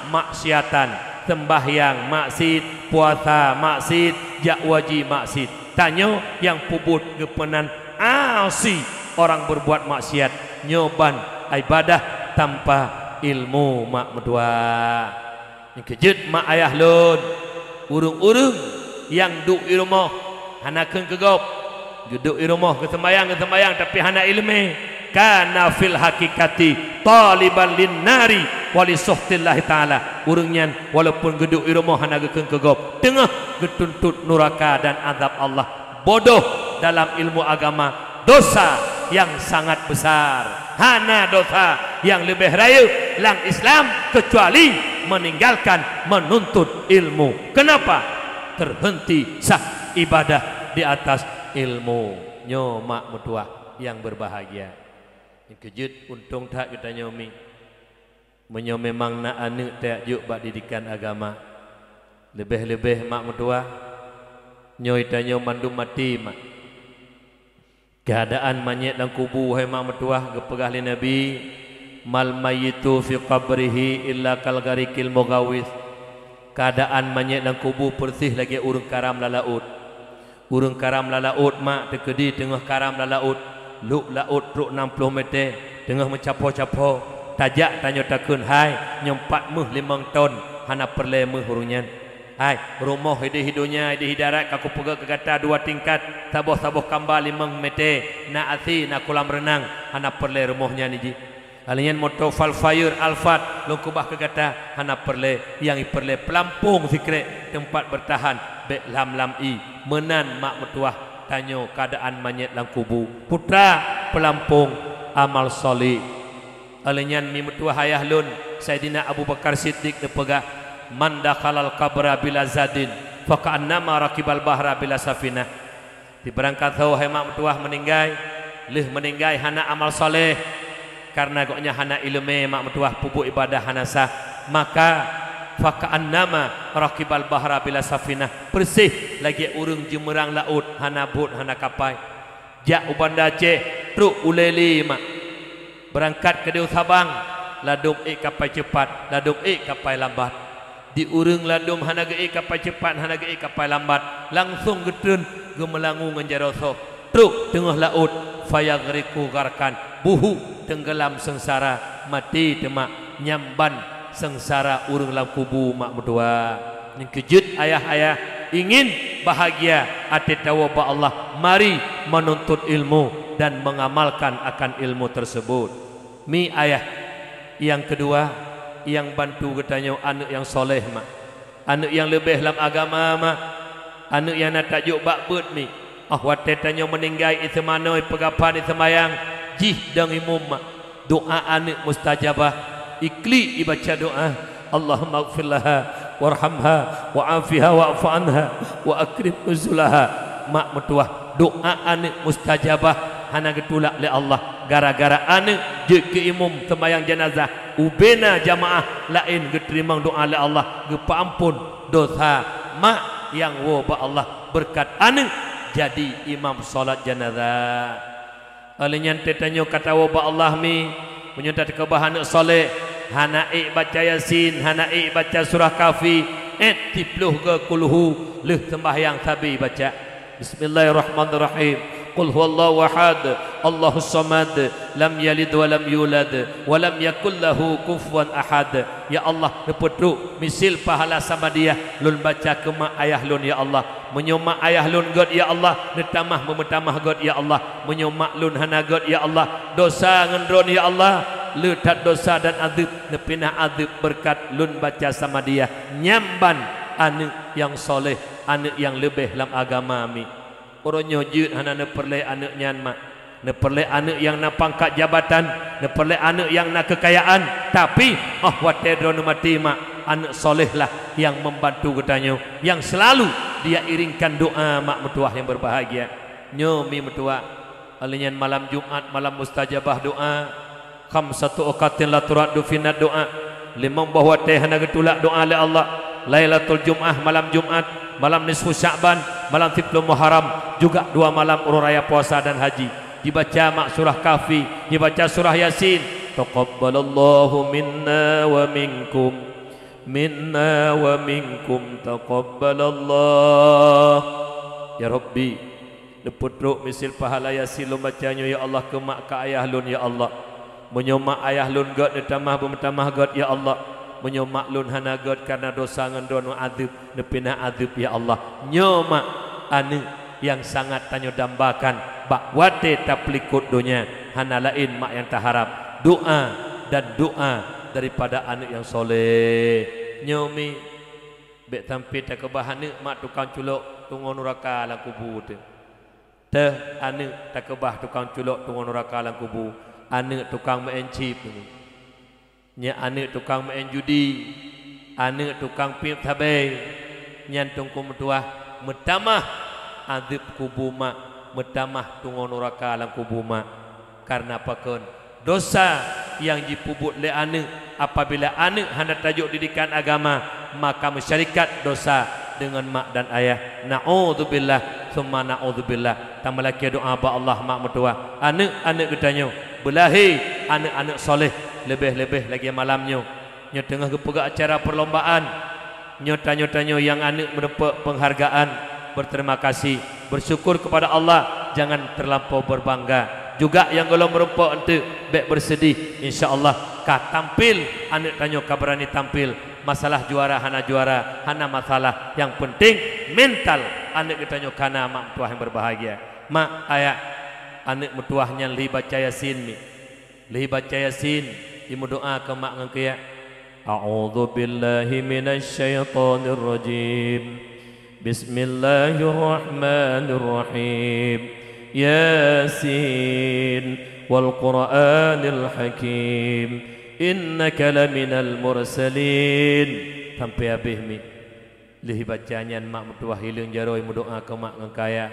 maksiatan, seumbahyang maksiat, puasa maksiat, jak haji maksiat. Tanyoe nyang peubuet geupeunan asi orang berbuat maksiat, nyoe ban ibadah tanpa ilmu mak meutuah. Nyang keujeuet mak ayah lôn, ureuëng-ureuëng nyang duek i rumoh hana kheun keu gob, geuduek i rumoh geuseumbahyang-geuseumbahyang tapi hana ileumé, kana fil haqiqati taliban lin nari wa li sukhtillahi ta'ala. Ureuëng nyan walaupun geuduek i rumoh hana geukheun keu gob, teungoh geutuntut nuraka dan azab Allah. Bodoh dalam ilmu agama, dosa nyang sangat besar. Hana dosa nyang leubeh rayeuk lam Islam keucuali meninggalkan menuntut ilmu. Kenapa? Terhenti sah ibadah di atas ilmu. Nyoe mak meutuah nyang berbahagia. Nyang keujeuet untông that geutanyoe mi. Meunyoe memang na aneuëk tajak jok bak didikan agama, leubeh-leubeh mak meutuah, nyoe tanyoe mandum maté mak. Keuadaan manyét lam kubu hai mak meutuah geupeugah lé Nabi, "Mal mayyitu fi qabrihi illa kal ghariqil mughawwits." Keuadaan manyét lam kubu peureuseh lagée ureuëng karam lam laôt. Ureuëng karam lam laôt mak teukeudi teungoh karam lam laôt, lhok laôt trok nam ploh mètè, teungoh meucapo-capo, tajak tanyoe takheun, "Hai, nyoe pat méuh limong ton, hana peureulée méuh ureuëng nyan." Hai, rumoh ideh i donya, ideh i darat ka kupeugét keu gata dua tingkat, saboh-saboh kamba limong mètè, na asèe, na kolam reunang, hana peureulée rumoh nyan jih. Lheueh nyan moto Vellfire Alphard lôn keubah keu gata, hana peureulée, nyang ipeureulée peulampông sikrek teumpat beurtahan bék lam-lam ié. Meunan mak meutuwah tanyoe keuadaan manyét lam kubu. Putra peulampông amal saleh. Lheueh nyan mi meutuwah ayah lôn, Saidina Abu Bakar Siddiq neupeugah, "Man dakhalal qabra bila zadin, faka'annama rakibal bahra bila safinah." Sibarang kasoe hai mak meutuwah meuninggai, lheueh meuninggai hana amal saleh, kareuna gobnyan hana iéleumé mak meutuwah peubuet iébadah hana sah, Maka, faka'annama rakibal bahra bila safinah, persis lagée ureuëng jimeurang laôt hana bot hana kapai. Jak u Banda Aceh, trok ulée lé mak. Beurangkat keudeh u Sabang, ladôm ék kapai ceupat, ladôm ék kapai lambat. Di ureuëng ladôm hana geuék kapai ceupat, hana geuék kapai lambat, langsong geutreun geumeulangue ngon jaroe soh. Trok teungoh laôt, fayaghriqu gharqan, buhu teunggeulam seungsara, maté teuma. Nyan ban seungsara ureuëng lam kubu mak meutuwah. Nyang keujeuet ayah-ayah ingin bahagia até tawoe bak Allah, mari menuntut ilmu dan mengamalkan akan ilmu tersebut. Mi ayah, nyang keudua, nyang bantu geutanyoe aneuëk nyang soleh mak. Aneuëk nyang leubeh lam agama mak. Aneuëk nyang na tajok bak beuet mi. Óh watée tanyoe meuninggai iseumanoe peugaphan iseumayang jih dong imum mak. Doa aneuëk mustajabah. Iklik ibaca doa, Allahummaghfir laha warhamha wa'afiha wa'fu anha wa akrim nuzulaha. Mak meutuwah, doa aneuëk mustajabah hana geutulak lé Allah. Gara-gara aneuëk jeuet keu imum seumayang janazah, ubena jamaah laén geuteurimong doa lé Allah, geupeuampon dosa mak nyang woe bak Allah beureukat aneuëk jadi imam salat janazah. Óh lheueh nyan teutanyoe ka tawoe bak Allah mi, meunyoe tateukeubah aneuëk soleh, hana ék baca Yasin, hana ék baca surah Kahfi, ék siploh goe kulhu lheueh seumbahyang sabe baca. Bismillahirrahmanirrahim. Qul huwallahu ahad, Allahus samad, lam yalid wa lam yulad, wa lam yakul lahu kufuwan ahad. Ya Allah, neupeutrok misil pahala samadiyah lôn baca keu mak ayah lôn, ya Allah. Meunyoe mak ayah lôn gét, ya Allah, neutamah beumeutamah gét, ya Allah. Meunyoe mak lôn hana gét, ya Allah, dosa ngon droe, ya Allah, le that dosa dan azeub, neupinah azeub beureukat lôn baca samadiyah. Nyan ban aneuëk nyang soleh, aneuëk nyang leubeh lam agama mi. Uroe nyoe jeuet hana neupeureulée aneuëk nyan mak. Neupeureulée aneuëk nyang na pangkat jabatan, neupeureulée aneuëk nyang na keukayaan, tapi óh watée droeneuh maté mak, aneuëk soleh lah nyang membantu geutanyoe, nyang selalu dia iringkan doa mak meutuwah nyang berbahagia. Nyoe mi meutuwah, óh lheueh nyan malam Jumat malam mustajabah doa. Khamsatu awqatin la turaddu fiha du'a. Limong boh watée hana geutulak doa lé Allah. Lailatul Jum'ah, malam Jumat, malam nisfu Sya'ban, malam siploh Muharram, juga dua malam uroe raya puasa dan haji. Dibaca mak surah Kahfi, dibaca surah Yasin. Taqabbalallahu minna wa minkum. Minna wa minkum taqabbalallah. Ya Rabbi, neupeutrok misil pahala Yasin lôn baca nyoe, ya Allah, keu mak keu ayah lôn, ya Allah. Meunyoe mak ayah lôn gét, neutamah beumeutamah gét, ya Allah. Meunyoe mak lôn hana gét, kareuna dosa ngon droeneuh azeub, neupinah azeub, ya Allah. Nyoe mak, aneuëk nyang sangat tanyoe dambakan bak watée tapeulikot donya, hana laén mak nyang taharab, doa dan doa daripada aneuëk nyang soleh. Nyoe mi, bék sampai takeubah aneuëk mak tukang culok tungoe nuraka lam kubu teuh. Teuh aneuëk takeubah tukang culok tungoe nuraka lam kubu, aneuëk tukang meu'en chip. Nyan aneuëk tukang meu'en judi, aneuëk tukang piep sabée, nyan teungku meutuwah, meutamah azeub kubu mak, meutamah tungoe nuraka lam kubu mak. Kareuna pakon? Dosa nyang jipeubuet lé aneuëk, apabila aneuëk hana tajok didikan agama, maka meusyarikat dosa deungon mak dan ayah. Na'udzubillah, summa na'udzubillah. Tameulakée doa bak Allah mak meutuwah. Aneuëk-aneuëk geutanyoe, beulahé aneuëk-aneuëk soleh, leubeh-leubeh lagée malam nyoe. Nyoe teungoh geupeugah acara perlombaan. Nyoe tanyoe-tanyoe nyang aneuëk meureumpok peunghargaan, berterima kasih, bersyukur kepada Allah, jangan terlampau berbangga. Juga nyang gohlom meureumpok eunteuk, bék bersedih. Insya Allah ka tampil, aneuëk tanyoe ka beurani tampil. Masalah juara hana juara, hana masalah. Nyang penting mental aneuëk geutanyoe ka na mak meutuwah nyang berbahagia. Mak, ayah, aneuëk meutuwah nyan lheueh baca Yasin mi. Lheueh baca Yasin, imeudoa keu mak ngon keu yah. A'udzubillahi minasyaitonirrajim. Bismillahirrahmanirrahim. Yasin, wal Qur'anil hakim. Innaka laminal mursalin. Sampai habéh mi. Lheueh baca nyan mak meutuwah hileung jaroe meudoa keu mak ngon keu ayah.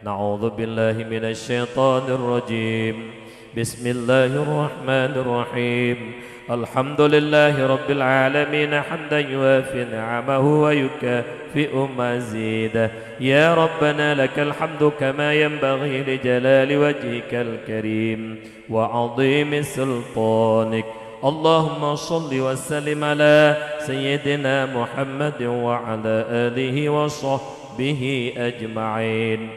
أعوذ بالله من الشيطان الرجيم. بسم الله الرحمن الرحيم. الحمد لله رب العالمين، حمدا يوافي نعمه ويكافئ مزيده. يا ربنا، لك الحمد كما ينبغي لجلال وجهك الكريم وعظيم سلطانك. اللهم صل وسلم على سيدنا محمد وعلى آله وصحبه أجمعين.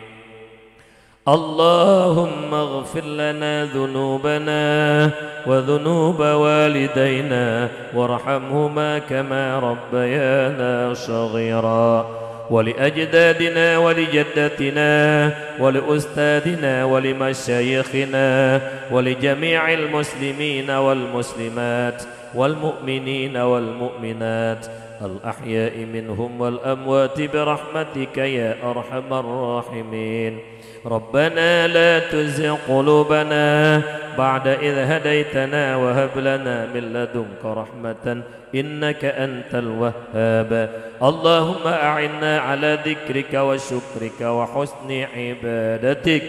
اللهم اغفر لنا ذنوبنا وذنوب والدينا وارحمهما كما ربيانا صغيرا، ولأجدادنا ولجداتنا ولأستاذنا ولمشايخنا ولجميع المسلمين والمسلمات والمؤمنين والمؤمنات الأحياء منهم والأموات برحمتك يا أرحم الراحمين. ربنا لا تزغ قلوبنا بعد إذ هديتنا وهب لنا من لدنك رحمة إنك أنت الوهاب. اللهم أعنا على ذكرك وشكرك وحسن عبادتك.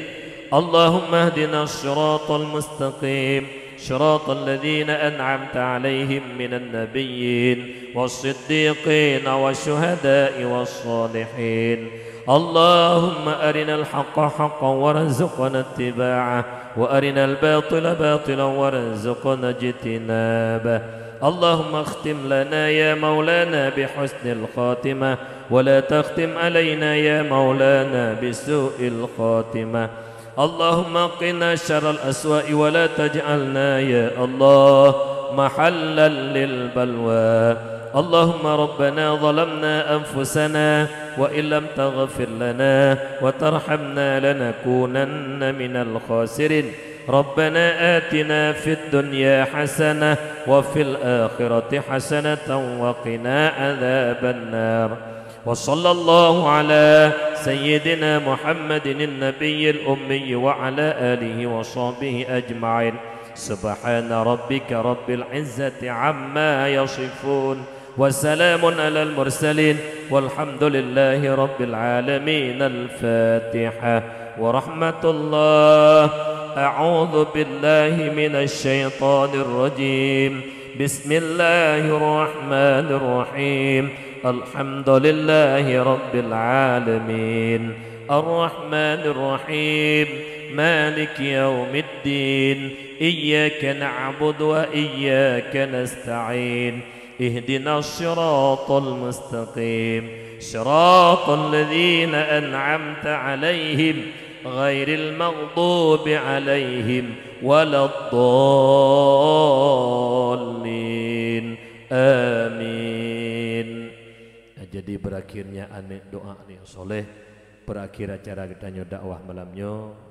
اللهم اهدنا الصراط المستقيم، صراط الذين أنعمت عليهم من النبيين والصديقين والشهداء والصالحين. اللهم أرنا الحق حقا وارزقنا اتباعه، وأرنا الباطل باطلا وارزقنا اجتنابه. اللهم اختم لنا يا مولانا بحسن الخاتمة، ولا تختم علينا يا مولانا بسوء الخاتمة. اللهم قنا شر الأسواء، ولا تجعلنا يا الله محلا للبلوى. اللهم ربنا ظلمنا أنفسنا وإن لم تغفر لنا وترحمنا لنكونن من الخاسرين. ربنا آتنا في الدنيا حسنة وفي الآخرة حسنة وقنا عذاب النار. وصلى الله على سيدنا محمد النبي الأمي وعلى آله وصحبه أجمعين. سبحان ربك رب العزة عما يصفون، وسلام على المرسلين، والحمد لله رب العالمين. الفاتحة ورحمة الله. أعوذ بالله من الشيطان الرجيم. بسم الله الرحمن الرحيم. الحمد لله رب العالمين. الرحمن الرحيم. مالك يوم الدين. إياك نعبد وإياك نستعين. اهدنا الصراط المستقيم. صراط الذين أنعمت عليهم غير المغضوب عليهم ولا الضالين. آمين. Jadi berakhirnya aneuk doa aneuk soleh, berakhir acara geutanyoe dakwah malam nyoe.